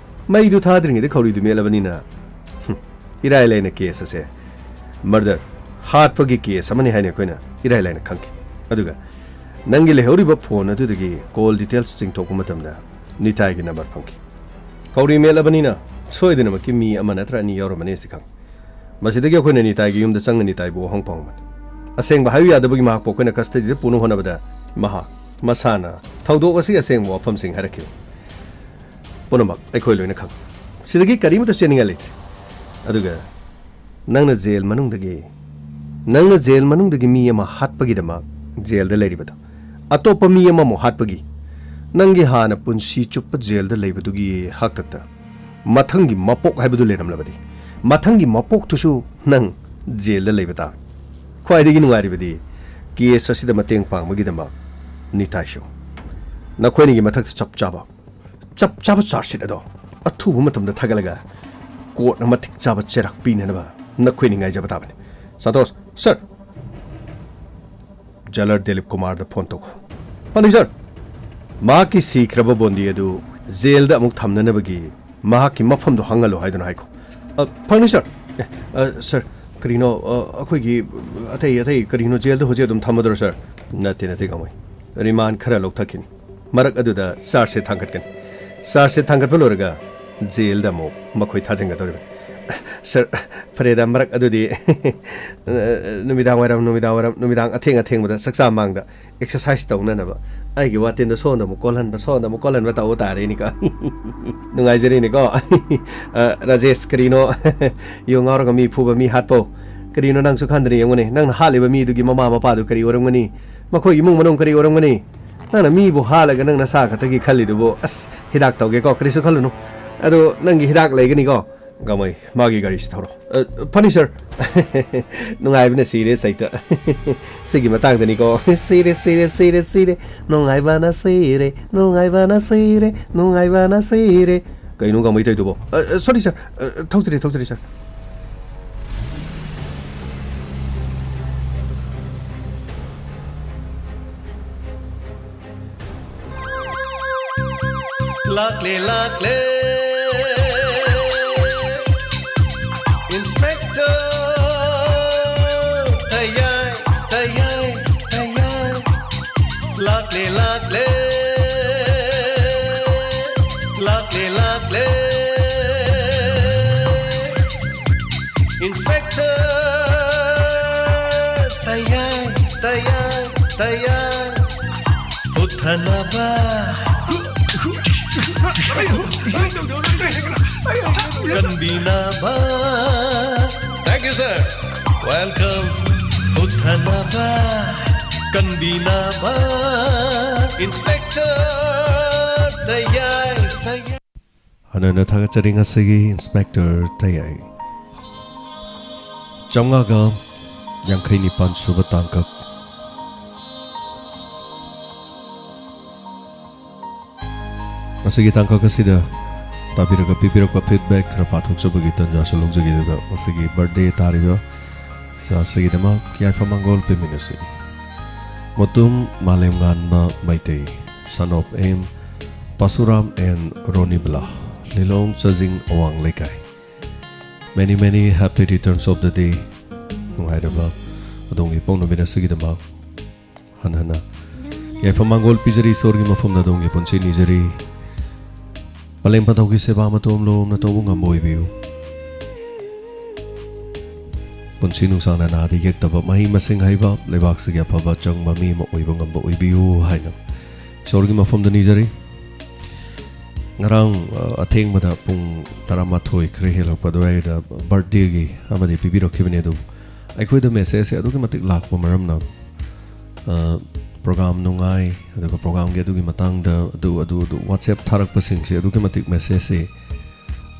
ꯃꯩꯗꯨ ꯊꯥꯗ꯭ꯔꯤꯉꯩꯗ ꯈꯧꯔꯤꯗꯨ ꯃꯦꯠꯂꯕꯅꯤꯅ, ꯍꯨꯝ, ꯏꯔꯥꯏ ꯂꯥꯏꯅ case ꯑꯁꯦ murder, ꯍꯥꯠꯄꯒꯤ case ꯑꯃꯅꯤ ꯍꯥꯏꯅ ꯑꯩꯈꯣꯏꯅ ꯏꯔꯥꯏ ꯂꯥꯏꯅ ꯈꯪꯈꯤ꯫ ꯑꯗꯨꯒ ꯅꯪꯒꯤ ꯂꯩꯍꯧꯔꯤꯕ phone ꯑꯗꯨꯗꯒꯤ call details ꯆꯤꯡꯊꯣꯛꯄ ꯃꯇꯝꯗ ꯅꯤꯇꯥꯏꯒꯤ number ꯐꯪꯈꯤ꯫ ꯈꯧꯔꯤ ꯃꯦꯠꯂꯕꯅꯤꯅ ꯁꯣꯏꯗꯅꯃꯛꯀꯤ ꯃꯤ ꯑꯃ ꯅꯠꯇ꯭ꯔ ꯑꯅꯤ ꯌꯥꯎꯔꯝꯃꯅꯤ ꯑꯁꯤ ꯈꯪ꯫ ꯃꯁꯤꯗꯒꯤ ꯑꯩꯈꯣꯏꯅ ꯅꯤꯇꯥꯏꯒꯤ ꯌꯨꯝꯗ ꯆꯪꯅ ꯅꯤꯇꯥꯏꯕꯨ ꯋꯥꯍꯪ ꯐꯪꯕꯅꯤ꯫ ꯑꯁꯦꯡꯕ ꯍꯥꯏꯌꯨ ꯌꯥꯗꯕꯒꯤ ꯃꯍꯥꯛꯄꯨ ꯑꯩꯈꯣꯏꯅ custodyꯗ ꯄꯨꯅꯕ ꯍꯣꯠꯅꯕꯗ ꯃꯍꯥꯛ ꯃꯁꯥꯅ ꯊꯧꯗꯣꯛ ꯑꯁꯤꯒꯤ ꯑꯁꯦꯡꯕ ꯋꯥꯐꯝꯁꯤꯡ ꯍꯥꯏꯔꯛꯈꯤꯕ꯫ ꯄꯨꯝꯅꯃꯛ ꯑꯩꯈꯣꯏ ꯂꯣꯏꯅ ꯈꯪ꯫ ꯁꯤꯗꯒꯤ ꯀꯔꯤꯃꯠꯇ ꯆꯦꯟꯅꯤꯡꯉꯥꯏ ꯂꯩꯇ꯭ꯔꯦ꯫ ꯑꯗꯨꯒ ꯅꯪꯅ ꯖꯦꯜ ꯃꯅꯨꯡꯗꯒꯤ, ꯅꯪꯅ ꯖꯦꯜ ꯃꯅꯨꯡꯗꯒꯤ ꯃꯤ ꯑꯃ ꯍꯥꯠꯄꯒꯤꯗꯃꯛ ꯖꯦꯜꯗ ꯂꯩꯔꯤꯕꯗꯣ, ꯑꯇꯣꯞꯄ ꯃꯤ ꯑꯃꯃꯨꯛ ꯍꯥꯠꯄꯒꯤ ꯅꯪꯒꯤ ꯍꯥꯟꯅ ꯄꯨꯟꯁꯤ ꯆꯨꯞꯄ ꯖꯦꯜꯗ ꯂꯩꯕꯗꯨꯒꯤ ꯍꯥꯛꯇꯛꯇ ꯃꯊꯪꯒꯤ ꯃꯄꯣꯛ ꯍꯥꯏꯕꯗꯨ ꯂꯩꯔꯝꯂꯕꯗꯤ, ꯃꯊꯪꯒꯤ ꯃꯄꯣꯛꯇꯨꯁꯨ ꯅꯪ ꯖꯦꯜꯗ ꯂꯩꯕ ꯇꯥꯕꯅꯤ꯫ ꯈ꯭ꯋꯥꯏꯗꯒꯤ ꯅꯨꯡꯉꯥꯏꯔꯤꯕꯗꯤ case ꯑꯁꯤꯗ ꯃꯇꯦꯡ ꯄꯥꯡꯕꯒꯤꯗꯃꯛ ꯅꯤꯇꯥꯏꯁꯨ꯫ ꯅꯈꯣꯏꯅꯤꯒꯤ ꯃꯊꯛꯇ ꯆꯞ ꯆꯥꯕ, ꯆꯞ ꯆꯥꯕ charge sheet ꯑꯗꯣ ꯑꯊꯨꯕ ꯃꯇꯝꯗ ꯊꯥꯒꯠꯂꯒ courtꯅ ꯃꯇꯤꯛ ꯆꯥꯕ ꯆꯩꯔꯥꯛ ꯄꯤꯅꯅꯕ ꯅꯈꯣꯏꯅꯤ ꯉꯥꯏꯖꯕ ꯇꯥꯕꯅꯤ꯫ Santosh, sir꯫ Jailer Dilip ꯀꯨꯃꯥꯔꯗ phone ꯇꯧꯈꯣ꯫ ꯐꯅꯤ, sir꯫ ꯃꯍꯥꯛꯀꯤ ꯁꯤꯈ꯭ꯔꯕ ꯕꯣꯟꯗꯤ ꯑꯗꯨ ꯖꯦꯜꯗ ꯑꯃꯨꯛ ꯊꯝꯅꯅꯕꯒꯤ ꯃꯍꯥꯛꯀꯤ ꯃꯐꯝꯗꯨ ꯍꯪꯍꯜꯂꯨ ꯍꯥꯏꯗꯨꯅ ꯍꯥꯏꯈꯣ꯫ ꯑ, ꯐꯪꯅꯤ, ꯁꯥꯔ꯫ ꯑꯦ, ꯑ, ꯁꯥꯔ, ꯀꯔꯤꯅꯣ, ꯑ, ꯑꯩꯈꯣꯏꯒꯤ ꯑꯇꯩ, ꯑꯇꯩ ꯀꯔꯤꯅꯣ, ꯖꯦꯜꯗ ꯍꯧꯖꯤꯛ ꯑꯗꯨꯝ ꯊꯝꯃꯗꯣꯏꯔꯣ, ꯁꯥꯔ? ꯅꯠꯇꯦ, ꯅꯠꯇꯦ, ꯀꯥꯃꯩ꯫ ꯔꯤꯃꯥꯟ ꯈꯔ ꯂꯧꯊꯈꯤꯅꯤ꯫ ꯃꯔꯛ ꯑꯗꯨꯗ ꯆꯥꯔꯖꯁꯦ ꯊꯥꯡꯒꯠꯀꯅꯤ꯫ ꯆꯥꯔꯖꯁꯦ ꯊꯥꯡꯒꯠꯄ ꯂꯣꯏꯔꯒ ꯖꯦꯜꯗ ꯑꯃꯨꯛ ꯃꯈꯣꯏ ꯊꯥꯖꯤꯟꯒꯗꯧꯔꯤꯕꯅꯤ꯫ ꯁꯥꯔ, ꯐꯔꯦꯗ, ꯃꯔꯛ ꯑꯗꯨꯗꯤ ꯅꯨꯃꯤꯗꯥꯡ ꯋꯥꯏꯔꯝ, ꯅꯨꯃꯤꯗꯥꯡ ꯋꯥꯏꯔꯝ, ꯅꯨꯃꯤꯗꯥꯡ ꯑꯊꯦꯡ ꯑꯊꯦꯡꯕꯗ ꯆꯥꯛꯆꯥ ꯃꯥꯡꯗ ꯑꯦꯛꯁꯔꯁꯥꯏꯁ ꯇꯧꯅꯅꯕ ꯑꯩꯒꯤ ꯋꯥꯇꯤꯟꯗꯣ ꯁꯣꯝꯗ ꯑꯃꯨꯛ ꯀꯣꯜꯍꯟꯕ, ꯁꯣꯝꯗ ꯑꯃꯨꯛ ꯀꯣꯜꯍꯟꯕ ꯇꯧꯕ ꯇꯥꯔꯦꯅꯤꯀꯣ꯫ ꯅꯨꯡꯉꯥꯏꯖꯔꯤꯅꯤꯀꯣ꯫ ꯑ, ꯔꯥꯖꯦꯁ, ꯀꯔꯤꯅꯣ? ꯌꯨ ꯉꯥꯎꯔꯒ ꯃꯤ ꯐꯨꯕ, ꯃꯤ ꯍꯥꯠꯄꯧ? ꯀꯔꯤꯅꯣ, ꯅꯪꯁꯨ ꯈꯟꯗꯅ ꯌꯦꯡꯉꯨꯅꯦ, ꯅꯪꯅ ꯍꯥꯠꯂꯤꯕ ꯃꯤꯗꯨꯒꯤ ꯃꯃꯥ ꯃꯄꯥꯗꯨ ꯀꯔꯤ ꯑꯣꯏꯔꯝꯒꯅꯤ? ꯃꯈꯣꯏ ꯏꯃꯨꯡ ꯃꯅꯨꯡ ꯀꯔꯤ ꯑꯣꯏꯔꯝꯒꯅꯤ? ꯅꯪꯅ ꯃꯤꯕꯨ ꯍꯥꯠꯂꯒ ꯅꯪ ꯅꯁꯥ ꯈꯛꯇꯒꯤ ꯈꯜꯂꯤꯗꯨꯕꯨ? ꯑꯁ, ꯍꯤꯗꯥꯛ ꯇꯧꯒꯦꯀꯣ, ꯀꯔꯤꯁꯨ ꯈꯜꯂꯨꯅꯨ꯫ ꯑꯗꯣ ꯅꯪꯒꯤ ꯍꯤꯗꯥꯛ ꯂꯩꯒꯅꯤꯀꯣ꯫ ꯀꯥꯃꯩ, ꯃꯥꯒꯤ ꯒꯥꯔꯤꯁꯤ ꯊꯧꯔꯣ꯫ ꯑ, ꯐꯅꯤ, ꯁꯥꯔ꯫ ꯅꯨꯡꯉꯥꯏꯕꯅ ꯁꯤꯔꯦ, ꯁꯩꯇ꯫ ꯁꯤꯒꯤ ꯃꯇꯥꯡꯗꯅꯤꯀꯣ꯫ ꯁꯤꯔꯦ, ꯁꯤꯔꯦ, ꯁꯤꯔꯦ, ꯁꯤꯔꯦ꯫ ꯅꯨꯡꯉꯥꯏꯕꯅ ꯁꯤꯔꯦ, ꯅꯨꯡꯉꯥꯏꯕꯅ ꯁꯤꯔꯦ, ꯅꯨꯡꯉꯥꯏꯕꯅ ꯁꯤꯔꯦ꯫ ꯀꯩꯅꯣ ꯀꯥꯃꯩ ꯇꯧꯔꯤꯗꯨꯕꯣ? ꯑ, ꯑ, ꯁꯣꯔꯤ, ꯁꯥꯔ꯫ ꯑ, ꯊꯧꯖꯔꯦ, ꯊꯧꯖꯔꯦ, ꯁꯥꯔ꯫ ꯂꯥꯛꯂꯦ, ꯂꯥꯛꯂꯦ꯫ Inspector ꯇꯌꯥꯏ, ꯇꯌꯥꯏ, ꯇꯌꯥꯏ꯫ ꯂꯥꯛꯂꯦ, ꯂꯥꯛꯂꯦ꯫ ꯂꯥꯛꯂꯦ, ꯂꯥꯛꯂꯦ꯫ Inspector ꯇꯌꯥꯏ, ꯇꯌꯥꯏ, ꯇꯌꯥꯏ꯫ ꯎꯠꯊꯅꯕ, ꯀꯟꯕꯤꯅꯕ꯫ Thank you, sir. Welcome. ꯎꯠꯊꯅꯕ, ꯀꯟꯕꯤꯅꯕ, Inspector ꯇꯌꯥꯏ, ꯇꯌꯥꯏ꯫ ꯍꯟꯅ ꯍꯟꯅ ꯊꯥꯒꯠꯆꯔꯤ ꯉꯁꯤꯒꯤ Inspector ꯇꯌꯥꯏ꯫ ꯆꯥꯝꯃꯉꯥꯒ ꯌꯥꯡꯈꯩ ꯅꯤꯄꯥꯟ ꯁꯨꯕ ꯇꯥꯡꯀꯛ꯫ ꯉꯁꯤꯒꯤ ꯇꯥꯡꯀꯛ ꯑꯁꯤꯗ ꯇꯥꯕꯤꯔꯒ ꯄꯤꯕꯤꯔꯛꯄ feedback ꯈꯔ ꯄꯥꯊꯣꯛꯆꯕꯒꯤ ꯇꯟꯖꯥꯁꯨ ꯂꯧꯖꯒꯦ꯫ ꯑꯗꯨꯒ ꯉꯁꯤꯒꯤ birthday ꯇꯥꯔꯤꯕ ꯏꯆꯥ ꯑꯁꯤꯒꯤꯗꯃꯛ ꯌꯥꯏꯐ ꯃꯪꯒꯣꯜ ꯄꯤꯃꯤꯟꯅꯁꯤ꯫ ꯃꯇꯨꯝ ꯃꯥꯂꯦꯝꯉꯥꯟꯕ Meitei. son of M Pasuram and Ronibla, Lilong Chajing Awang Leikai. Many, many happy returns of the day. ꯅꯨꯡꯉꯥꯏꯔꯕ ꯑꯗꯣꯝꯒꯤ ꯏꯄꯣꯛ ꯅꯨꯃꯤꯠ ꯑꯁꯤꯒꯤꯗꯃꯛ ꯍꯟꯅ ꯍꯟꯅ ꯌꯥꯏꯐ ꯃꯪꯒꯣꯜ ꯄꯤꯖꯔꯤ꯫ ꯏꯁꯣꯔꯒꯤ ꯃꯐꯝꯗ ꯑꯗꯣꯝꯒꯤ ꯄꯨꯟꯁꯤ ꯅꯤꯖꯔꯤ꯫ ꯄꯂꯦꯝ ꯄꯟꯊꯧꯒꯤ ꯁꯦꯕꯥ ꯃꯇꯣꯝ ꯂꯣꯝꯅ ꯇꯧꯕ ꯉꯝꯕ ꯑꯣꯏꯕꯤꯌꯨ꯫ ꯄꯨꯟꯁꯤ ꯅꯨꯡꯁꯥꯡꯅ ꯅꯥꯗ ꯌꯦꯛꯇꯕ, ꯃꯍꯩ ꯃꯁꯤꯡ ꯍꯩꯕ, ꯂꯩꯕꯥꯛꯁꯤꯒꯤ ꯑꯐꯕ ꯆꯪꯕ ꯃꯤ ꯑꯃ ꯑꯣꯏꯕ ꯉꯝꯕ ꯑꯣꯏꯕꯤꯌꯨ ꯍꯥꯏꯅ ꯏꯁꯣꯔꯒꯤ ꯃꯐꯝꯗ ꯅꯤꯖꯔꯤ꯫ ꯉꯔꯥꯡ, ꯑ, ꯑꯊꯦꯡꯕꯗ ꯄꯨꯡ ꯇꯔꯥꯃꯥꯊꯣꯏ ꯈꯔ ꯍꯦꯜꯂꯛꯄ ꯑꯗꯨꯋꯥꯏꯗ ꯕꯥꯔꯠꯗꯦꯒꯤ ꯑꯃꯗꯤ ꯄꯤꯕꯤꯔꯛꯈꯤꯕꯅꯦ, ꯑꯗꯨꯕꯨ ꯑꯩꯈꯣꯏꯗ ꯃꯦꯁꯦꯖꯁꯦ ꯑꯗꯨꯛꯀꯤ ꯃꯇꯤꯛ ꯂꯥꯛꯄ ꯃꯔꯝꯅ, ꯑ, ꯄ꯭ꯔꯣꯒꯥꯝ ꯅꯨꯡꯉꯥꯏ, ꯑꯗꯨꯒ ꯄ꯭ꯔꯣꯒꯥꯝꯒꯤ ꯑꯗꯨꯒꯤ ꯃꯇꯥꯡꯗ ꯑꯗꯨ, ꯑꯗꯨ, ꯑꯗꯨ WhatsApp ꯊꯥꯔꯛꯄꯁꯤꯡꯁꯦ ꯑꯗꯨꯛꯀꯤ ꯃꯇꯤꯛ ꯃꯦꯁꯦꯖꯁꯦ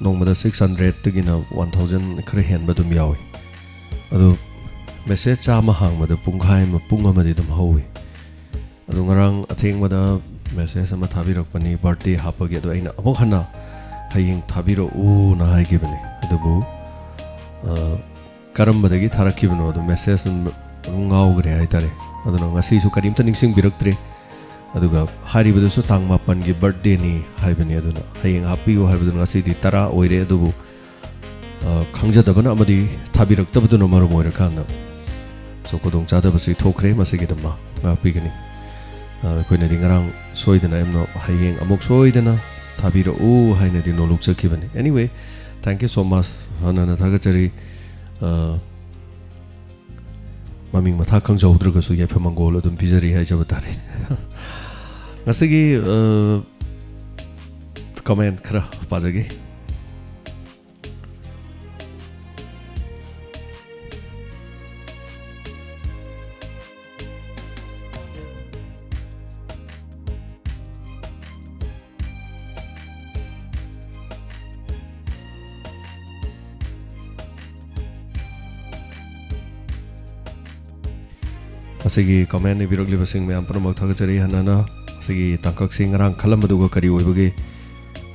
ꯅꯣꯡꯃꯗ ꯁꯤꯛꯁ ꯍꯟꯗ꯭ꯔꯦꯗꯇꯒꯤꯅ ꯋꯥꯟ ꯊꯥꯎꯖꯟ ꯈꯔ ꯍꯦꯟꯕ ꯑꯗꯨꯝ ꯌꯥꯎꯏ꯫ ꯑꯗꯨ ꯃꯦꯁꯦꯖ ꯆꯥꯝꯃ ꯍꯥꯡꯕꯗ ꯄꯨꯡꯈꯥꯏ ꯑꯃ, ꯄꯨꯡ ꯑꯃꯗꯤ ꯑꯗꯨꯝ ꯍꯧꯏ꯫ ꯑꯗꯨ ꯉꯔꯥꯡ ꯑꯊꯦꯡꯕꯗ ꯃꯦꯁꯦꯖ ꯑꯃ ꯊꯥꯕꯤꯔꯛꯄꯅꯤ, ꯕꯥꯔꯠꯗꯦ ꯍꯥꯞꯄꯒꯤ꯫ ꯑꯗꯣ ꯑꯩꯅ ꯑꯃꯨꯛ ꯍꯟꯅ "ꯍꯌꯦꯡ ꯊꯥꯕꯤꯔꯛꯎꯅ" ꯍꯥꯏꯈꯤꯕꯅꯤ꯫ ꯑꯗꯨꯕꯨ, ꯑ, ꯀꯔꯝꯕꯗꯒꯤ ꯊꯥꯔꯛꯈꯤꯕꯅꯣ ꯑꯗꯨ ꯃꯦꯁꯦꯖ ꯑꯗꯨꯝ, ꯑꯗꯨꯝ ꯉꯥꯎꯈ꯭ꯔꯦ ꯍꯥꯏꯇꯥꯔꯦ꯫ ꯑꯗꯨꯅ ꯉꯁꯤꯁꯨ ꯀꯔꯤꯝꯇ ꯅꯤꯡꯁꯤꯡꯕꯤꯔꯛꯇ꯭ꯔꯦ꯫ ꯑꯗꯨꯒ ꯍꯥꯏꯔꯤꯕꯗꯨꯁꯨ ꯇꯥꯡ ꯃꯥꯄꯟꯒꯤ ꯕꯥꯔꯠꯗꯦꯅꯤ ꯍꯥꯏꯕꯅꯤ, ꯑꯗꯨꯅ ꯍꯌꯦꯡ ꯍꯥꯞꯄꯤꯌꯨ ꯍꯥꯏꯕꯗꯨꯅ ꯉꯁꯤꯗꯤ ꯇꯔꯥ ꯑꯣꯏꯔꯦ꯫ ꯑꯗꯨꯕꯨ, ꯑ, ꯈꯪꯖꯗꯕꯅ ꯑꯃꯗꯤ ꯊꯥꯕꯤꯔꯛꯇꯕꯗꯨꯅ ꯃꯔꯝ ꯑꯣꯏꯔꯀꯥꯟꯗ, so, ꯈꯨꯗꯣꯡꯆꯥꯗꯕꯁꯤ ꯊꯣꯛꯈ꯭ꯔꯦ꯫ ꯃꯁꯤꯒꯤꯗꯃꯛ ꯉꯥꯛꯄꯤꯒꯅꯤ꯫ ꯑ, ꯑꯩꯈꯣꯏꯅꯗꯤ ꯉꯔꯥꯡ ꯁꯣꯏꯗꯅ ꯌꯥꯝꯅ ꯍꯌꯦꯡ ꯑꯃꯨꯛ ꯁꯣꯏꯗꯅ ꯊꯥꯕꯤꯔꯛꯎ ꯍꯥꯏꯅꯗꯤ ꯅꯣꯂꯨꯛꯆꯈꯤꯕꯅꯤ꯫ Anyway, thank you so much꯫ ꯍꯟꯅ ꯍꯟꯅ ꯊꯥꯒꯠꯆꯔꯤ꯫ ꯑ, ꯃꯃꯤꯡ ꯃꯊꯥ ꯈꯪꯖꯍꯧꯗ꯭ꯔꯒꯁꯨ ꯌꯥꯏꯐ ꯃꯪꯒꯣꯜ ꯑꯗꯨꯝ ꯄꯤꯖꯔꯤ ꯍꯥꯏꯖꯕ ꯇꯥꯔꯦ꯫ ꯉꯁꯤꯒꯤ, ꯑ, ꯀꯃꯦꯟ ꯈꯔ ꯄꯥꯖꯒꯦ꯫ ꯉꯁꯤꯒꯤ ꯀꯃꯦꯟ ꯏꯕꯤꯔꯛꯂꯤꯕꯁꯤꯡ ꯃꯌꯥꯝ ꯄꯨꯝꯅꯃꯛ ꯊꯥꯒꯠꯆꯔꯤ꯫ ꯍꯟꯅ ꯍꯟꯅ ꯉꯁꯤꯒꯤ ꯇꯥꯡꯀꯛꯁꯤ ꯉꯔꯥꯡ ꯈꯜꯂꯝꯕꯗꯨꯒ ꯀꯔꯤ ꯑꯣꯏꯕꯒꯦ,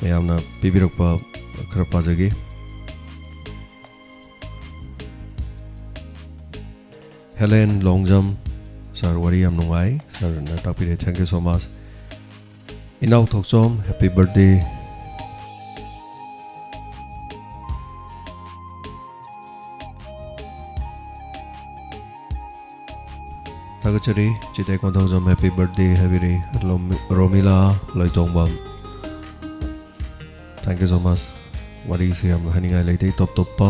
ꯃꯌꯥꯝꯅ ꯄꯤꯕꯤꯔꯛꯄ ꯈꯔ ꯄꯥꯖꯒꯦ꯫ ꯍꯦꯂꯦꯟ ꯂꯣꯡꯖꯝ, "ꯁꯥꯔ, ꯋꯥꯔꯤ ꯌꯥꯝ ꯅꯨꯡꯉꯥꯏ, ꯁꯥꯔꯅ ꯇꯥꯛꯄꯤꯔꯦ, thank you so much"꯫ ꯏꯅꯥꯎ ꯊꯣꯛꯆꯣꯝ, happy birthday꯫ ꯊꯥꯒꯠꯆꯔꯤ꯫ ꯆꯤꯇꯦ Konthoujam, happy birthday ꯍꯥꯏꯕꯤꯔꯤ꯫ ꯂꯣꯃꯤ-, Romila Loitongbam, thank you so much꯫ ꯋꯥꯔꯤꯁꯦ ꯌꯥꯝꯅ ꯍꯥꯏꯅꯤꯡꯉꯥꯏ ꯂꯩꯇꯦ, ꯇꯣꯞ ꯇꯣꯞꯄ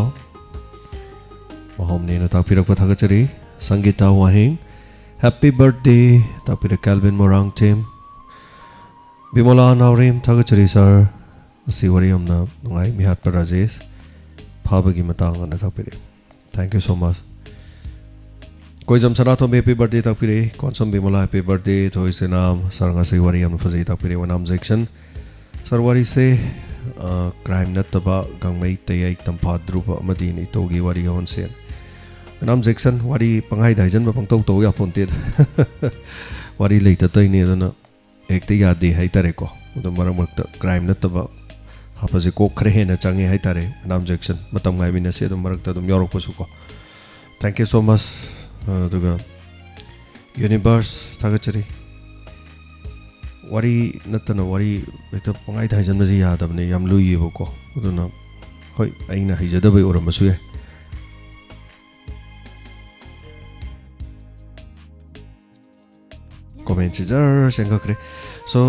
ꯃꯍꯣꯝꯅꯦꯅ ꯇꯥꯛꯄꯤꯔꯛꯄ ꯊꯥꯒꯠꯆꯔꯤ꯫ ꯁꯪꯒꯤꯇꯥ ꯋꯥꯍꯦꯡ, happy birthday ꯇꯥꯛꯄꯤꯔꯦ꯫ ꯀꯦꯜꯕꯤꯟ ꯃꯣꯔꯥꯡꯊꯦꯝ, ꯕꯤꯃꯣꯂꯥ ꯅꯥꯎꯔꯦꯝ, ꯊꯥꯒꯠꯆꯔꯤ sir꯫ ꯑꯁꯤ ꯋꯥꯔꯤ ꯌꯥꯝꯅ ꯅꯨꯡꯉꯥꯏ꯫ ꯃꯤꯍꯥꯠꯄ ꯔꯥꯖꯦꯁ, ꯐꯥꯕꯒꯤ ꯃꯇꯥꯡ ꯑꯅ ꯇꯥꯛꯄꯤꯔꯦ꯫ Thank you so much꯫ ꯀꯣꯏꯖꯝ Sanatombi, happy birthday ꯇꯥꯛꯄꯤꯔꯦ꯫ Konsam Bimola, happy birthday꯫ ꯊꯣꯏꯁꯦꯅꯥꯝ sir, ꯉꯁꯤ ꯋꯥꯔꯤ ꯌꯥꯝꯅ ꯐꯖꯩ ꯇꯥꯛꯄꯤꯔꯦ꯫ ꯑꯣꯏꯅꯥꯝ ꯖꯦꯛꯁꯟ sir, ꯋꯥꯔꯤꯁꯦ, ꯑ, crime ꯅꯠꯇꯕ ꯒꯥꯡꯃꯩ ꯇꯌꯥꯏ ꯇꯝꯐꯥ ꯗ꯭ꯔꯨꯕ ꯑꯃꯗꯤ ꯅꯤꯇꯧꯒꯤ ꯋꯥꯔꯤ ꯑꯣꯟꯁꯦ꯫ ꯑꯣꯏꯅꯥꯝ ꯖꯦꯛꯁꯟ, ꯋꯥꯔꯤ ꯄꯪꯍꯥꯏꯗ ꯍꯥꯏꯖꯟꯕ ꯄꯪꯇꯧ ꯇꯧ ꯌꯥꯄꯣꯟꯇꯦꯗ꯫ ꯋꯥꯔꯤ ꯂꯩꯇ ꯇꯧꯏꯅꯦ, ꯑꯗꯨꯅ ꯍꯦꯛꯇ ꯌꯥꯗꯦ ꯍꯥꯏꯇꯥꯔꯦꯀꯣ꯫ ꯑꯗꯨꯝ ꯃꯔꯛ ꯃꯔꯛꯇ crime ꯅꯠꯇꯕ ꯍꯥꯞꯄꯁꯦ ꯀꯣꯛ ꯈꯔ ꯍꯦꯟꯅ ꯆꯪꯉꯦ ꯍꯥꯏꯇꯥꯔꯦ꯫ ꯑꯣꯏꯅꯥꯝ ꯖꯦꯛꯁꯟ, ꯃꯇꯝ ꯉꯥꯏꯃꯤꯟꯅꯁꯤ, ꯑꯗꯨꯝ ꯃꯔꯛꯇ ꯑꯗꯨꯝ ꯌꯥꯎꯔꯛꯄꯁꯨ ꯀꯣ꯫ Thank you so much꯫ ꯑꯗꯨꯒ ꯌꯨꯅꯤꯚꯔꯁ, ꯊꯥꯒꯠꯆꯔꯤ꯫ ꯋꯥꯔꯤ ꯅꯠꯇꯅ ꯋꯥꯔꯤ ꯍꯦꯛꯇ ꯄꯪꯍꯥꯏꯗ ꯍꯥꯏꯖꯟꯕꯁꯦ ꯌꯥꯗꯕꯅꯦ, ꯌꯥꯝ ꯂꯨꯏꯌꯦꯕꯀꯣ꯫ ꯑꯗꯨꯅ ꯍꯣꯏ, ꯑꯩꯅ ꯍꯩꯖꯗꯕꯩ ꯑꯣꯏꯔꯝꯕꯁꯨ ꯌꯥꯏ꯫ Commentꯁꯤ ꯖꯔ ꯆꯦꯟꯈꯠꯈ꯭ꯔꯦ꯫ So,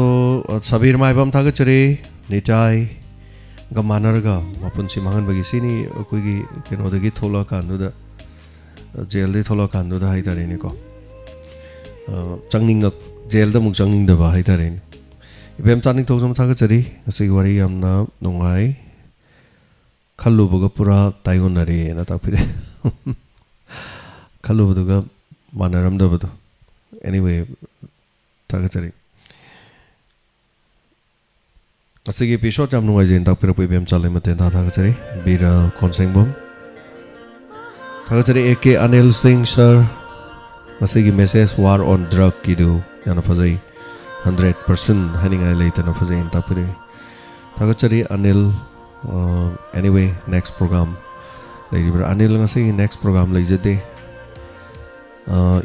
ꯑ, ꯁꯕꯤꯔ ꯃꯥꯏꯕꯝ, ꯊꯥꯒꯠꯆꯔꯤ꯫ ꯅꯤꯇꯥꯏꯒ ꯃꯥꯟꯅꯔꯒ ꯃꯄꯨꯟꯁꯤ ꯃꯥꯡꯍꯟꯕꯒꯤ, ꯁꯤꯅꯤ ꯑꯩꯈꯣꯏꯒꯤ ꯀꯩꯅꯣꯗꯒꯤ ꯊꯣꯛꯂꯛꯑꯀꯥꯟꯗꯨꯗ, ꯑ, ꯖꯦꯜꯗꯒꯤ ꯊꯣꯛꯂꯛꯑꯀꯥꯟꯗꯨꯗ ꯍꯥꯏꯇꯥꯔꯦꯅꯦꯀꯣ꯫ ꯑ, ꯆꯪꯅꯤꯡꯉꯛ-, ꯖꯦꯜꯗ ꯑꯃꯨꯛ ꯆꯪꯅꯤꯡꯗꯕ ꯍꯥꯏꯇꯥꯔꯦꯅꯦ꯫ ꯏꯕꯦꯝ ꯆꯥꯅꯤꯡꯊꯧꯖꯝ, ꯊꯥꯒꯠꯆꯔꯤ꯫ ꯉꯁꯤꯒꯤ ꯋꯥꯔꯤ ꯌꯥꯝꯅ ꯅꯨꯡꯉꯥꯏ꯫ ꯈꯜꯂꯨꯕꯒ ꯄꯨꯔꯥ ꯇꯥꯏꯑꯣꯟꯅꯔꯦꯅ ꯇꯥꯛꯄꯤꯔꯦ꯫ ꯈꯜꯂꯨꯕꯗꯨꯒ ꯃꯥꯟꯅꯔꯝꯗꯕꯗꯣ꯫ Anyway, ꯊꯥꯒꯠꯆꯔꯤ꯫ ꯉꯁꯤꯒꯤ episode ꯌꯥꯝ ꯅꯨꯡꯉꯥꯏꯖꯩꯅ ꯇꯥꯛꯄꯤꯔꯛꯄ ꯏꯕꯦꯝ ꯆꯥꯂꯩꯃ ꯇꯦꯟꯊꯥ, ꯊꯥꯒꯠꯆꯔꯤ꯫ ꯕꯤꯔ ꯀꯣꯟꯁꯦꯡꯕꯝ, ꯊꯥꯒꯠꯆꯔꯤ꯫ ꯑꯦ ꯀꯦ ꯑꯅꯤꯜ ꯁꯤꯡ sir, ꯉꯁꯤꯒꯤ message war on drugꯀꯤꯗꯨ ꯌꯥꯝꯅ ꯐꯖꯩ꯫ Hundred percent ꯍꯥꯏꯅꯤꯡꯉꯥꯏ ꯂꯩꯇꯅ ꯐꯖꯩꯅ ꯇꯥꯛꯄꯤꯔꯛꯏ꯫ ꯊꯥꯒꯠꯆꯔꯤ ꯑꯅꯤꯜ꯫ ꯑ, anyway, next program ꯂꯩꯔꯤꯕ꯭ꯔꯥ? ꯑꯅꯤꯜ, ꯉꯁꯤꯒꯤ next program ꯂꯩꯖꯗꯦ꯫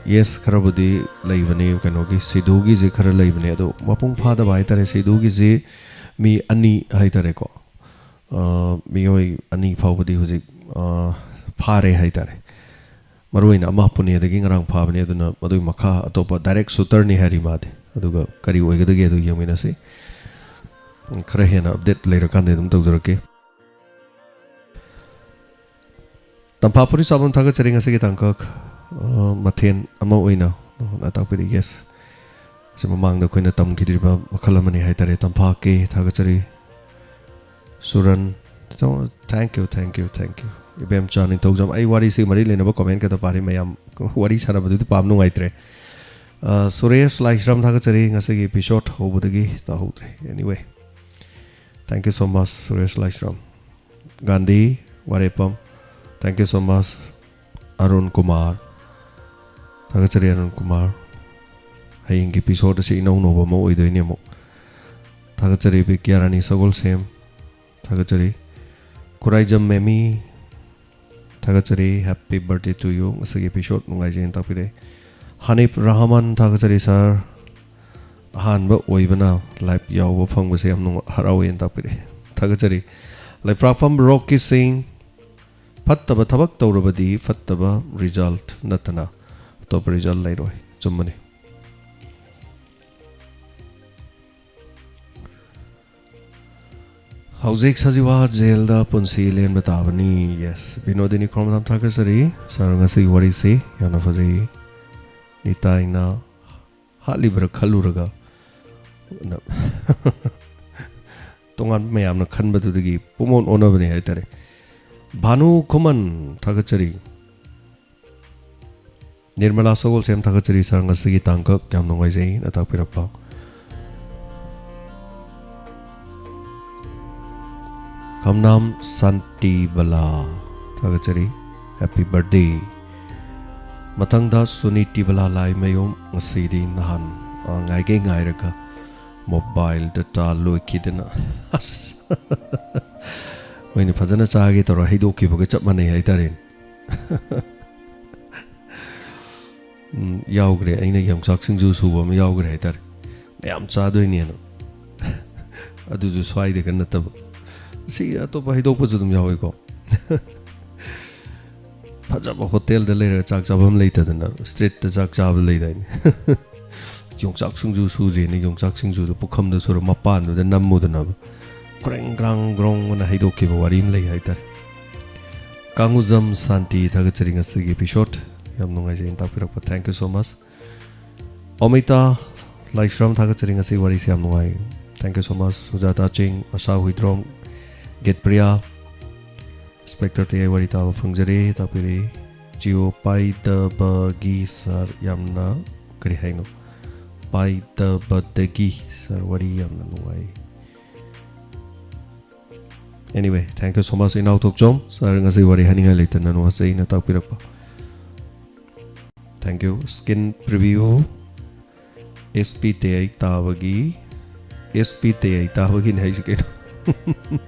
ꯌꯦꯁ, ꯈꯔꯕꯨꯗꯤ ꯂꯩꯕꯅꯤ, ꯀꯩꯅꯣꯒꯤ ꯁꯤꯙꯨꯒꯤꯁꯦ ꯈꯔ ꯂꯩꯕꯅꯦ, ꯑꯗꯣ ꯃꯄꯨꯡ ꯐꯥꯗꯕ ꯍꯥꯏꯇꯥꯔꯦ꯫ ꯁꯤꯙꯨꯒꯤꯁꯤ ꯃꯤ ꯑꯅꯤ ꯍꯥꯏꯇꯥꯔꯦꯀꯣ, ꯑ, ꯃꯤꯑꯣꯏ ꯑꯅꯤ ꯐꯥꯎꯕꯗꯤ ꯍꯧꯖꯤꯛ, ꯑ, ꯐꯥꯔꯦ ꯍꯥꯏꯇꯥꯔꯦ꯫ ꯃꯔꯨ ꯑꯣꯏꯅ ꯑꯃ ꯄꯨꯅꯦꯗꯒꯤ ꯉꯔꯥꯡ ꯐꯥꯕꯅꯦ, ꯑꯗꯨꯅ ꯃꯗꯨꯒꯤ ꯃꯈꯥ ꯑꯇꯣꯞꯄ ꯗꯥꯏꯔꯦꯛ ꯁꯨꯇꯔꯅꯤ ꯍꯥꯏꯔꯤ ꯃꯥꯗꯤ꯫ ꯑꯗꯨꯒ ꯀꯔꯤ ꯑꯣꯏꯒꯗꯒꯦ ꯑꯗꯨ ꯌꯦꯡꯃꯤꯟꯅꯁꯤ꯫ ꯈꯔ ꯍꯦꯟꯅ ꯑꯞꯗꯦꯠ ꯂꯩꯔꯀꯥꯟꯗ ꯑꯗꯨꯝ ꯇꯧꯖꯔꯛꯀꯦ꯫ ꯇꯝꯐꯥ ꯐꯨꯔꯤꯠ ꯆꯥꯐꯝ ꯊꯥꯒꯠꯆꯔꯤ ꯉꯁꯤꯒꯤ ꯇꯥꯡꯀꯛ, ꯑ, ꯃꯊꯦꯜ ꯑꯃ ꯑꯣꯏꯅ ꯇꯥꯛꯄꯤꯔꯤ꯫ ꯌꯦꯁ, ꯁꯤ ꯃꯃꯥꯡꯗ ꯑꯩꯈꯣꯏꯅ ꯇꯝꯈꯤꯗ꯭ꯔꯤꯕ ꯃꯈꯜ ꯑꯃꯅꯤ ꯍꯥꯏꯇꯥꯔꯦ꯫ ꯇꯝꯐꯥ ꯀꯦ ꯊꯥꯒꯠꯆꯔꯤ꯫ ꯁꯨꯔꯟ, thank you, thank you, thank you꯫ ꯏꯕꯦꯝꯆꯥ ꯅꯤꯡꯊꯧꯖꯝ, ꯑꯩ ꯋꯥꯔꯤꯁꯤ ꯃꯔꯤ ꯂꯩꯅꯕ ꯀꯣꯃꯦꯟ ꯈꯛꯇ ꯄꯥꯔꯤ, ꯃꯌꯥꯝ ꯋꯥꯔꯤ ꯁꯥꯟꯅꯕꯗꯨꯗꯤ ꯄꯥꯝ ꯅꯨꯡꯉꯥꯏꯇ꯭ꯔꯦ꯫ ꯑ, ꯁꯨꯔꯦꯁ ꯂꯥꯏꯁ꯭ꯔꯝ ꯊꯥꯒꯠꯆꯔꯤ, ꯉꯁꯤꯒꯤ ꯑꯦꯄꯤꯁꯣꯗ ꯍꯧꯕꯗꯒꯤ ꯇꯥꯍꯧꯗ꯭ꯔꯦ꯫ Anyway, thank you so much, Suresh Laishram. Gandhi Warepam, thank you so much꯫ Arun Kumar, ꯊꯥꯒꯠꯆꯔꯤ ꯑꯔꯨꯟ ꯀꯨꯃꯥꯔ꯫ ꯍꯌꯦꯡꯒꯤ ꯑꯦꯄꯤꯁꯣꯗ ꯑꯁꯤ ꯏꯅꯧ ꯅꯧꯕ ꯑꯃ ꯑꯣꯏꯗꯣꯏꯅꯤ ꯑꯃꯨꯛ꯫ ꯊꯥꯒꯠꯆꯔꯤ ꯕꯤꯀ꯭ꯌꯥꯔꯥꯅꯤ ꯁꯒꯣꯜꯁꯦꯝ, ꯊꯥꯒꯠꯆꯔꯤ꯫ ꯈꯨꯔꯥꯏꯖꯝ ꯃꯦꯃꯤ, ꯊꯥꯒꯠꯆꯔꯤ, happy birthday to you꯫ ꯉꯁꯤꯒꯤ ꯑꯦꯄꯤꯁꯣꯗ ꯅꯨꯡꯉꯥꯏꯖꯩꯅ ꯇꯥꯛꯄꯤꯔꯛꯑꯦ꯫ ꯍꯅꯤꯐ ꯔꯍꯃꯟ, ꯊꯥꯒꯠꯆꯔꯤ ꯁꯥꯔ꯫ ꯑꯍꯥꯟꯕ ꯑꯣꯏꯕꯅ ꯂꯥꯏꯚ ꯌꯥꯎꯕ ꯐꯪꯕꯁꯦ ꯌꯥꯝ ꯅꯨꯡꯉꯥꯏ, ꯍꯔꯥꯎꯋꯦꯅ ꯇꯥꯛꯄꯤꯔꯛꯑꯦ꯫ ꯊꯥꯒꯠꯆꯔꯤ꯫ ꯂꯩꯄ꯭ꯔꯥꯛꯄꯝ ꯔꯣꯀꯤ ꯁꯤꯡ, ꯐꯠꯇꯕ ꯊꯕꯛ ꯇꯧꯔꯕꯗꯤ ꯐꯠꯇꯕ ꯔꯤꯖꯜꯠ ꯅꯠꯇꯅ ꯑꯇꯣꯞꯄ ꯔꯤꯖꯜꯠ ꯂꯩꯔꯣꯏ꯫ ꯆꯨꯝꯕꯅꯤ꯫ ꯍꯧꯖꯤꯛ ꯁꯖꯤꯋꯥ ꯖꯦꯜꯗ ꯄꯨꯟꯁꯤ ꯂꯦꯟꯕ ꯇꯥꯕꯅꯤ꯫ ꯌꯦꯁ, ꯕꯤꯅꯣꯗꯤꯅꯤ ꯈꯣꯔꯣꯝꯊꯥꯝ ꯊꯥꯒꯠꯆꯔꯤ꯫ ꯁꯥꯔ, ꯉꯁꯤꯒꯤ ꯋꯥꯔꯤꯁꯤ ꯌꯥꯝꯅ ꯐꯖꯩ꯫ ꯅꯤꯇꯥꯏꯅ ꯍꯥꯠꯂꯤꯕ꯭ꯔꯥ ꯈꯜꯂꯨꯔꯒ ꯅ-, ꯇꯣꯉꯥꯟꯕ ꯃꯌꯥꯝꯅ ꯈꯟꯕꯗꯨꯗꯒꯤ ꯄꯨꯡꯑꯣꯟ ꯑꯣꯟꯅꯕꯅꯤ ꯍꯥꯏꯇꯥꯔꯦ꯫ ꯚꯥꯅꯨ ꯈꯨꯃꯟ ꯊꯥꯒꯠꯆꯔꯤ꯫ ꯅꯤꯔꯃꯂꯥ ꯁꯒꯣꯜꯁꯦꯝ ꯊꯥꯒꯠꯆꯔꯤ ꯁꯥꯔ, ꯉꯁꯤꯒꯤ ꯇꯥꯡꯀꯛ ꯌꯥꯝ ꯅꯨꯡꯉꯥꯏꯖꯩꯅ ꯇꯥꯛꯄꯤꯔꯛꯄ꯫ ꯈꯝꯅꯥꯝ ꯁꯥꯟꯇꯤ ꯕꯂꯥ ꯊꯥꯒꯠꯆꯔꯤ, happy birthday꯫ ꯃꯊꯪꯗ ꯁꯨꯅꯤꯇꯤ ꯕꯂꯥ ꯂꯥꯏꯃꯌꯨꯝ, ꯉꯁꯤꯗꯤ ꯅꯍꯥꯟ, ꯑ, ꯉꯥꯏꯒꯩ ꯉꯥꯏꯔꯒ ꯃꯣꯕꯥꯏꯜ ꯗꯇꯥ ꯂꯣꯏꯈꯤꯗꯅ, ꯑꯁ, ꯃꯣꯏꯅ ꯐꯖꯅ ꯆꯥꯒꯦ ꯇꯧꯔ ꯍꯩꯗꯣꯛꯈꯤꯕꯒ ꯆꯞ ꯃꯥꯟꯅꯩ ꯍꯥꯏꯇꯥꯔꯦꯅꯦ꯫ ꯎꯝ, ꯌꯥꯎꯈ꯭ꯔꯦ꯫ ꯑꯩꯅ ꯌꯣꯡꯆꯥꯛ ꯁꯤꯡꯖꯨ ꯁꯨꯕ ꯑꯃ ꯌꯥꯎꯈ꯭ꯔꯦ ꯍꯥꯏꯇꯥꯔꯦ, ꯃꯌꯥꯝ ꯆꯥꯗꯣꯏꯅꯦꯅ꯫ ꯑꯗꯨꯁꯨ ꯁ꯭ꯋꯥꯏꯗꯒ ꯅꯠꯇꯕ, ꯁꯤ ꯑꯇꯣꯞꯄ ꯍꯩꯗꯣꯛꯄꯁꯨ ꯑꯗꯨꯝ ꯌꯥꯎꯋꯤꯀꯣ꯫ ꯐꯖꯕ ꯍꯣꯇꯦꯜꯗ ꯂꯩꯔꯒ ꯆꯥꯛ ꯆꯥꯐꯝ ꯂꯩꯇꯗꯅ ꯁ꯭ꯇ꯭ꯔꯤꯠꯇ ꯆꯥꯛ ꯆꯥꯕ ꯂꯩꯗꯥꯏꯅꯦ? ꯌꯣꯡꯆꯥꯛ ꯁꯤꯡꯖꯨ ꯁꯨꯁꯦꯅ ꯌꯣꯡꯆꯥꯛ ꯁꯤꯡꯖꯨꯗꯣ ꯄꯨꯈꯝꯗ ꯁꯨꯔ ꯃꯄꯥꯟꯗꯨꯗ ꯅꯝꯃꯨꯗꯅꯕ ꯀ꯭ꯔꯦꯡ ꯒ꯭ꯔꯥꯡ ꯒ꯭ꯔꯣꯡ ꯑꯅ ꯍꯩꯗꯣꯛꯈꯤꯕ ꯋꯥꯔꯤ ꯑꯃ ꯂꯩ ꯍꯥꯏꯇꯥꯔꯦ꯫ ꯀꯥꯡꯉꯨꯖꯝ ꯁꯥꯟꯇꯤ, ꯊꯥꯒꯠꯆꯔꯤ ꯉꯁꯤꯒꯤ ꯏꯄꯤꯁꯣꯠ꯫ ꯌꯥꯝ ꯅꯨꯡꯉꯥꯏꯖꯩ ꯑꯩꯅ ꯇꯥꯛꯄꯤꯔꯛꯄ꯫ Thank you so much꯫ ꯑꯣꯃꯤꯇꯥ ꯂꯥꯏꯁ꯭ꯔꯝ, ꯊꯥꯒꯠꯆꯔꯤ ꯉꯁꯤ ꯋꯥꯔꯤꯁꯤ ꯌꯥꯝ ꯅꯨꯡꯉꯥꯏ꯫ Thank you so much꯫ ꯁꯨꯖꯥꯇꯥ ꯆꯤꯡ, ꯑꯁꯥ ꯍꯨꯏꯗ꯭ꯔꯣꯝ, ꯒꯤꯠꯄ꯭ꯔꯤꯌꯥ, ꯏꯟꯁꯄꯦꯛꯇꯔ ꯇꯌꯥꯏ ꯋꯥꯔꯤ ꯇꯥꯕ ꯐꯪꯖꯔꯦ, ꯇꯥꯛꯄꯤꯔꯦ꯫ ꯖꯤꯑꯣ ꯄꯥꯏꯗꯕꯒꯤ ꯁꯥꯔ ꯌꯥꯝꯅ, ꯀꯔꯤ ꯍꯥꯏꯅꯣ? ꯄꯥꯏꯗꯕꯗꯒꯤ ꯁꯥꯔ ꯋꯥꯔꯤ ꯌꯥꯝꯅ ꯅꯨꯡꯉꯥꯏ꯫ Anyway, thank you so much, ꯏꯅꯥꯎ ꯊꯣꯛꯆꯣꯝ꯫ ꯁꯥꯔ ꯉꯁꯤ ꯋꯥꯔꯤ ꯍꯥꯏꯅꯤꯡꯉꯥꯏ ꯂꯩꯇꯅ ꯅꯨꯡꯉꯥꯏꯖꯩꯅ ꯇꯥꯛꯄꯤꯔꯛꯄ꯫ Thank you꯫ Skin preview, S P ꯇꯌꯥꯏ ꯇꯥꯕꯒꯤ, ꯑꯦꯁ ꯄꯤ ꯇꯌꯥꯏ ꯇꯥꯕꯒꯤꯅꯦ ꯍꯥꯏꯁꯦ ꯀꯩꯅꯣ?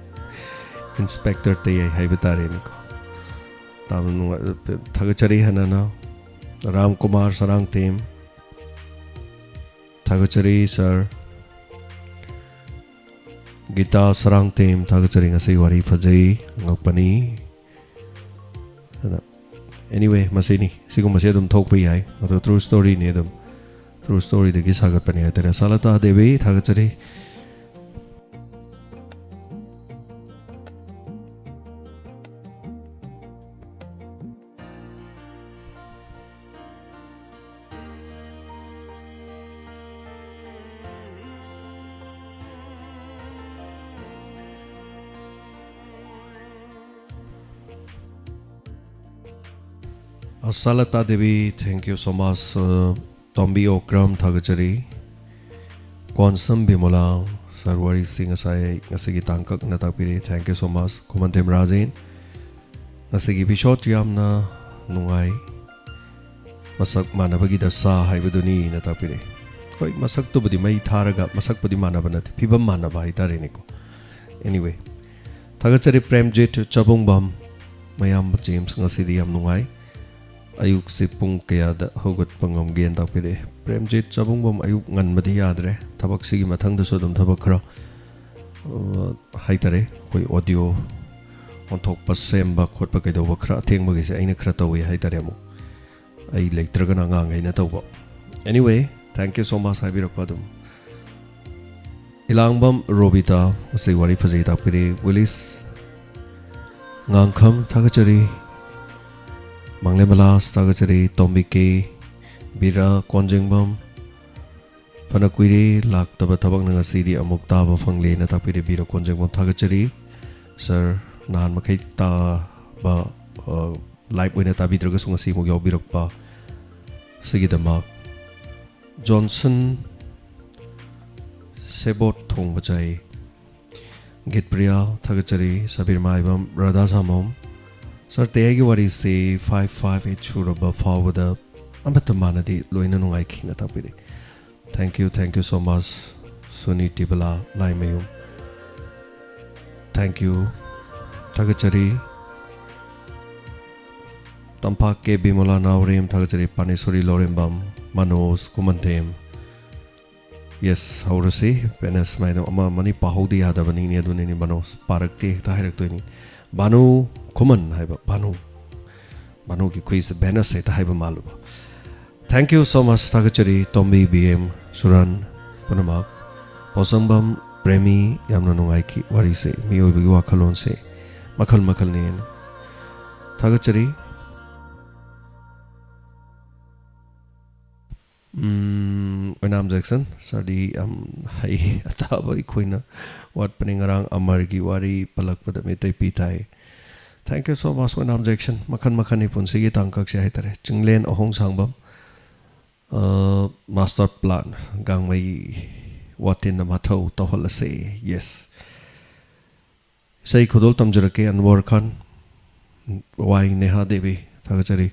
ꯏꯟꯁꯄꯦꯛꯇꯔ ꯇꯌꯥꯏ ꯍꯥꯏꯕ ꯇꯥꯔꯦꯅꯦꯀꯣ꯫ ꯇꯥꯕ ꯅꯨꯡꯉꯥꯏ-, ꯊꯥꯒꯠꯆꯔꯤ ꯍꯥꯟꯅꯅ꯫ ꯔꯥꯝ ꯀꯨꯃꯥꯔ ꯁꯔꯥꯡꯊꯦꯝ, ꯊꯥꯒꯠꯆꯔꯤ ꯁꯥꯔ꯫ ꯒꯤꯇꯥ ꯁꯔꯥꯡꯊꯦꯝ, ꯊꯥꯒꯠꯆꯔꯤ꯫ ꯉꯁꯤ ꯋꯥꯔꯤ ꯐꯖꯩ, ꯑꯉꯛꯄꯅꯤ꯫ ꯑꯗꯨꯅ, anyway, ꯃꯁꯤꯅꯤ꯫ ꯁꯤꯒꯨꯝꯕꯁꯦ ꯑꯗꯨꯝ ꯊꯣꯛꯄ ꯌꯥꯏ꯫ ꯑꯗꯣ true storyꯅꯤ ꯑꯗꯨꯝ꯫ True storyꯗꯒꯤ ꯁꯥꯒꯠꯄꯅꯤ ꯍꯥꯏꯇꯥꯔꯦ꯫ ꯁꯥꯂꯇꯥ ꯗꯦꯕꯤ, ꯊꯥꯒꯠꯆꯔꯤ꯫ ꯑꯁꯥꯂꯇꯥ Devi, thank you so much꯫ ꯑ, ꯇꯣꯝꯕꯤ ꯑꯣꯀ꯭ꯔꯝ, ꯊꯥꯒꯠꯆꯔꯤ꯫ ꯀꯣꯟꯁꯝ ꯕꯤꯃꯣꯂꯥ, ꯁꯥꯔ ꯋꯥꯔꯤꯁꯤ ꯉꯁꯥꯏ, ꯉꯁꯤꯒꯤ ꯇꯥꯡꯀꯛꯅ ꯇꯥꯛꯄꯤꯔꯦ, thank you so much꯫ ꯈꯨꯃꯟꯊꯦꯝ ꯔꯥꯖꯦꯟ, ꯉꯁꯤꯒꯤ ꯏꯄꯤꯁꯣꯠ ꯌꯥꯝꯅ ꯅꯨꯡꯉꯥꯏ꯫ ꯃꯁꯛ ꯃꯥꯟꯅꯕꯒꯤ ꯗꯁꯥ ꯍꯥꯏꯕꯗꯨꯅꯤꯅ ꯇꯥꯛꯄꯤꯔꯛꯏ꯫ ꯍꯣꯏ, ꯃꯁꯛꯇꯨꯕꯨꯗꯤ ꯃꯩ ꯊꯥꯔꯒ ꯃꯁꯛꯄꯨꯗꯤ ꯃꯥꯟꯅꯕ ꯅꯠꯇꯦ, ꯐꯤꯕꯝ ꯃꯥꯟꯅꯕ ꯍꯥꯏꯇꯥꯔꯦꯅꯦꯀꯣ꯫ Anyway, ꯊꯥꯒꯠꯆꯔꯤ ꯄ꯭ꯔꯦꯝꯖꯤꯠ ꯆꯕꯨꯡꯕꯝ, ꯃꯌꯥꯝꯕ ꯖꯦꯝꯁ, ꯉꯁꯤꯗꯤ ꯌꯥꯝ ꯅꯨꯡꯉꯥꯏ꯫ ꯑꯌꯨꯛꯁꯦ ꯄꯨꯡ ꯀꯌꯥꯗ ꯍꯧꯒꯠꯄ ꯉꯝꯒꯦꯅ ꯇꯥꯛꯄꯤꯔꯛꯑꯦ꯫ ꯄ꯭ꯔꯦꯝꯖꯤꯠ ꯆꯥꯕꯨꯡꯕꯝ, ꯑꯌꯨꯛ ꯉꯟꯕꯗꯤ ꯌꯥꯗ꯭ꯔꯦ, ꯊꯕꯛꯁꯤꯒꯤ ꯃꯊꯪꯗꯁꯨ ꯑꯗꯨꯝ ꯊꯕꯛ ꯈꯔ, ꯑ, ꯍꯥꯏꯇꯥꯔꯦ, ꯑꯩꯈꯣꯏ ꯑꯣꯗꯤꯑꯣ ꯑꯣꯟꯊꯣꯛꯄ, ꯁꯦꯝꯕ ꯈꯣꯠꯄ ꯀꯩꯗꯧꯕ ꯈꯔ ꯑꯊꯦꯡꯕꯒꯤꯁꯦ ꯑꯩꯅ ꯈꯔ ꯇꯧꯋꯤ ꯍꯥꯏꯇꯥꯔꯦ꯫ ꯑꯃꯨꯛ ꯑꯩ ꯂꯩꯇ꯭ꯔꯒꯅ ꯑꯉꯥꯡꯈꯩꯅ ꯇꯧꯕ꯫ Anyway, thank you so much ꯍꯥꯏꯕꯤꯔꯛꯄ ꯑꯗꯨꯝ꯫ ꯏꯂꯥꯡꯕꯝ ꯔꯣꯕꯤꯇꯥ, ꯃꯁꯤ ꯋꯥꯔꯤ ꯐꯖꯩ ꯇꯥꯛꯄꯤꯔꯤ꯫ ꯋꯤꯂꯤꯁ ꯉꯥꯡꯈꯝ ꯊꯥꯒꯠꯆꯔꯤ꯫ ꯃꯪꯂꯦꯝꯕꯂꯥꯁ ꯊꯥꯒꯠꯆꯔꯤ꯫ ꯇꯣꯝꯕꯤ ꯀꯦ, ꯕꯤꯔꯥ ꯀꯣꯟꯖꯦꯡꯕꯝ, ꯐꯅ ꯀꯨꯏꯔꯦ ꯂꯥꯛꯇꯕ, ꯊꯕꯛꯅ ꯉꯁꯤꯗꯤ ꯑꯃꯨꯛ ꯇꯥꯕ ꯐꯪꯂꯦꯅ ꯇꯥꯛꯄꯤꯔꯦ꯫ ꯕꯤꯔ ꯀꯣꯟꯖꯦꯡꯕꯝ ꯊꯥꯒꯠꯆꯔꯤ꯫ ꯁꯥꯔ, ꯅꯍꯥꯟ ꯃꯈꯩ ꯇꯥꯕ, ꯑ, ꯂꯥꯏꯚ ꯑꯣꯏꯅ ꯇꯥꯕꯤꯗ꯭ꯔꯒꯁꯨ ꯉꯁꯤ ꯑꯃꯨꯛ ꯌꯥꯎꯕꯤꯔꯛꯄ ꯁꯤꯒꯤꯗꯃꯛ꯫ ꯖꯣꯟꯁꯟ ꯁꯦꯕꯣꯠ ꯊꯣꯡꯕ ꯆꯥꯏ꯫ ꯒꯤꯠꯄ꯭ꯔꯤꯌꯥ ꯊꯥꯒꯠꯆꯔꯤ꯫ ꯁꯕꯤꯔ ꯃꯥꯏꯕꯝ, ꯔꯥꯙꯥ ꯁꯥꯃꯣꯝ, ꯁꯥꯔ, ꯇꯦ ꯑꯩꯒꯤ ꯋꯥꯔꯤꯁꯤ five five eight ꯁꯨꯔꯕ ꯐꯥꯎꯕꯗ ꯑꯃꯠꯇ ꯃꯥꯟꯅꯗꯦ, ꯂꯣꯏꯅ ꯅꯨꯡꯉꯥꯏꯈꯤꯅ ꯇꯥꯛꯄꯤꯔꯤ꯫ Thank you, thank you so much, ꯁꯨꯅꯤ ꯇꯤꯕꯂꯥ Laimayum. Thank you, ꯊꯥꯒꯠꯆꯔꯤ꯫ ꯇꯝꯄꯥꯛ ꯀꯦ ꯕꯤꯃꯣꯂꯥ ꯅꯥꯎꯔꯦꯝ ꯊꯥꯒꯠꯆꯔꯤ꯫ ꯄꯥꯅꯦꯁꯣꯔꯤ ꯂꯧꯔꯦꯝꯕꯝ, ꯃꯅꯣꯖ ꯀꯨꯃꯟꯊꯦꯝ꯫ Yes, ꯍꯧꯔꯁꯤ꯫ ꯕꯦꯅꯁ ꯃꯥꯏꯗ ꯑꯃ ꯑꯃꯅꯤ ꯄꯥꯍꯧꯗ ꯌꯥꯗꯕꯅꯤꯅꯦ, ꯑꯗꯨꯅꯤꯅꯦ ꯃꯅꯣꯖ꯫ ꯄꯥꯔꯛꯇꯦ ꯍꯦꯛꯇ ꯍꯥꯏꯔꯛꯇꯣꯏꯅꯤ꯫ ꯚꯥꯅꯨ ꯈꯨꯃꯟ ꯍꯥꯏꯕ, ꯚꯥꯅꯨ꯫ ꯚꯥꯅꯨꯒꯤ ꯈꯨꯏꯁꯦ ꯕꯦꯅꯁ ꯍꯦꯛꯇ ꯍꯥꯏꯕ ꯃꯥꯜꯂꯨꯕ꯫ Thank you so much, ꯊꯥꯒꯠꯆꯔꯤ꯫ ꯇꯣꯝꯕꯤ ꯕꯤ ꯑꯦꯝ, ꯁꯨꯔꯟ ꯄꯨꯝꯅꯃꯛ꯫ ꯄꯣꯠꯁꯪꯕꯝ ꯄ꯭ꯔꯦꯃꯤ, ꯌꯥꯝꯅ ꯅꯨꯡꯉꯥꯏꯈꯤ ꯋꯥꯔꯤꯁꯦ, ꯃꯤꯑꯣꯏꯕꯒꯤ ꯋꯥꯈꯜꯂꯣꯟꯁꯦ ꯃꯈꯜ ꯃꯈꯜꯅꯦꯅ꯫ ꯊꯥꯒꯠꯆꯔꯤ꯫ ꯎꯝ, ꯑꯣꯏꯅꯥꯝ ꯖꯦꯛꯁꯟ, ꯁꯥꯔꯗꯤ ꯌꯥꯝ ꯍꯩ꯫ ꯑꯇꯥꯕ ꯑꯩꯈꯣꯏꯅ ꯋꯥꯠꯄꯅꯤ꯫ ꯉꯔꯥꯡ ꯑꯃꯔꯒꯤ ꯋꯥꯔꯤ ꯄꯜꯂꯛꯄꯗ ꯃꯤꯇꯩ ꯄꯤ ꯇꯥꯏ꯫ Thank you so much, Oinam Jackson. ꯃꯈꯟ ꯃꯈꯟꯅꯤ ꯄꯨꯟꯁꯤꯒꯤ ꯇꯥꯡꯀꯛꯁꯦ ꯍꯥꯏꯇꯥꯔꯦ꯫ ꯆꯤꯡꯂꯦꯟ ꯑꯍꯣꯡ ꯁꯥꯡꯕꯝ, ꯑ, ꯃꯥꯁꯇꯔ ꯄ꯭ꯂꯥꯟ, ꯒꯥꯡꯃꯩ ꯋꯥꯇꯤꯟꯅ ꯃꯊꯧ ꯇꯧꯍꯜꯂꯁꯦ꯫ Yes꯫ ꯏꯁꯩ ꯈꯨꯗꯣꯜ ꯇꯝꯖꯔꯛꯀꯦ, ꯑꯟꯋꯔ ꯈꯥꯟ, ꯋꯥꯏ ꯅꯦꯍꯥ ꯗꯦꯕꯤ, ꯊꯥꯒꯠꯆꯔꯤ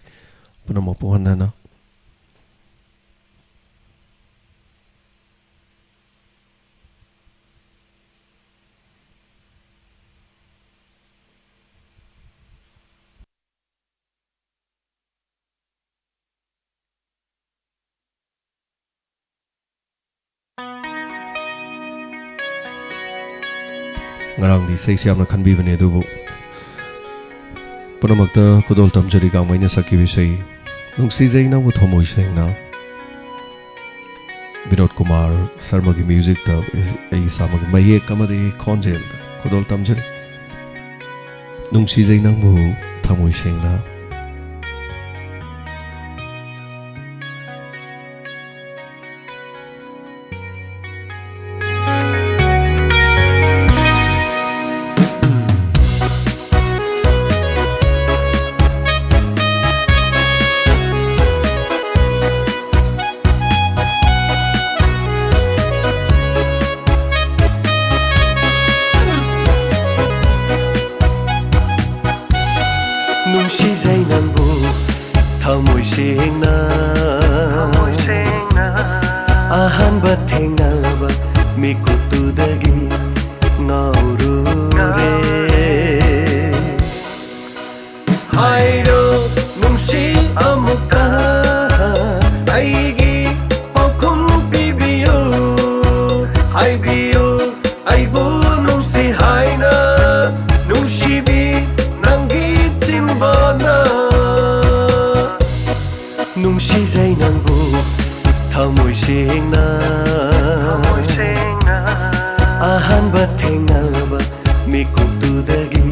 ꯄꯨꯝꯅꯃꯛꯄꯨ ꯍꯟꯅ ꯍꯟꯅ꯫ ꯉꯔꯥꯡꯗꯤ ꯏꯁꯩꯁꯤ ꯌꯥꯝꯅ ꯈꯟꯕꯤꯕꯅꯦ, ꯑꯗꯨꯕꯨ ꯄꯨꯝꯅꯃꯛꯇ ꯈꯨꯗꯣꯜ ꯇꯝꯖꯔꯤ ꯒꯥꯡꯃꯩꯅ ꯁꯛꯈꯤꯕ ꯏꯁꯩ ꯅꯨꯡꯁꯤꯖꯩ ꯅꯪꯕꯨ ꯊꯃꯣꯏ ꯁꯦꯡꯅ꯫ ꯕꯤꯅꯣꯗ ꯀꯨꯃꯥꯔ ꯁꯔꯃꯒꯤ ꯃ꯭ꯌꯨꯖꯤꯛꯇ ꯑꯩ ꯏꯁꯥꯃꯛꯀꯤ ꯃꯌꯦꯛ ꯑꯃꯗꯤ ꯈꯣꯟꯖꯦꯜꯗ ꯈꯨꯗꯣꯜ ꯇꯝꯖꯔꯤ꯫ ꯅꯨꯡꯁꯤꯖꯩ ꯅꯪꯕꯨ ꯊꯃꯣꯏ ꯁꯦꯡꯅ꯫ ꯅꯨꯡꯁꯤꯖꯩ ꯅꯪꯕꯨ ꯊꯃꯣꯏ ꯁꯦꯡꯅ꯫ ꯑꯍꯥꯟꯕ ꯊꯦꯡꯅꯕ ꯃꯤꯀꯨꯞꯇꯨꯗꯒꯤ ꯉꯥꯎꯔꯨꯔꯦ꯫ ꯍꯥꯏꯔꯣ ꯅꯨꯡꯁꯤ ꯑꯃꯨꯛꯇ ꯑꯩꯒꯤ ꯄꯥꯎꯈꯨꯝ ꯄꯤꯕꯤꯌꯨ꯫ ꯍꯥꯏꯕꯤꯌꯨ ꯑꯩꯕꯨ ꯅꯨꯡꯁꯤ ꯍꯥꯏꯅ, ꯅꯨꯡꯁꯤꯕꯤ ꯅꯪꯒꯤ ꯆꯤꯟꯕꯥꯅ꯫ ꯅꯨꯡꯁꯤꯖꯩ ꯅꯪꯕꯨ ꯊꯃꯣꯏ ꯁꯦꯡꯅ꯫ ꯑꯍꯥꯟꯕ ꯊꯦꯡꯅꯕ ꯃꯤꯀꯨꯞꯇꯨꯗꯒꯤ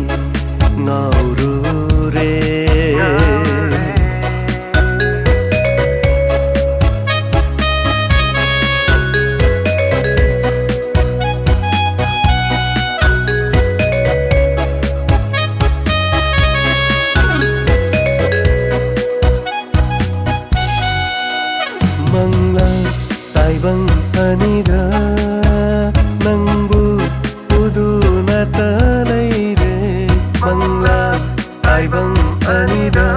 ꯉꯥꯎꯔꯨꯔꯦ꯫ ꯃꯪꯂꯥ ꯇꯥꯏꯕꯪ ꯑꯅꯤꯗ ꯅꯪꯕꯨ ꯎꯗꯨꯅꯇ ꯂꯩꯔꯦ꯫ ꯃꯪꯂꯥ ꯇꯥꯏꯕꯪ ꯑꯅꯤꯗ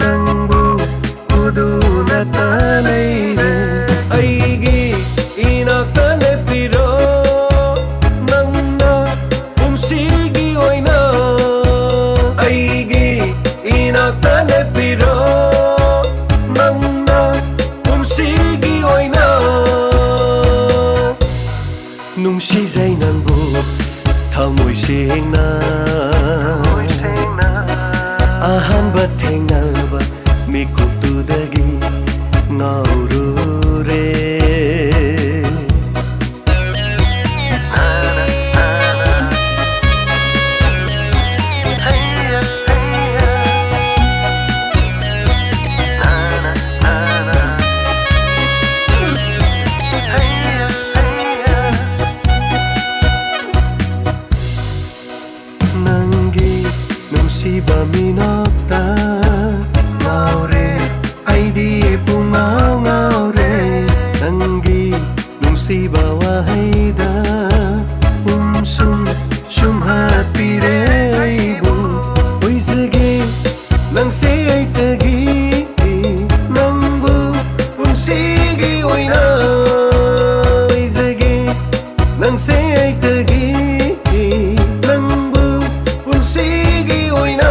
ꯅꯪꯕꯨ ꯎꯗꯨꯅꯇ ꯂꯩꯔꯦ꯫ ꯑꯩꯒꯤ ꯏꯅꯥꯛꯇ ꯂꯦꯞꯄꯤꯔꯣ ꯅꯪꯅ ꯄꯨꯟꯁꯤꯒꯤ ꯑꯣꯏꯅ꯫ ꯑꯩꯒꯤ ꯏꯅꯥꯛꯇ ꯂꯦꯞꯄꯤꯔꯣ ꯅꯪꯅ ꯄꯨꯟꯁꯤꯒꯤ ꯑꯣꯏꯅ꯫ ꯅꯨꯡꯁꯤꯖꯩ ꯅꯪꯕꯨ ꯊꯃꯣꯏ ꯁꯦꯡꯅ ꯑꯍꯥꯟꯕ ꯊꯦꯡꯅꯕ ꯃꯤꯀꯨꯞꯇꯨꯗꯒꯤ ꯉꯥꯎꯔꯨꯔꯦ꯫ ꯅꯪꯒꯤ ꯅꯨꯡꯁꯤꯕ ꯃꯤꯅꯣꯛꯇ ꯉꯥꯎꯔꯦ, ꯑꯩꯗꯤ ꯄꯨꯡꯉꯥꯎ ꯉꯥꯎꯔꯦ꯫ ꯅꯪꯒꯤ ꯅꯨꯡꯁꯤꯕ ꯋꯥꯍꯩꯗ ꯎꯝꯁꯨꯝ ꯁꯨꯝ ꯍꯥꯠꯄꯤꯔꯦ ꯑꯩꯕꯨ꯫ ꯑꯣꯏꯖꯒꯦ ꯅꯪꯁꯦ ꯑꯩꯇꯒꯤ, ꯅꯪꯕꯨ ꯄꯨꯟꯁꯤꯒꯤ ꯑꯣꯏꯅ ꯑꯣꯏꯖꯒꯦ ꯅꯪꯁꯦ ꯑꯩꯇꯒꯤ, ꯅꯪꯕꯨ ꯄꯨꯟꯁꯤꯒꯤ ꯑꯣꯏꯅ꯫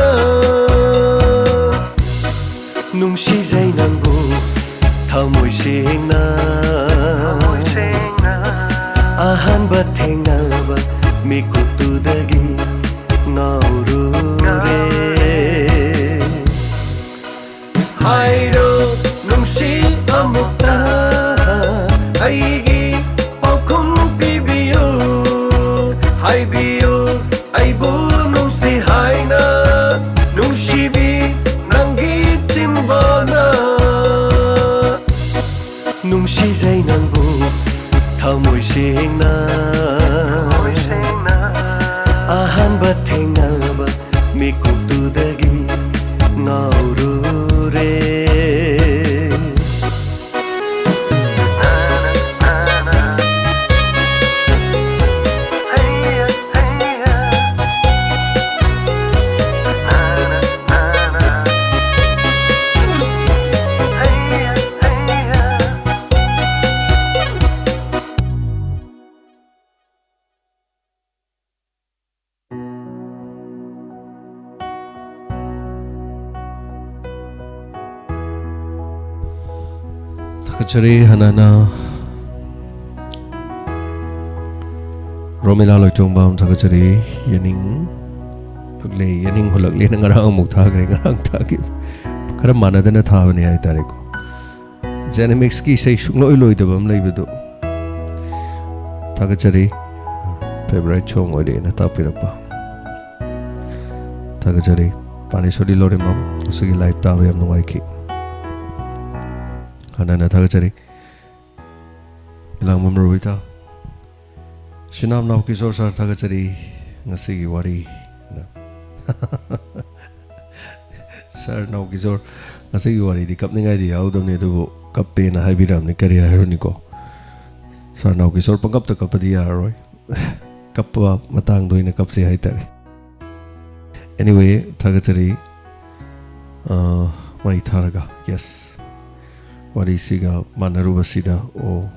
ꯅꯨꯡꯁꯤꯖꯩ ꯅꯪꯕꯨ ꯊꯃꯣꯏ ꯁꯦꯡꯅ, ꯑꯍꯥꯟꯕ ꯊꯦꯡꯅꯕ ꯃꯤꯀꯨꯞꯇꯨꯗꯒꯤ ꯉꯥꯎꯔꯨꯔꯦ꯫ ꯍꯥꯏꯔꯣ ꯅꯨꯡꯁꯤ ꯑꯃꯨꯛꯇ ꯑꯩꯒꯤ ꯄꯥꯎꯈꯨꯝ ꯄꯤꯕꯤꯌꯨ꯫ ꯍꯥꯏꯕꯤꯌꯨ ꯑꯩꯕꯨ ꯅꯨꯡꯁꯤ ꯍꯥꯏꯅ, ꯅꯨꯡꯁꯤꯕꯤ ꯅꯪꯒꯤ ꯆꯤꯝꯕꯥꯜꯅ꯫ ꯅꯨꯡꯁꯤꯖꯩ ꯅꯪꯕꯨ ꯊꯃꯣꯏ ꯁꯦꯡꯅ, ꯑꯍꯥꯟꯕ ꯊꯦꯡꯅꯕ ꯃꯤꯀꯨꯞꯇꯨꯗꯒꯤ ꯉꯥꯎꯔꯨꯔꯦ꯫ ꯊꯥꯒꯠꯆꯔꯤ꯫ ꯍꯥꯟꯅꯅ ꯔꯣꯃꯤꯂꯥ ꯂꯣꯏꯇꯣꯡꯕꯝ ꯊꯥꯒꯠꯆꯔꯤ꯫ ꯌꯦꯅꯤꯡ ꯍꯨꯜꯂꯛꯂꯦ, ꯌꯦꯅꯤꯡ ꯍꯨꯜꯂꯛꯂꯦꯅ ꯉꯔꯥꯡ ꯑꯃꯨꯛ ꯊꯥꯈ꯭ꯔꯦ, ꯉꯔꯥꯡ ꯊꯥꯈꯤꯕ ꯈꯔ ꯃꯥꯟꯅꯗꯅ ꯊꯥꯕꯅꯦ ꯍꯥꯏꯇꯥꯔꯦꯀꯣ꯫ ꯖꯦꯅꯤꯃꯤꯛꯁꯀꯤ ꯏꯁꯩ ꯁꯨꯡꯂꯣꯏ ꯂꯣꯏꯗꯕ ꯑꯃ ꯂꯩꯕꯗꯨ ꯊꯥꯒꯠꯆꯔꯤ꯫ Favourite song ꯑꯣꯏꯔꯦꯅ ꯇꯥꯛꯄꯤꯔꯛꯄ ꯊꯥꯒꯠꯆꯔꯤ꯫ ꯄꯥꯅꯦꯁꯣꯔꯤ ꯂꯣꯔꯦꯝꯕꯝ, ꯉꯁꯤꯒꯤ live ꯇꯥꯕ ꯌꯥꯝ ꯅꯨꯡꯉꯥꯏꯈꯤ꯫ ꯍꯥꯟꯅꯅ ꯊꯥꯒꯠꯆꯔꯤ꯫ ꯏꯂꯥꯡꯕꯝ ꯔꯣꯕꯤꯇꯥ, ꯁꯤꯅꯥꯝ ꯅꯥꯎꯀꯤꯁꯣꯔ sir ꯊꯥꯒꯠꯆꯔꯤ꯫ ꯉꯁꯤꯒꯤ ꯋꯥꯔꯤ꯫ Sir ꯅꯥꯎꯀꯤꯁꯣꯔ, ꯉꯁꯤꯒꯤ ꯋꯥꯔꯤꯗꯤ ꯀꯞꯅꯤꯡꯉꯥꯏꯗꯤ ꯌꯥꯎꯗꯕꯅꯤ, ꯑꯗꯨꯕꯨ ꯀꯞꯄꯦꯅ ꯍꯥꯏꯕꯤꯔꯛꯑꯕꯅꯤ, ꯀꯔꯤ ꯍꯥꯏꯔꯨꯅꯤꯀꯣ꯫ Sir ꯅꯥꯎꯀꯤꯁꯣꯔ ꯄꯪꯀꯞꯇ ꯀꯞꯄꯗꯤ ꯌꯥꯔꯔꯣꯏ꯫ ꯀꯞꯄ ꯃꯇꯥꯡꯗ ꯑꯣꯏꯅ ꯀꯞꯁꯦ ꯍꯥꯏꯇꯥꯔꯦ꯫ Anyway, ꯊꯥꯒꯠꯆꯔꯤ꯫ ꯑ, ꯃꯩ ꯊꯥꯔꯒ, yes꯫ ꯋꯥꯔꯤꯁꯤꯒ ꯃꯥꯟꯅꯔꯨꯕꯁꯤꯗ, ꯑꯣ,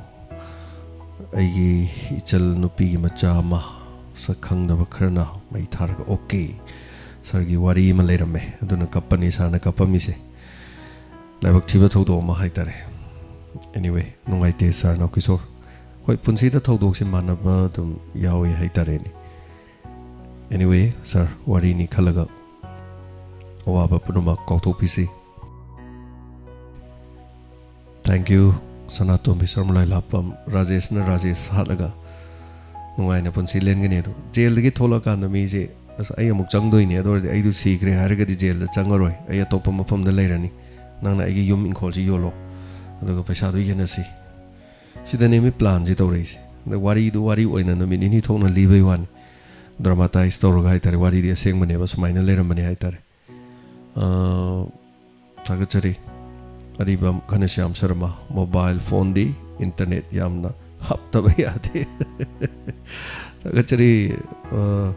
ꯑꯩꯒꯤ ꯏꯆꯜ ꯅꯨꯄꯤꯒꯤ ꯃꯆꯥ ꯑꯃ ꯁꯛ ꯈꯪꯗꯕ ꯈꯔꯅ ꯃꯩ ꯊꯥꯔꯒ, "Okay, sirꯒꯤ ꯋꯥꯔꯤ ꯑꯃ ꯂꯩꯔꯝꯃꯦ, ꯑꯗꯨꯅ ꯀꯞꯄꯅꯤ sirꯅ ꯀꯞꯄꯝꯃꯤꯁꯦ꯫ ꯂꯥꯏꯕꯛ ꯊꯤꯕ ꯊꯧꯗꯣꯛ ꯑꯃ ꯍꯥꯏꯇꯥꯔꯦ꯫" Anyway, ꯅꯨꯡꯉꯥꯏꯇꯦ sir ꯅꯥꯎꯀꯤꯁꯣꯔ꯫ ꯍꯣꯏ, ꯄꯨꯟꯁꯤꯗ ꯊꯧꯗꯣꯛꯁꯦ ꯃꯥꯟꯅꯕ ꯑꯗꯨꯝ ꯌꯥꯎꯏ ꯍꯥꯏꯇꯥꯔꯦꯅꯦ꯫ Anyway, sir, ꯋꯥꯔꯤꯅꯤ ꯈꯜꯂꯒ ꯑꯋꯥꯕ ꯄꯨꯝꯅꯃꯛ ꯀꯥꯎꯊꯣꯛꯄꯤꯁꯤ꯫ Thank you, ꯁꯅꯥꯇꯣꯝꯕꯤ ꯁꯔꯃꯂꯥꯏ ꯂꯥꯞꯄꯝ꯫ ꯔꯥꯖꯦꯁꯅ ꯔꯥꯖꯦꯁ ꯍꯥꯠꯂꯒ ꯅꯨꯡꯉꯥꯏꯅ ꯄꯨꯟꯁꯤ ꯂꯦꯟꯒꯅꯤ꯫ ꯑꯗꯣ ꯖꯦꯜꯗꯒꯤ ꯊꯣꯛꯂꯛꯑꯀꯥꯟꯗ ꯃꯤꯁꯦ, "ꯑꯁ, ꯑꯩ ꯑꯃꯨꯛ ꯆꯪꯗꯣꯏꯅꯦ, ꯑꯗꯨ ꯑꯣꯏꯔꯗꯤ ꯑꯩꯗꯨ ꯁꯤꯈ꯭ꯔꯦ ꯍꯥꯏꯔꯒꯗꯤ ꯖꯦꯜꯗ ꯆꯪꯉꯔꯣꯏ, ꯑꯩ ꯑꯇꯣꯞꯄ ꯃꯐꯝꯗ ꯂꯩꯔꯅꯤ, ꯅꯪꯅ ꯑꯩꯒꯤ ꯌꯨꯝ ꯏꯪꯈꯣꯜꯁꯤ ꯌꯣꯜꯂꯣ, ꯑꯗꯨꯒ ꯄꯩꯁꯥꯗꯨ ꯌꯦꯟꯅꯁꯤ"꯫ ꯁꯤꯗꯅꯦ ꯃꯤ planꯁꯦ ꯇꯧꯔꯛꯏꯁꯦ꯫ ꯑꯗ ꯋꯥꯔꯤꯗꯨ ꯋꯥꯔꯤ ꯑꯣꯏꯅ ꯅꯨꯃꯤꯠ ꯅꯤꯅꯤ ꯊꯣꯛꯅ ꯂꯤꯕꯩ ꯋꯥꯅꯤ, dramatize ꯇꯧꯔꯒ ꯍꯥꯏꯇꯥꯔꯦ꯫ ꯋꯥꯔꯤꯗꯤ ꯑꯁꯦꯡꯕꯅꯦꯕ, ꯁꯨꯃꯥꯏꯅ ꯂꯩꯔꯝꯕꯅꯦ ꯍꯥꯏꯇꯥꯔꯦ꯫ ꯑ, ꯊꯥꯒꯠꯆꯔꯤ꯫ ꯑꯔꯤꯕꯝ ꯘꯅꯁ꯭ꯌꯥꯝ ꯁꯔꯃ, mobile phoneꯗꯤ internet ꯌꯥꯝꯅ ꯍꯥꯞꯇꯕ ꯌꯥꯗꯦ꯫ ꯊꯥꯒꯠꯆꯔꯤ, ꯑ,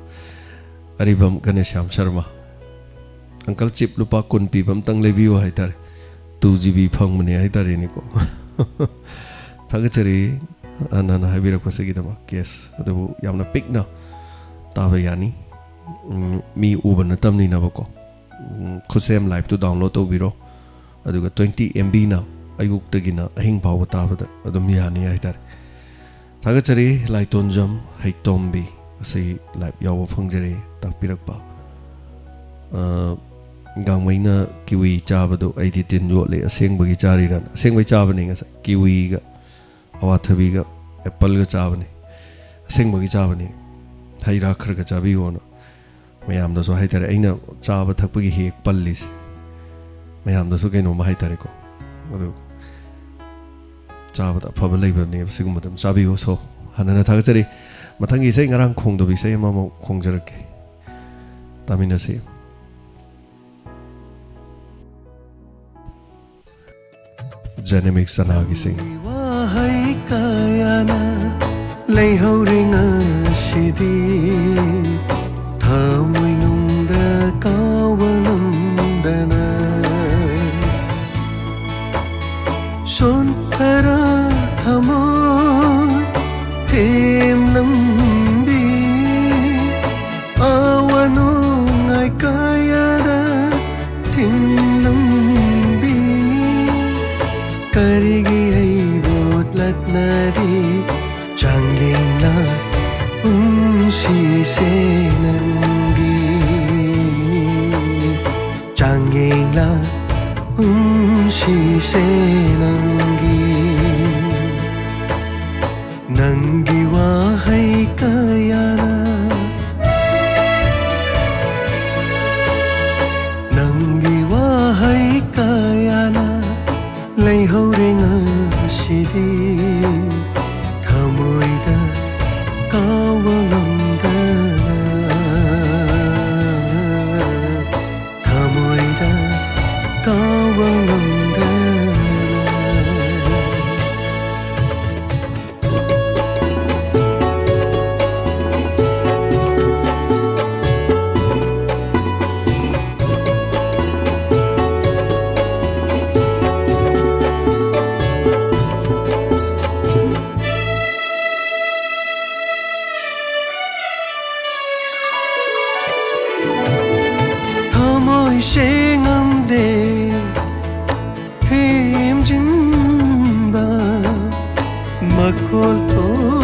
ꯑꯔꯤꯕꯝ ꯘꯅꯁ꯭ꯌꯥꯝ ꯁꯔꯃ꯫ Uncle, chip ꯂꯨꯄꯥ ꯀꯨꯟ ꯄꯤꯕ ꯑꯝꯇꯪ ꯂꯩꯕꯤꯌꯨ ꯍꯥꯏꯇꯥꯔꯦ꯫ Two GB ꯐꯪꯕꯅꯦ ꯍꯥꯏꯇꯥꯔꯦꯅꯦꯀꯣ꯫ ꯊꯥꯒꯠꯆꯔꯤ, ꯑ, ꯅꯍꯥꯟꯅ ꯍꯥꯏꯕꯤꯔꯛꯄꯁꯤꯒꯤꯗꯃꯛ꯫ Yes, ꯑꯗꯨꯕꯨ ꯌꯥꯝꯅ ꯄꯤꯛꯅ ꯇꯥꯕ ꯌꯥꯅꯤ꯫ ꯎꯝ, ꯃꯤ ꯎꯕ ꯅꯠꯇꯕꯅꯤꯅꯕꯀꯣ꯫ ꯎꯝ, ꯈꯨꯠꯁꯦꯝ liveꯇꯨ download ꯇꯧꯕꯤꯔꯣ꯫ ꯑꯗꯨꯒ twenty MBꯅ ꯑꯌꯨꯛꯇꯒꯤꯅ ꯑꯍꯤꯡ ꯐꯥꯎꯕ ꯇꯥꯕꯗ ꯑꯗꯨꯝ ꯌꯥꯅꯤ ꯍꯥꯏꯇꯥꯔꯦ꯫ ꯊꯥꯒꯠꯆꯔꯤ ꯂꯥꯏꯇꯣꯟꯖꯝ ꯍꯩꯇꯣꯝꯕꯤ, ꯑꯁꯤ ꯂꯥꯏꯞ ꯌꯥꯎꯕ ꯐꯪꯖꯔꯦ ꯇꯥꯛꯄꯤꯔꯛꯄ꯫ ꯑ, ꯒꯥꯡꯃꯩꯅ ꯀꯤꯋꯤ ꯆꯥꯕꯗꯣ ꯑꯩꯗꯤ ꯇꯤꯟ ꯌꯣꯠꯂꯦ, ꯑꯁꯦꯡꯕꯒꯤ ꯆꯥꯔꯤꯔꯥꯅ꯫ ꯑꯁꯦꯡꯕꯩ ꯆꯥꯕꯅꯤ꯫ ꯉꯁꯥꯏ ꯀꯤꯋꯤꯒ ꯑꯋꯥꯊꯕꯤꯒ ꯑꯦꯄꯜꯒ ꯆꯥꯕꯅꯤ, ꯑꯁꯦꯡꯕꯒꯤ ꯆꯥꯕꯅꯤ꯫ ꯍꯩ ꯔꯥ ꯈꯔ ꯈꯔ ꯆꯥꯕꯤꯌꯣꯅ ꯃꯌꯥꯝꯗꯁꯨ ꯍꯥꯏꯇꯥꯔꯦ꯫ ꯑꯩꯅ ꯆꯥꯕ ꯊꯛꯄꯒꯤ ꯍꯦꯛ ꯄꯜꯂꯤꯁꯦ ꯃꯌꯥꯝꯗꯁꯨ ꯀꯩꯅꯣꯝꯃ ꯍꯥꯏꯇꯥꯔꯦꯀꯣ꯫ ꯑꯗꯨ ꯆꯥꯕꯗ ꯑꯐꯕ ꯂꯩꯕꯅꯦꯕ, ꯁꯤꯒꯨꯝꯕꯗ ꯑꯗꯨꯝ ꯆꯥꯕꯤꯌꯨ꯫ ꯁꯣ, ꯍꯥꯟꯅꯅ ꯊꯥꯒꯠꯆꯔꯤ꯫ ꯃꯊꯪꯒꯤ ꯏꯁꯩ, ꯉꯔꯥꯡ ꯈꯣꯡꯗꯕ ꯏꯁꯩ ꯑꯃꯃꯨꯛ ꯈꯣꯡꯖꯔꯛꯀꯦ, ꯇꯥꯃꯤꯟꯅꯁꯤ꯫ ꯖꯦꯅꯦꯃꯤꯛ ꯆꯅꯥꯒꯤ ꯁꯤꯡ꯫ ꯋꯥꯍꯩ ꯀꯌꯥꯅ ꯂꯩꯍꯧꯔꯦ ꯉꯁꯤꯗꯤ ꯊꯃꯣꯏꯅꯨꯡꯗ ꯀꯥꯎꯕ ꯉꯝꯗꯅ꯫ ꯁꯣꯟꯊꯔ ꯊꯃꯣꯏ ꯊꯦꯝꯂꯝꯕꯤ, ꯑꯋꯥ ꯅꯨꯡꯉꯥꯏ ꯀꯌꯥꯗ ꯊꯤꯡꯂꯝꯕꯤ, ꯀꯔꯤꯒꯤ ꯑꯩꯕꯨ ꯂꯥꯠꯅꯔꯤ? ꯆꯥꯡꯌꯦꯡꯂ ꯄꯨꯟꯁꯤꯁꯦ ꯅꯪꯒꯤ, ꯆꯥꯡꯌꯦꯡꯂ ꯄꯨꯟꯁꯤꯁꯦ ꯅꯪꯒꯤ꯫ ꯅꯪꯒꯤ ꯋꯥꯍꯩ ꯀꯌꯥꯅ, ꯅꯪꯒꯤ ꯋꯥꯍꯩ ꯀꯌꯥꯅ ꯂꯩꯍꯧꯔꯦ ꯉꯁꯤꯗꯤ ꯊꯃꯣꯏꯗ ꯀꯥꯎꯕ ꯉꯝꯗꯅ, ꯊꯃꯣꯏꯗ ꯀꯥꯎꯕ ꯉꯝꯗꯅ꯫ ꯊꯃꯣꯏ ꯁꯦꯡꯉꯝꯗꯦ ꯊꯦꯝꯖꯤꯟꯕ ꯃꯈꯣꯜ ꯊꯣꯛ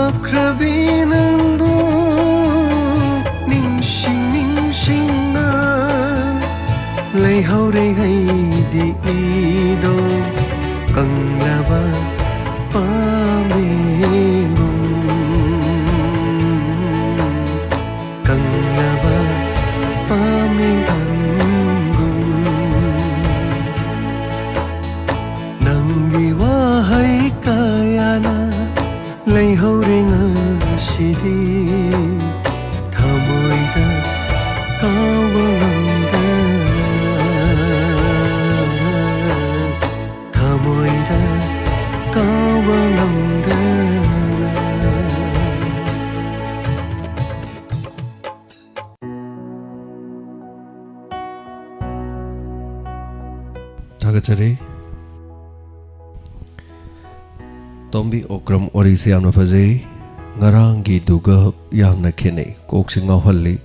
ꯂꯥꯛꯈ꯭ꯔꯕꯤ ꯅꯪꯕꯨ ꯅꯤꯡꯁꯤꯡ ꯅꯤꯡꯁꯤꯡꯅ ꯂꯩꯍꯧꯔꯦ ꯑꯩꯗꯤ ꯏꯗꯣ ꯀꯪꯂꯕ ꯄꯥꯝꯕꯤꯒꯨꯝ, ꯀꯪꯂꯕ ꯄꯥꯝꯕꯤꯒꯨꯝ꯫ ꯅꯪꯒꯤ ꯋꯥꯍꯩ ꯀꯌꯥꯅ ꯂꯩꯍꯧꯔꯦ ꯉꯁꯤꯗꯤ ꯊꯃꯣꯏꯗ ꯀꯥꯎꯕ ꯉꯝꯗꯅ, ꯊꯃꯣꯏꯗ ꯀꯥꯎꯕ ꯉꯝꯗꯅ꯫ ꯊꯥꯒꯠꯆꯔꯤ꯫ ꯇꯣꯝꯕꯤ ꯑꯣꯀ꯭ꯔꯝ, ꯋꯥꯔꯤꯁꯦ ꯌꯥꯝꯅ ꯐꯖꯩ꯫ ꯉꯔꯥꯡꯒꯤꯗꯨꯒ ꯌꯥꯝꯅ ꯈꯦꯠꯅꯩ꯫ ꯀꯣꯛꯁꯦ ꯉꯥꯎꯍꯜꯂꯤ꯫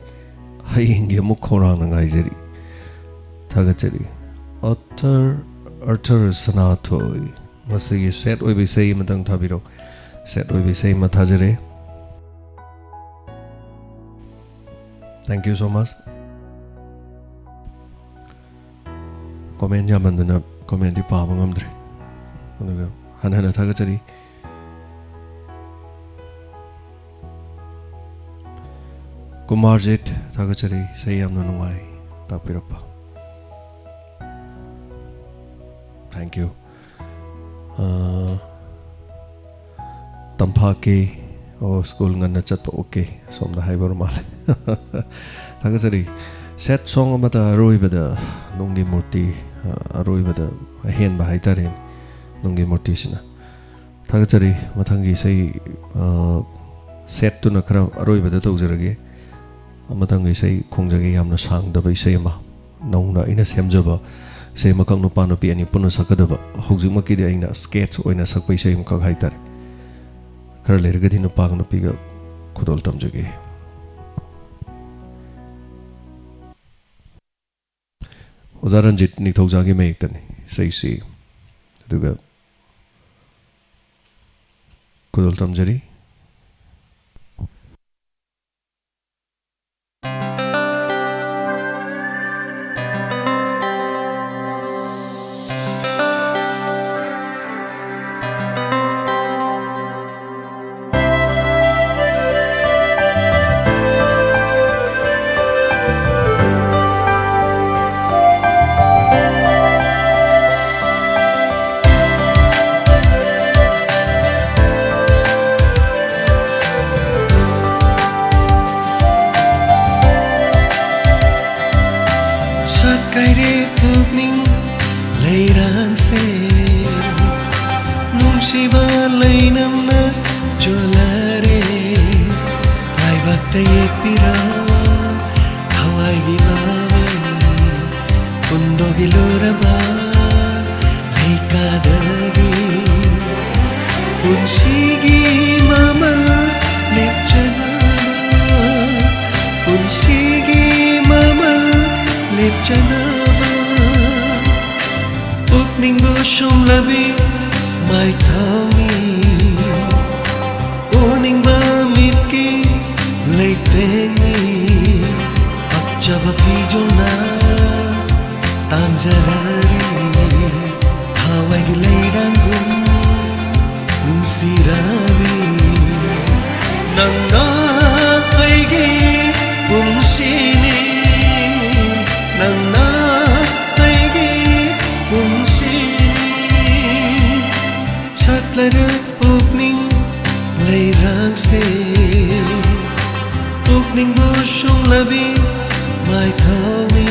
ꯍꯌꯦꯡꯒꯤ ꯑꯃꯨꯛ ꯈꯧꯔꯥꯡꯅ ꯉꯥꯏꯖꯔꯤ꯫ ꯊꯥꯒꯠꯆꯔꯤ꯫ ꯑꯔꯊꯔ, ꯑꯔꯊꯔ ꯁꯅꯥꯊꯣꯏ, ꯉꯁꯤꯒꯤ ꯁꯦꯠ ꯑꯣꯏꯕ ꯏꯁꯩ ꯑꯃꯇꯪ ꯊꯥꯕꯤꯔꯛꯎ꯫ ꯁꯦꯠ ꯑꯣꯏꯕ ꯏꯁꯩ ꯑꯃ ꯊꯥꯖꯔꯦ꯫ Thank you so much꯫ Comment ꯌꯥꯝꯃꯟꯗꯅ ꯀꯣꯃꯦꯟꯗꯤ ꯄꯥꯕ ꯉꯝꯗ꯭ꯔꯦ꯫ ꯑꯗꯨꯒ ꯍꯟꯅ ꯍꯟꯅ ꯊꯥꯒꯠꯆꯔꯤ꯫ ꯀꯨꯃꯥꯔꯖꯤꯠ, ꯊꯥꯒꯠꯆꯔꯤ꯫ ꯏꯁꯩ ꯌꯥꯝꯅ ꯅꯨꯡꯉꯥꯏ ꯇꯥꯛꯄꯤꯔꯛꯄ꯫ Thank you꯫ ꯑꯥ, ꯇꯝꯐꯥꯀꯦ, ꯑꯣ, ꯁ꯭ꯀꯨꯜ ꯉꯟꯅ ꯆꯠꯄ, ꯑꯣꯀꯦ, ꯁꯣꯝꯗ ꯍꯥꯏꯕ ꯑꯣꯏꯔ ꯃꯥꯜꯂꯦ꯫ ꯊꯥꯒꯠꯆꯔꯤ꯫ ꯁꯦꯠ ꯁꯣꯡ ꯑꯃꯗ ꯑꯔꯣꯏꯕꯗ ꯅꯨꯡꯒꯤ ꯃꯨꯔꯇꯤ, ꯑ, ꯑꯔꯣꯏꯕꯗ ꯑꯍꯦꯟꯕ ꯍꯥꯏꯇꯥꯔꯦ, ꯅꯨꯡꯒꯤ ꯃꯨꯔꯇꯤꯁꯤꯅ꯫ ꯊꯥꯒꯠꯆꯔꯤ꯫ ꯃꯊꯪꯒꯤ ꯏꯁꯩ, ꯑ, ꯁꯦꯠꯇꯨꯅ ꯈꯔ ꯑꯔꯣꯏꯕꯗ ꯇꯧꯖꯔꯒꯦ꯫ ꯃꯊꯪꯒꯤ ꯏꯁꯩ ꯈꯣꯡꯖꯒꯦ, ꯌꯥꯝꯅ ꯁꯥꯡꯗꯕ ꯏꯁꯩ ꯑꯃ꯫ ꯅꯧꯅ ꯑꯩꯅ ꯁꯦꯝꯖꯕ ꯏꯁꯩ ꯑꯃꯈꯛ, ꯅꯨꯄꯥ ꯅꯨꯄꯤ ꯑꯅꯤ ꯄꯨꯟꯅ ꯁꯛꯀꯗꯕ, ꯍꯧꯖꯤꯛꯃꯛꯀꯤꯗꯤ ꯑꯩꯅ ꯁ꯭ꯀꯦꯠꯆ ꯑꯣꯏꯅ ꯁꯛꯄ ꯏꯁꯩ ꯑꯃꯈꯛ ꯍꯥꯏꯇꯥꯔꯦ꯫ ꯈꯔ ꯂꯩꯔꯒꯗꯤ ꯅꯨꯄꯥꯒ ꯅꯨꯄꯤꯒ ꯈꯨꯗꯣꯜ ꯇꯝꯖꯒꯦ꯫ ꯑꯣꯖꯥ ꯔꯟꯖꯤꯠ ꯅꯤꯡꯊꯧꯖꯥꯒꯤ ꯃꯌꯦꯛꯇꯅꯤ ꯏꯁꯩꯁꯤ꯫ ꯑꯗꯨꯒ ꯈꯨꯗꯣꯜ ꯇꯝꯖꯔꯤ꯫ ꯌꯦꯛꯄꯤꯔ ꯊꯋꯥꯏꯒꯤ ꯃꯃꯤ ꯍꯨꯟꯗꯣꯛꯂꯨꯔꯕ ꯂꯩꯀꯥꯗꯒꯤ ꯄꯨꯟꯁꯤꯒꯤ ꯃꯃꯜ ꯂꯦꯞꯆꯅꯕ, ꯄꯨꯟꯁꯤꯒꯤ ꯃꯃꯜ ꯂꯦꯞꯆꯅꯕ ꯄꯨꯛꯅꯤꯡꯕꯨ ꯁꯨꯝꯂꯕꯤ ꯃꯥꯏꯊꯥꯎꯅꯤ꯫ ꯎꯅꯤꯡꯕ ꯃꯤꯠꯀꯤ ꯂꯩꯇꯦꯡꯅꯤ꯫ ꯄꯛꯆꯕ ꯐꯤꯖꯣꯜꯅ ꯇꯥꯟꯖꯔꯔꯤ ꯊꯋꯥꯏꯒꯤ ꯂꯩꯔꯥꯡꯒꯨꯝ ꯅꯨꯡꯁꯤꯔꯔꯤ꯫ ꯅꯪꯅ ꯑꯩꯒꯤ ꯄꯨꯟꯁꯤꯅꯤ, ꯅꯪꯅ ꯑꯩꯒꯤ ꯄꯨꯟꯁꯤꯅꯤ꯫ ꯁꯥꯠꯂꯔ ꯄꯨꯛꯅꯤꯡ ꯂꯩꯔꯥꯡꯁꯦ ꯄꯨꯛꯅꯤꯡꯕꯨ ꯁꯨꯝꯂꯕꯤ ꯃꯥꯏꯊꯥꯎꯅꯤ꯫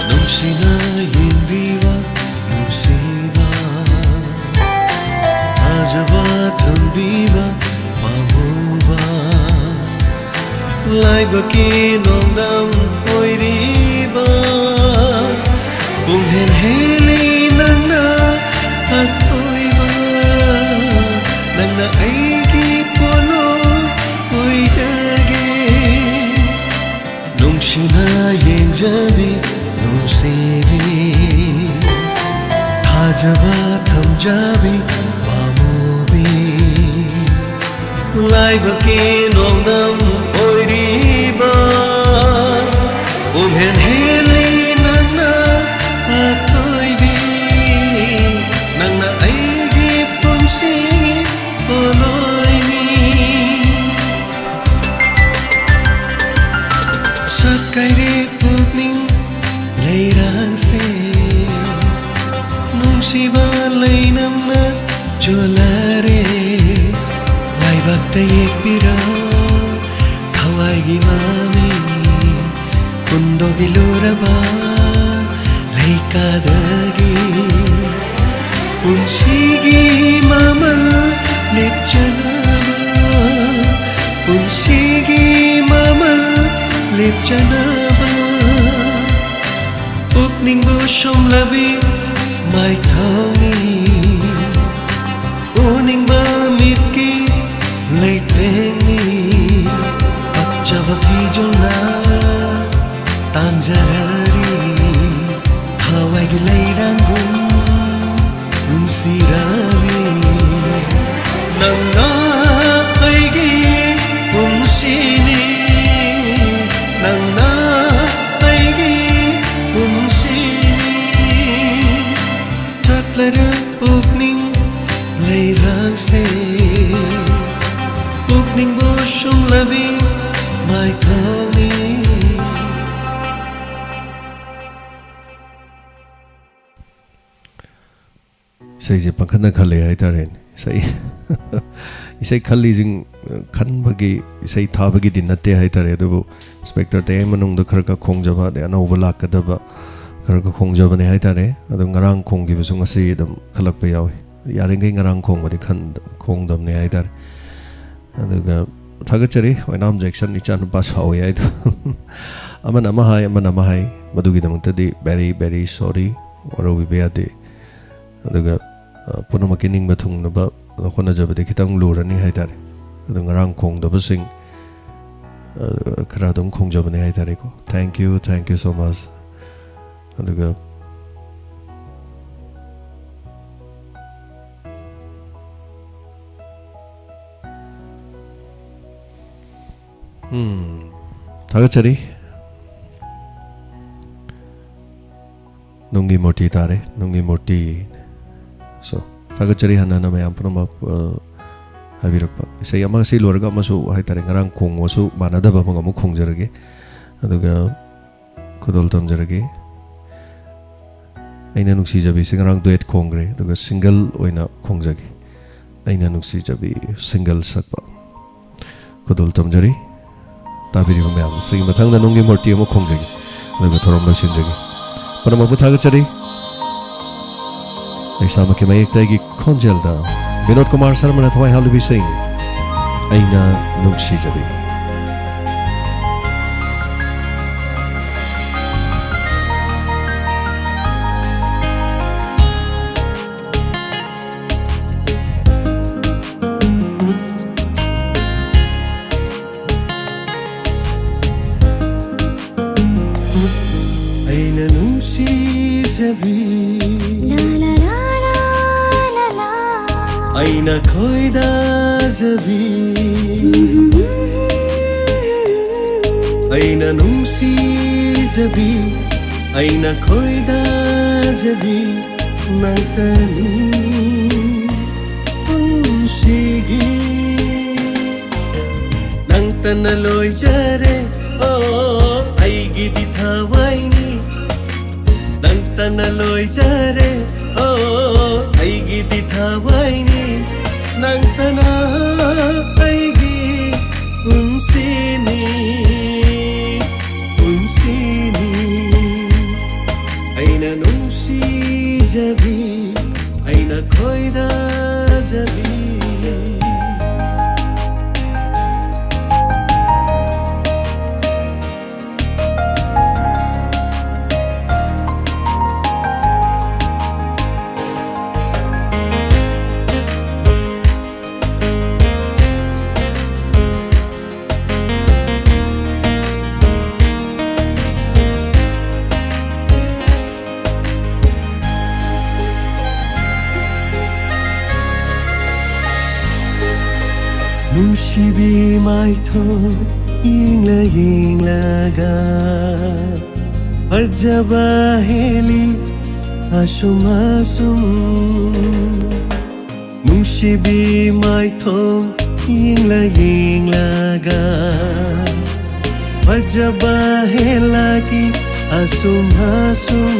ꯅꯨꯡꯁꯤꯅ ꯌꯦꯡꯕꯤꯕ ꯅꯨꯡꯁꯤꯕ, ꯊꯥꯖꯕ ꯊꯝꯕꯤꯕ ꯄꯥꯝꯃꯨꯕ, ꯂꯥꯏꯕꯛꯀꯤ ꯅꯣꯡꯗꯝ ꯑꯣꯏꯔꯤꯕ ꯄꯨꯡꯍꯦꯟ ꯍꯦꯜꯂꯤ ꯅꯪꯅ ꯑꯀꯣꯏꯕ, ꯅꯪꯅ ꯑꯩꯒꯤ ꯄꯣꯠꯂꯣꯏ ꯑꯣꯏꯖꯒꯦ꯫ ꯅꯨꯡꯁꯤꯅ ꯌꯦꯡꯖꯕꯤ ꯅꯨꯡꯁꯤꯕꯤ, ꯊꯥꯖꯕ ꯊꯝꯖꯕꯤ ꯄꯥꯝꯃꯨꯕꯤ, ꯂꯥꯏꯕꯛꯀꯤ ꯅꯣꯡꯗꯝ ꯑꯣꯏꯔꯤꯕ ꯄꯨꯡꯍꯦꯟ ꯍꯦꯜꯂꯤ ꯅꯪꯅ ꯑꯊꯣꯏꯕꯤ, ꯅꯪꯅ ꯑꯩꯒꯤ ꯄꯨꯟꯁꯤ ꯄꯣꯂꯣꯏꯅꯤ꯫ ꯁꯛꯀꯥꯏꯔꯦ ꯄꯨꯛꯅꯤꯡ ꯂꯩꯔꯥꯡꯁꯦ, ꯅꯨꯡꯁꯤꯕ ꯂꯩꯅꯝꯅ ꯆꯣꯜꯂꯔꯦ꯫ ꯂꯥꯏꯕꯛꯇ ꯌꯦꯛꯄꯤꯔꯣ ꯊꯋꯥꯏꯒꯤ ꯃꯃꯤ, ꯍꯨꯟꯗꯣꯛꯂꯨꯔꯕ ꯂꯩꯀꯥꯗꯒꯤ꯫ ꯄꯨꯟꯁꯤꯒꯤ ꯃꯃꯜ ꯂꯦꯞꯆꯅꯕ, ꯄꯨꯟꯁꯤꯒꯤ ꯃꯃꯜ ꯂꯦꯞꯆꯅꯕ, ꯄꯨꯛꯅꯤꯡꯕꯨ ꯁꯨꯝꯂꯕꯤ ꯃꯥꯏꯊꯣꯡꯅꯤ꯫ ꯎꯅꯤꯡꯕ ꯃꯤꯠꯀꯤ ꯂꯩꯇꯦꯡꯅꯤ꯫ ꯄꯛꯆꯕ ꯐꯤꯖꯣꯜꯅ ꯇꯥꯟꯖꯔꯔꯤ꯫ ꯊꯋꯥꯏꯒꯤ ꯂꯩꯔꯥꯡꯒꯨꯝ ꯅꯨꯡꯁꯤꯔꯔꯤ꯫ ꯅꯪꯅ ꯑꯩꯒꯤ ꯄꯨꯟꯁꯤꯅꯤ꯫ ꯅꯪꯅ ꯑꯩꯒꯤ ꯄꯨꯟꯁꯤꯅꯤ꯫ ꯆꯠꯂꯔ ꯄꯨꯛꯅꯤꯡ ꯂꯩꯔꯥꯡꯁꯦ, ꯄꯨꯛꯅꯤꯡꯕꯨ ꯁꯨꯝꯂꯕꯤ ꯃꯥꯏꯊꯣꯡꯅꯤ꯫ ꯏꯁꯩꯁꯦ ꯄꯪꯈꯠꯅ ꯈꯜꯂꯦ ꯍꯥꯏꯇꯥꯔꯦꯅꯦ꯫ ꯏꯁꯩ ꯏꯁꯩ ꯈꯜꯂꯤꯁꯤꯡ, ꯈꯟꯕꯒꯤ, ꯏꯁꯩ ꯊꯥꯕꯒꯤꯗꯤ ꯅꯠꯇꯦ ꯍꯥꯏꯇꯥꯔꯦ, ꯑꯗꯨꯕꯨ ꯏꯟꯁꯄꯦꯛꯇꯔ ꯇꯌꯥꯏ ꯃꯅꯨꯡꯗ ꯈꯔ ꯈꯔ ꯈꯣꯡꯖꯕ, ꯑꯗꯩ ꯑꯅꯧꯕ ꯂꯥꯛꯀꯗꯕ ꯈꯔ ꯈꯔ ꯈꯣꯡꯖꯕꯅꯦ ꯍꯥꯏꯇꯥꯔꯦ꯫ ꯑꯗꯣ ꯉꯔꯥꯡ ꯈꯣꯡꯈꯤꯕꯁꯨ ꯉꯁꯤ ꯑꯗꯨꯝ ꯈꯜꯂꯛꯄ ꯌꯥꯎꯏ꯫ ꯌꯥꯔꯤꯈꯩ ꯉꯔꯥꯡ ꯈꯣꯡꯕꯗꯤ ꯈꯟ-, ꯈꯣꯡꯗꯕꯅꯦ ꯍꯥꯏꯇꯥꯔꯦ꯫ ꯑꯗꯨꯒ ꯊꯥꯒꯠꯆꯔꯤ ꯑꯣꯏꯅꯥꯝ ꯖꯦꯛꯁꯟ, ꯏꯆꯥꯅꯨꯄꯥ ꯁꯥꯎꯏ ꯍꯥꯏꯗꯣ꯫ ꯑꯃꯅ ꯑꯃ ꯍꯥꯏ, ꯑꯃꯅ ꯑꯃ ꯍꯥꯏ, ꯃꯗꯨꯒꯤꯗꯃꯛꯇꯗꯤ very very sorry, ꯋꯥꯔꯧꯕꯤꯕ ꯌꯥꯗꯦ꯫ ꯑꯗꯨꯒ, ꯑ, ꯄꯨꯝꯅꯃꯛꯀꯤ ꯅꯤꯡꯕ ꯊꯨꯡꯅꯕ ꯍꯣꯠꯅꯖꯕꯗꯤ ꯈꯤꯇꯪ ꯂꯨꯔꯅꯤ ꯍꯥꯏꯇꯥꯔꯦ꯫ ꯑꯗꯨ ꯉꯔꯥꯡ ꯈꯣꯡꯗꯕꯁꯤꯡ, ꯑ, ꯈꯔ ꯑꯗꯨꯝ ꯈꯣꯡꯖꯕꯅꯦ ꯍꯥꯏꯇꯥꯔꯦꯀꯣ꯫ Thank you, thank you so much꯫ ꯑꯗꯨꯒ, ꯎꯝ, ꯊꯥꯒꯠꯆꯔꯤ꯫ ꯅꯨꯡꯒꯤ ꯃꯨꯔꯇꯤ ꯇꯥꯔꯦ, ꯅꯨꯡꯒꯤ ꯃꯨꯔꯇꯤ꯫ So, ꯊꯥꯒꯠꯆꯔꯤ ꯍꯥꯟꯅ ꯍꯥꯟꯅ ꯃꯌꯥꯝ ꯄꯨꯝꯅꯃꯛ, ꯑ, ꯍꯥꯏꯕꯤꯔꯛꯄ꯫ ꯏꯁꯩ ꯑꯃꯒ ꯁꯤ ꯂꯣꯏꯔꯒ ꯑꯃꯁꯨ ꯍꯥꯏꯇꯥꯔꯦ, ꯉꯔꯥꯡ ꯈꯣꯡꯕꯁꯨ ꯃꯥꯟꯅꯗꯕ ꯑꯃꯒ ꯑꯃꯨꯛ ꯈꯣꯡꯖꯔꯒꯦ꯫ ꯑꯗꯨꯒ ꯈꯨꯗꯣꯜ ꯇꯝꯖꯔꯒꯦ꯫ ꯑꯩꯅ ꯅꯨꯡꯁꯤꯖꯕꯤꯁꯦ ꯉꯔꯥꯡ duet ꯈꯣꯡꯈ꯭ꯔꯦ, ꯑꯗꯨꯒ single ꯑꯣꯏꯅ ꯈꯣꯡꯖꯒꯦ꯫ ꯑꯩꯅ ꯅꯨꯡꯁꯤꯖꯕꯤ single ꯁꯛꯄ꯫ ꯈꯨꯗꯣꯜ ꯇꯝꯖꯔꯤ꯫ ꯇꯥꯕꯤꯔꯤꯕ ꯃꯌꯥꯝ, ꯁꯤꯒꯤ ꯃꯊꯪꯗ ꯅꯨꯡꯒꯤ ꯃꯨꯔꯇꯤ ꯑꯃ ꯈꯣꯡꯖꯒꯦ, ꯑꯗꯨꯒ ꯊꯧꯔꯝ ꯂꯣꯏꯁꯤꯟꯖꯒꯦ꯫ ꯄꯨꯝꯅꯃꯛꯄꯨ ꯊꯥꯒꯠꯆꯔꯤ꯫ ꯑꯩ ꯏꯁꯥꯃꯛꯀꯤ ꯃꯌꯦꯛꯇ ꯑꯩꯒꯤ ꯈꯣꯟꯖꯦꯜꯗ ꯕꯤꯅꯣꯗ ꯀꯨꯃꯥꯔ ꯁꯔꯃꯅ ꯊꯋꯥꯏ ꯍꯥꯞꯂꯤꯕ ꯏꯁꯩ ꯑꯩꯅ ꯅꯨꯡꯁꯤꯖꯕꯤ꯫ ꯑꯩꯅ ꯅꯨꯡꯁꯤꯖꯕꯤ, ꯑꯩꯅ ꯈꯣꯏꯗꯥꯖꯕꯤ, ꯑꯩꯅ ꯅꯨꯡꯁꯤꯖꯕꯤ, ꯑꯩꯅ ꯈꯣꯏꯗꯥꯖꯕꯤ, ꯅꯪꯇꯅꯤ ꯄꯨꯟꯁꯤꯒꯤ꯫ ꯅꯪꯇꯅ ꯂꯣꯏꯖꯔꯦ, ꯑꯣ, ꯑꯩꯒꯤꯗꯤ ꯊꯋꯥꯏꯅꯤ꯫ ꯅꯪꯇꯅ ꯂꯣꯏꯖꯔꯦ, ꯑꯣ, ꯑꯩꯒꯤꯗꯤ ꯊꯋꯥꯏꯅꯤ꯫ ꯅꯪꯇꯅ ꯑꯩꯒꯤ ꯄꯨꯟꯁꯤꯅꯤ, ꯄꯨꯟꯁꯤꯅꯤ꯫ ꯑꯩꯅ ꯅꯨꯡꯁꯤꯖꯕꯤ, ꯑꯩꯅ ꯈꯣꯏꯗꯥꯖꯕꯤ꯫ ꯅꯨꯡꯁꯤꯕꯤ ꯃꯥꯏꯊꯣꯡ ꯌꯦꯡꯂ ꯌꯦꯡꯂꯒ ꯐꯖꯕ ꯍꯦꯜꯂꯤ ꯑꯁꯨꯝ ꯑꯁꯨꯝ꯫ ꯅꯨꯡꯁꯤꯕꯤ ꯃꯥꯏꯊꯣꯡ ꯌꯦꯡꯂ ꯌꯦꯡꯂꯒ ꯐꯖꯕ ꯍꯦꯜꯂꯛꯏ ꯑꯁꯨꯝ ꯑꯁꯨꯝ꯫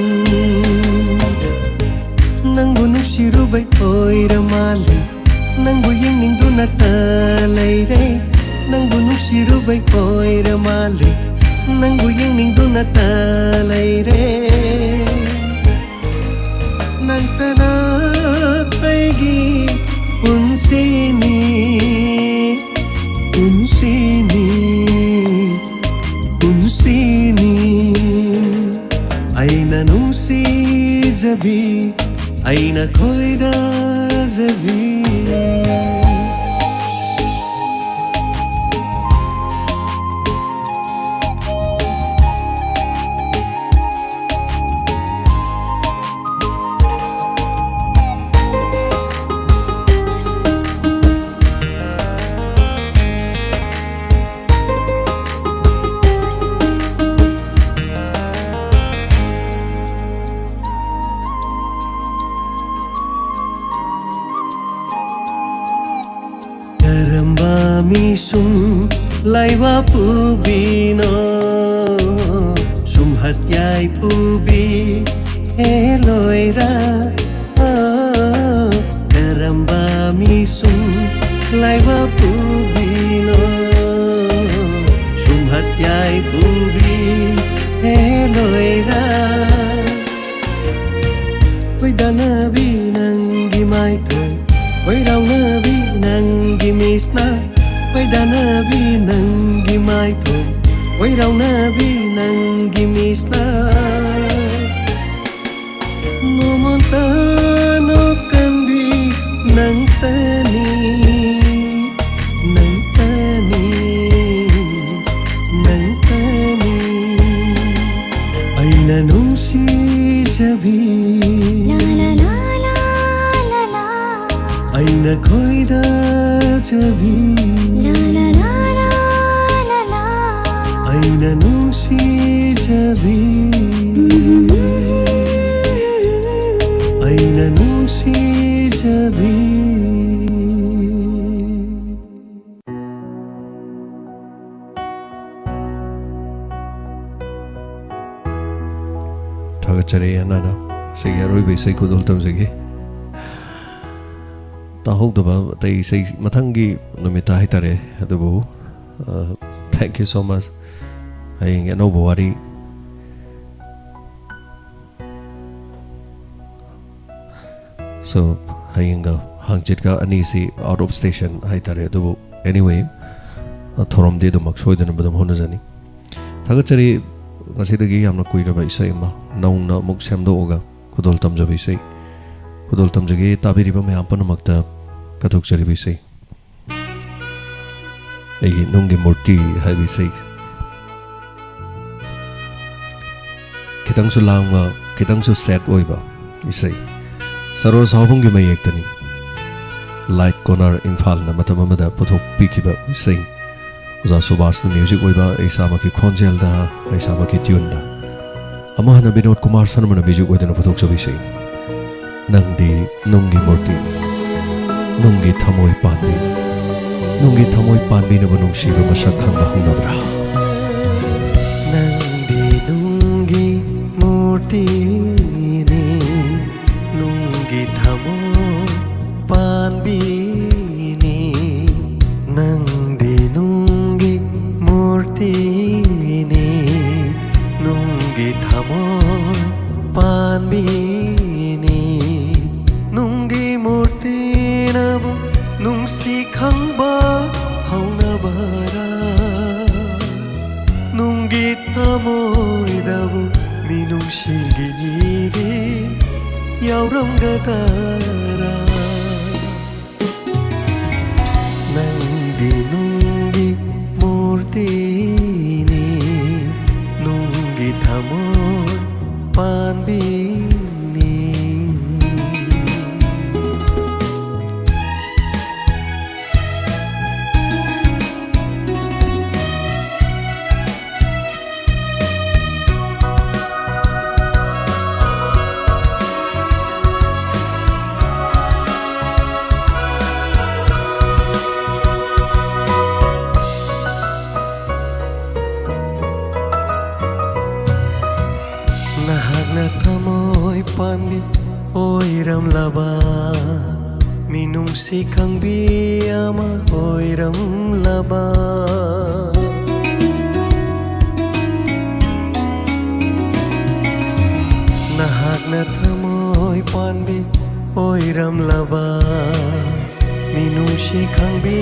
ꯅꯪꯕꯨ ꯅꯨꯡꯁꯤꯔꯨꯕꯩ ꯑꯣꯏꯔ ꯃꯥꯜꯂꯦ, ꯅꯪꯕꯨ ꯌꯦꯡꯅꯤꯡꯗꯨꯅꯇ ꯂꯩꯔꯦ꯫ ꯅꯪꯕꯨ ꯅꯨꯡꯁꯤꯔꯨꯕꯩ ꯑꯣꯏꯔ ꯃꯥꯜꯂꯦ, ꯅꯪꯕꯨ ꯌꯦꯡꯅꯤꯡꯗꯨꯅꯇ ꯂꯩꯔꯦ꯫ ꯅꯪꯇꯅ ꯑꯩꯒꯤ ꯄꯨꯟꯁꯤꯅꯤ, ꯄꯨꯟꯁꯤꯅꯤ, ꯄꯨꯟꯁꯤꯅꯤ꯫ ꯑꯩꯅ ꯅꯨꯡꯁꯤꯖꯕꯤ, ꯑꯩꯅ ꯈꯣꯏꯗꯥꯖꯕꯤ꯫ ꯀꯔꯝꯕ ꯃꯤꯁꯨꯝ ꯂꯥꯏꯋꯥ ꯄꯨꯕꯤꯅꯣ? ꯁꯨꯝꯍꯠ ꯌꯥꯏ ꯄꯨꯕꯤ ꯍꯦ ꯂꯣꯏꯔ꯫ ꯑꯣ, ꯀꯔꯝꯕ ꯃꯤꯁꯨꯝ ꯂꯥꯏꯋꯥ ꯄꯨꯕꯤꯅꯣ? ꯁꯨꯝꯍꯠ ꯌꯥꯏ ꯄꯨꯕꯤ ꯍꯦ ꯂꯣꯏꯔ꯫ ꯈꯣꯏꯗꯥꯅꯕꯤ ꯅꯪꯒꯤ ꯃꯥꯏꯊꯣꯡ, ꯈꯣꯏꯔꯥꯎꯅꯕꯤ ꯅꯪꯒꯤ ꯃꯤꯠꯁꯅ꯫ ꯈꯣꯏꯗꯥꯅꯕꯤ ꯅꯪꯒꯤ ꯃꯥꯏꯊꯣꯡ, ꯈꯣꯏꯔꯥꯎꯅꯕꯤ ꯅꯪꯒꯤ ꯃꯤꯠꯁꯅ꯫ ꯅꯣꯡꯃꯇ ꯅꯣꯛꯀꯟꯕꯤ ꯅꯪꯇꯅꯤ, ꯅꯪꯇꯅꯤ, ꯅꯪꯇꯅꯤ꯫ ꯑꯩꯅ ꯅꯨꯡꯁꯤꯖꯕꯤ, ꯂꯥ, ꯂꯥ, ꯂꯥ, ꯂꯥ, ꯂꯥ, ꯂꯥ꯫ ꯑꯩꯅ ꯈꯣꯏꯗꯥꯖꯕꯤ, ꯂꯥ, ꯂꯥ, ꯂꯥ, ꯂꯥ, ꯂꯥ, ꯂꯥ꯫ ꯑꯩ ꯑꯩꯅ ꯅꯨꯡꯁꯤꯖꯕꯤ, ꯑꯩꯅ ꯅꯨꯡꯁꯤꯖꯕꯤ꯫ ꯊꯥꯒꯠꯆꯔꯤ ꯑꯅꯥꯅ꯫ ꯁꯤꯒꯤ ꯑꯔꯣꯏꯕ ꯏꯁꯩ ꯈꯨꯗꯣꯜ ꯇꯝꯖꯒꯦ꯫ ꯇꯥꯍꯧꯗꯕ ꯑꯇꯩ ꯏꯁꯩ ꯃꯊꯪꯒꯤ ꯅꯨꯃꯤꯠꯇ ꯍꯥꯏꯇꯥꯔꯦ꯫ ꯑꯗꯨꯕꯨ, ꯑ, thank you so much꯫ ꯍꯌꯦꯡꯒꯤ ꯑꯅꯧꯕ ꯋꯥꯔꯤ꯫ So, ꯍꯌꯦꯡꯒ ꯍꯪꯆꯤꯠꯀ ꯑꯅꯤꯁꯤ out of station ꯍꯥꯏꯇꯥꯔꯦ꯫ ꯑꯗꯨꯕꯨ, anyway, ꯊꯧꯔꯝꯗꯤ ꯑꯗꯨꯃꯛ ꯁꯣꯏꯗꯅꯕ ꯑꯗꯨꯝ ꯍꯣꯠꯅꯖꯅꯤ꯫ ꯊꯥꯒꯠꯆꯔꯤ꯫ ꯉꯁꯤꯗꯒꯤ ꯌꯥꯝꯅ ꯀꯨꯏꯔꯕ ꯏꯁꯩ ꯑꯃ ꯅꯧꯅ ꯑꯃꯨꯛ ꯁꯦꯝꯗꯣꯛꯑꯒ ꯈꯨꯗꯣꯜ ꯇꯝꯖꯕ ꯏꯁꯩ, ꯈꯨꯗꯣꯜ ꯇꯝꯖꯒꯦ ꯇꯥꯕꯤꯔꯤꯕ ꯃꯌꯥꯝ ꯄꯨꯝꯅꯃꯛꯇ ꯀꯠꯊꯣꯛꯆꯔꯤꯕ ꯏꯁꯩ꯫ ꯑꯩꯒꯤ ꯅꯨꯡꯒꯤ ꯃꯨꯔꯇꯤ ꯍꯥꯏꯕ ꯏꯁꯩ꯫ ꯈꯤꯇꯪꯁꯨ ꯂꯥꯡꯕ, ꯈꯤꯇꯪꯁꯨ sad ꯑꯣꯏꯕ ꯏꯁꯩ꯫ ꯁꯔꯣꯖ ꯍꯥꯎꯕꯝꯒꯤ ꯃꯌꯦꯛꯇꯅꯤ꯫ Light Corner ꯏꯝꯐꯥꯜꯅ ꯃꯇꯝ ꯑꯃꯗ ꯄꯨꯊꯣꯛꯄꯤꯈꯤꯕ ꯏꯁꯩ꯫ ꯑꯣꯖꯥ ꯁꯨꯕꯥꯁꯅ music ꯑꯣꯏꯕ, ꯑꯩ ꯏꯁꯥꯃꯛꯀꯤ ꯈꯣꯟꯖꯦꯜꯗ, ꯑꯩ ꯏꯁꯥꯃꯛꯀꯤ tuneꯗ꯫ ꯑꯃꯨꯛ ꯍꯟꯅ ꯕꯤꯅꯣꯗ ꯀꯨꯃꯥꯔ ꯁꯔꯃꯅ music ꯑꯣꯏꯗꯨꯅ ꯄꯨꯊꯣꯛꯆꯕ ꯏꯁꯩ꯫ ꯅꯪꯗꯤ ꯅꯨꯡꯒꯤ ꯃꯨꯔꯇꯤꯅꯤ, ꯅꯨꯡꯒꯤ ꯊꯃꯣꯏ ꯄꯥꯟꯕꯤꯅꯤ꯫ ꯅꯨꯡꯒꯤ ꯊꯃꯣꯏ ꯄꯥꯟꯕꯤꯅꯕꯨ ꯅꯨꯡꯁꯤꯕ ꯃꯁꯛ ꯈꯪꯕ ꯍꯧꯅꯕ꯭ꯔꯥ? ꯅꯪꯗꯤ ꯅꯨꯡꯒꯤ ꯃꯨꯔꯇꯤꯅꯤ, ꯅꯨꯡꯒꯤ ꯊꯃꯣꯏ ꯄꯥꯟꯕꯤꯅꯤ꯫ ꯅꯪꯗꯤ ꯅꯨꯡꯒꯤ ꯃꯨꯔꯇꯤꯅꯤ, ꯅꯨꯡꯒꯤ ꯊꯃꯣꯏ ꯄꯥꯟꯕꯤꯅꯤ꯫ ꯅꯨꯡꯒꯤ ꯃꯨꯔꯇꯤꯅꯕꯨ ꯅꯨꯡꯁꯤ ꯈꯪꯕ ꯍꯧꯅꯕꯔꯥ? ꯅꯨꯡꯒꯤ ꯊꯃꯣꯏꯗꯕꯨ ꯃꯤꯅꯨꯡꯁꯤꯒꯤ ꯏꯔꯤ ꯌꯥꯎꯔꯝꯒꯗꯔꯥ? ꯅꯪꯗꯤ ꯅꯨꯡꯒꯤ ꯃꯨꯔꯇꯤꯅꯤ, ꯅꯨꯡꯒꯤ ꯊꯃꯣꯏ ꯄꯥꯟꯕꯤꯅꯤ꯫ ꯅꯍꯥꯛꯅ ꯊꯃꯣꯏ ꯄꯥꯟꯕꯤ ꯑꯣꯏꯔꯝꯂꯕ, ꯃꯤꯅꯨꯡꯁꯤ ꯈꯪꯕꯤ ꯑꯃ ꯑꯣꯏꯔꯝꯂꯕ꯫ ꯅꯍꯥꯛꯅ ꯊꯃꯣꯏ ꯄꯥꯟꯕꯤ ꯑꯣꯏꯔꯝꯂꯕ, ꯃꯤꯅꯨꯡꯁꯤ ꯈꯪꯕꯤ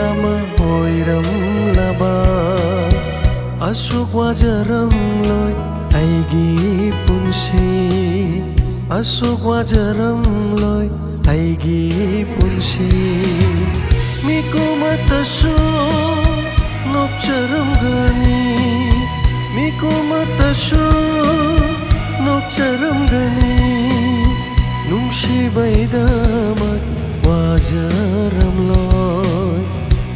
ꯑꯃ ꯑꯣꯏꯔꯝꯂꯕ꯫ ꯑꯁꯨꯛ ꯋꯥꯖꯔꯝꯂꯣꯏ ꯑꯩꯒꯤ ꯄꯨꯟꯁꯤ, ꯑꯁꯨꯛ ꯋꯥꯖꯔꯝꯂꯣꯏ ꯑꯩꯒꯤ ꯄꯨꯟꯁꯤ꯫ ꯃꯤꯀꯨꯝ ꯑꯃꯠꯇꯁꯨ ꯅꯣꯛꯆꯔꯝꯒꯅꯤ, ꯃꯤꯀꯨꯝ ꯑꯃꯠꯇꯁꯨ ꯅꯣꯛꯆꯔꯝꯒꯅꯤ꯫ ꯅꯨꯡꯁꯤꯕꯩꯗꯃꯛ ꯋꯥꯖꯔꯝꯂꯣꯏ,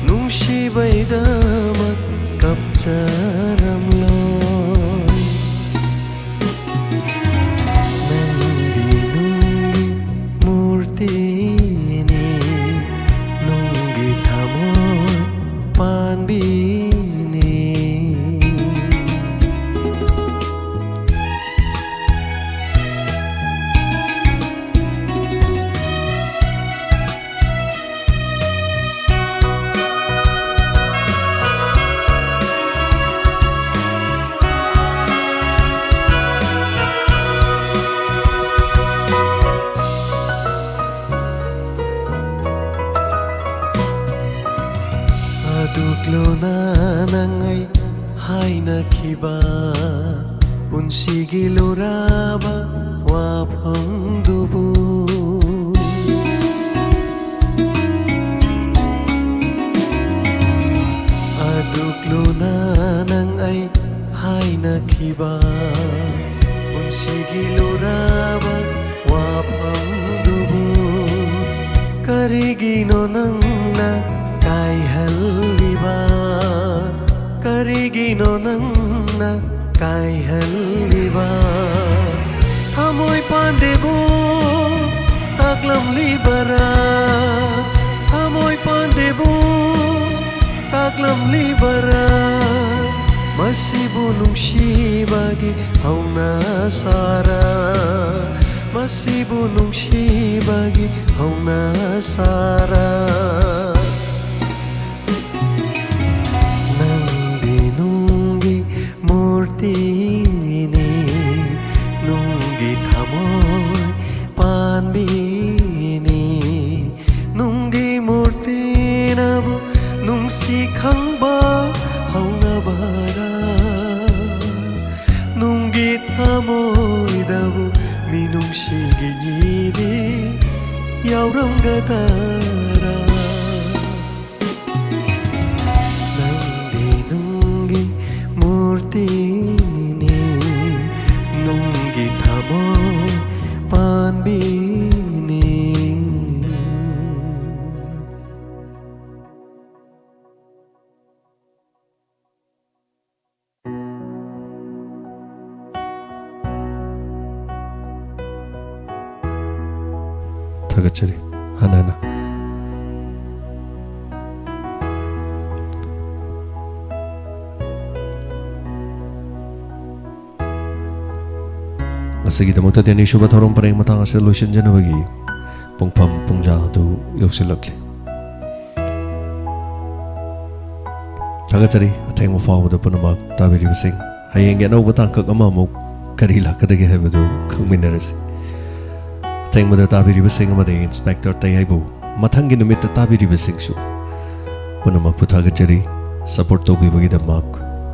ꯅꯨꯡꯁꯤꯕꯩꯗꯃꯛ ꯀꯞꯆꯔꯝꯂꯣꯏ꯫ ꯅꯪꯗꯤ ꯅꯨꯡꯒꯤ ꯃꯨꯔꯇꯤꯅꯤ, ꯅꯨꯡꯒꯤ ꯊꯃꯣꯏ ꯄꯥꯟꯕꯤꯅꯤ꯫ ꯑꯗꯨꯛꯂꯨꯅ ꯅꯪ ꯑꯩ ꯍꯥꯏꯅꯈꯤꯕ ꯄꯨꯟꯁꯤꯒꯤ ꯂꯨꯔꯕ ꯋꯥꯐꯝꯗꯨꯕꯨ꯫ ꯑꯗꯨꯛꯂꯨꯅ ꯅꯪ ꯑꯩ ꯍꯥꯏꯅꯈꯤꯕ ꯄꯨꯟꯁꯤꯒꯤ ꯂꯨꯔꯕ ꯋꯥꯐꯝꯗꯨꯕꯨ ꯀꯔꯤꯒꯤꯅꯣ ꯅꯪꯅ ꯀꯥꯏꯍꯜꯂꯤꯕ? ꯀꯔꯤꯒꯤꯅꯣ ꯅꯪꯅ ꯀꯥꯏꯍꯜꯂꯤꯕ? ꯊꯃꯣꯏ ꯄꯥꯟꯗꯦꯕꯨ ꯇꯥꯛꯂꯝꯂꯤꯕꯔꯥ? ꯊꯃꯣꯏ ꯄꯥꯟꯗꯦꯕꯨ ꯇꯥꯛꯂꯝꯂꯤꯕꯔꯥ? ꯃꯁꯤꯕꯨ ꯅꯨꯡꯁꯤꯕꯒꯤ ꯍꯧꯅꯁꯥꯔꯥ? ꯃꯁꯤꯕꯨ ꯅꯨꯡꯁꯤꯕꯒꯤ ꯍꯧꯅꯁꯥꯔꯥ? ꯅꯪꯗꯤ ꯅꯨꯡꯒꯤ ꯃꯨꯔꯇꯤꯅꯤ, ꯅꯨꯡꯒꯤ ꯊꯃꯣꯏ ꯄꯥꯟꯕꯤꯅꯤ꯫ ꯅꯨꯡꯒꯤ ꯃꯨꯔꯇꯤꯅꯕꯨ ꯅꯨꯡꯁꯤ ꯈꯪꯕ ꯍꯧꯅꯕꯔꯥ? ꯅꯨꯡꯒꯤ ꯊꯃꯣꯏꯗꯕꯨ ꯃꯤꯅꯨꯡꯁꯤꯒꯤ ꯏꯗꯤ ꯌꯥꯎꯔꯝꯒꯗꯔꯥ? ꯅꯪꯗꯤ ꯅꯨꯡꯒꯤ ꯃꯨꯔꯇꯤꯅꯤ, ꯅꯨꯡꯒꯤ ꯊꯃꯣꯏ ꯄꯥꯟꯕꯤꯅꯤ꯫ ꯊꯥꯒꯠꯆꯔꯤ꯫ ꯍꯟꯅ ꯍꯟꯅ꯫ ꯉꯁꯤꯒꯤꯗꯃꯛꯇꯗꯤ ꯑꯅꯤꯁꯨꯕ ꯊꯧꯔꯝ ꯄꯔꯦꯡ ꯃꯇꯥꯡ ꯑꯁꯤꯗ ꯂꯣꯏꯁꯤꯟꯖꯅꯕꯒꯤ ꯄꯨꯡꯐꯝ ꯄꯨꯡꯖꯥ ꯑꯗꯨ ꯌꯧꯁꯤꯜꯂꯛꯂꯤ꯫ ꯊꯥꯒꯠꯆꯔꯤ꯫ ꯑꯊꯦꯡꯕ ꯐꯥꯎꯕꯗ ꯄꯨꯝꯅꯃꯛ ꯇꯥꯕꯤꯔꯤꯕꯁꯤꯡ, ꯍꯌꯦꯡꯒꯤ ꯑꯅꯧꯕ ꯇꯥꯡꯀꯛ ꯑꯃ ꯑꯃꯨꯛ ꯀꯔꯤ ꯂꯥꯛꯀꯗꯒꯦ ꯍꯥꯏꯕꯗꯨ ꯈꯪꯃꯤꯟꯅꯔꯁꯤ꯫ ꯑꯊꯦꯡꯕꯗ ꯇꯥꯕꯤꯔꯤꯕꯁꯤꯡ ꯑꯃꯗꯤ ꯏꯟꯁꯄꯦꯛꯇꯔ ꯇꯩꯍꯩꯕꯨ ꯃꯊꯪꯒꯤ ꯅꯨꯃꯤꯠꯇ ꯇꯥꯕꯤꯔꯤꯕꯁꯤꯡꯁꯨ ꯄꯨꯝꯅꯃꯛꯄꯨ ꯊꯥꯒꯠꯆꯔꯤ꯫ ꯁꯄꯣꯔꯠ ꯇꯧꯕꯤꯕꯒꯤꯗꯃꯛ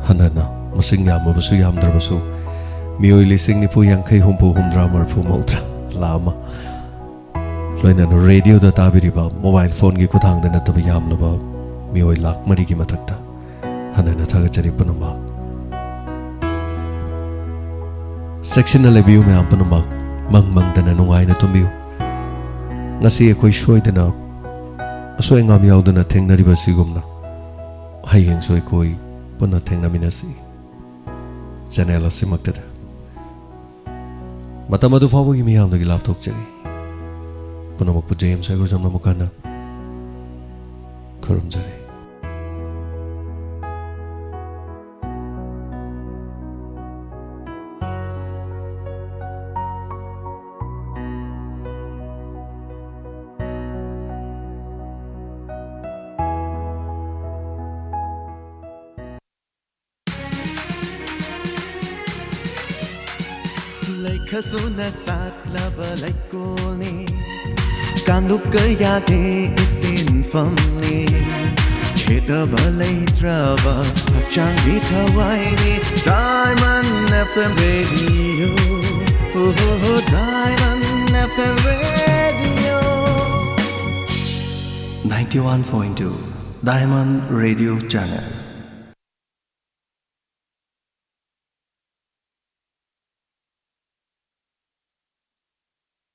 ꯍꯟꯅ ꯍꯟꯅ꯫ ꯃꯁꯤꯡ ꯌꯥꯝꯃꯕꯁꯨ ꯌꯥꯝꯗ꯭ꯔꯕꯁꯨ ꯃꯤꯑꯣꯏ ꯂꯤꯁꯤꯡ ꯅꯤꯐꯨ, ꯌꯥꯡꯈꯩ, ꯍꯨꯝꯐꯨ, ꯍꯨꯝꯗ꯭ꯔꯥ, ꯃꯔꯤꯐꯨ, ꯃꯧꯗ꯭ꯔꯥ, ꯂꯥꯛ ꯑꯃ, ꯂꯣꯏꯅꯅ ꯔꯦꯗꯤꯑꯣꯗ ꯇꯥꯕꯤꯔꯤꯕ ꯃꯣꯕꯥꯏꯜ ꯐꯣꯟꯒꯤ ꯈꯨꯠꯊꯥꯡꯗ ꯅꯠꯇꯕ ꯌꯥꯝꯂꯕ ꯃꯤꯑꯣꯏ ꯂꯥꯛ ꯃꯔꯤꯒꯤ ꯃꯊꯛꯇ ꯍꯟꯅ ꯍꯟꯅ ꯊꯥꯒꯠꯆꯔꯤ ꯄꯨꯝꯅꯃꯛ꯫ ꯆꯦꯛꯁꯤꯟꯅ ꯂꯩꯕꯤꯌꯨ ꯃꯌꯥꯝ ꯄꯨꯝꯅꯃꯛ꯫ ꯃꯪ ꯃꯪꯗꯅ ꯅꯨꯡꯉꯥꯏꯅ ꯇꯨꯝꯕꯤꯌꯨ꯫ ꯉꯁꯤ ꯑꯩꯈꯣꯏ ꯁꯣꯏꯗꯅ ꯑꯁꯣꯏ ꯑꯉꯥꯝ ꯌꯥꯎꯗꯅ ꯊꯦꯡꯅꯔꯤꯕ ꯑꯁꯤꯒꯨꯝꯅ ꯍꯌꯦꯡꯁꯨ ꯑꯩꯈꯣꯏ ꯄꯨꯟꯅ ꯊꯦꯡꯅꯃꯤꯟꯅꯁꯤ ꯆꯦꯅꯦꯜ ꯑꯁꯤꯃꯛꯇꯗ꯫ ꯃꯇꯝ ꯑꯗꯨ ꯐꯥꯎꯕꯒꯤ ꯃꯤꯌꯥꯝꯗꯒꯤ ꯂꯥꯞꯊꯣꯛꯆꯔꯤ꯫ ꯄꯨꯝꯅꯃꯛꯄꯨ ꯖꯦ ꯑꯦꯝ ꯁꯥꯏꯒꯨꯔꯖꯝꯅ ꯑꯃꯨꯛ ꯍꯟꯅ ꯈꯨꯔꯨꯝꯖꯔꯤ꯫ ꯂꯩꯈꯁꯨꯅ ꯁꯥꯠꯂꯕ ꯂꯩꯀꯣꯜꯅꯤ꯫ ꯀꯥꯡꯂꯨꯞ ꯀꯌꯥꯒꯤ ꯏꯇꯤꯟꯐꯝꯅꯤ꯫ ꯈꯦꯠꯅꯕ ꯂꯩꯇ꯭ꯔꯕ ꯍꯛꯆꯥꯡꯒꯤ ꯊꯋꯥꯏꯅꯤ꯫ Diamond F M Radio. Oh, Diamond F M Radio. Ninety-one point two Diamond Radio Channel.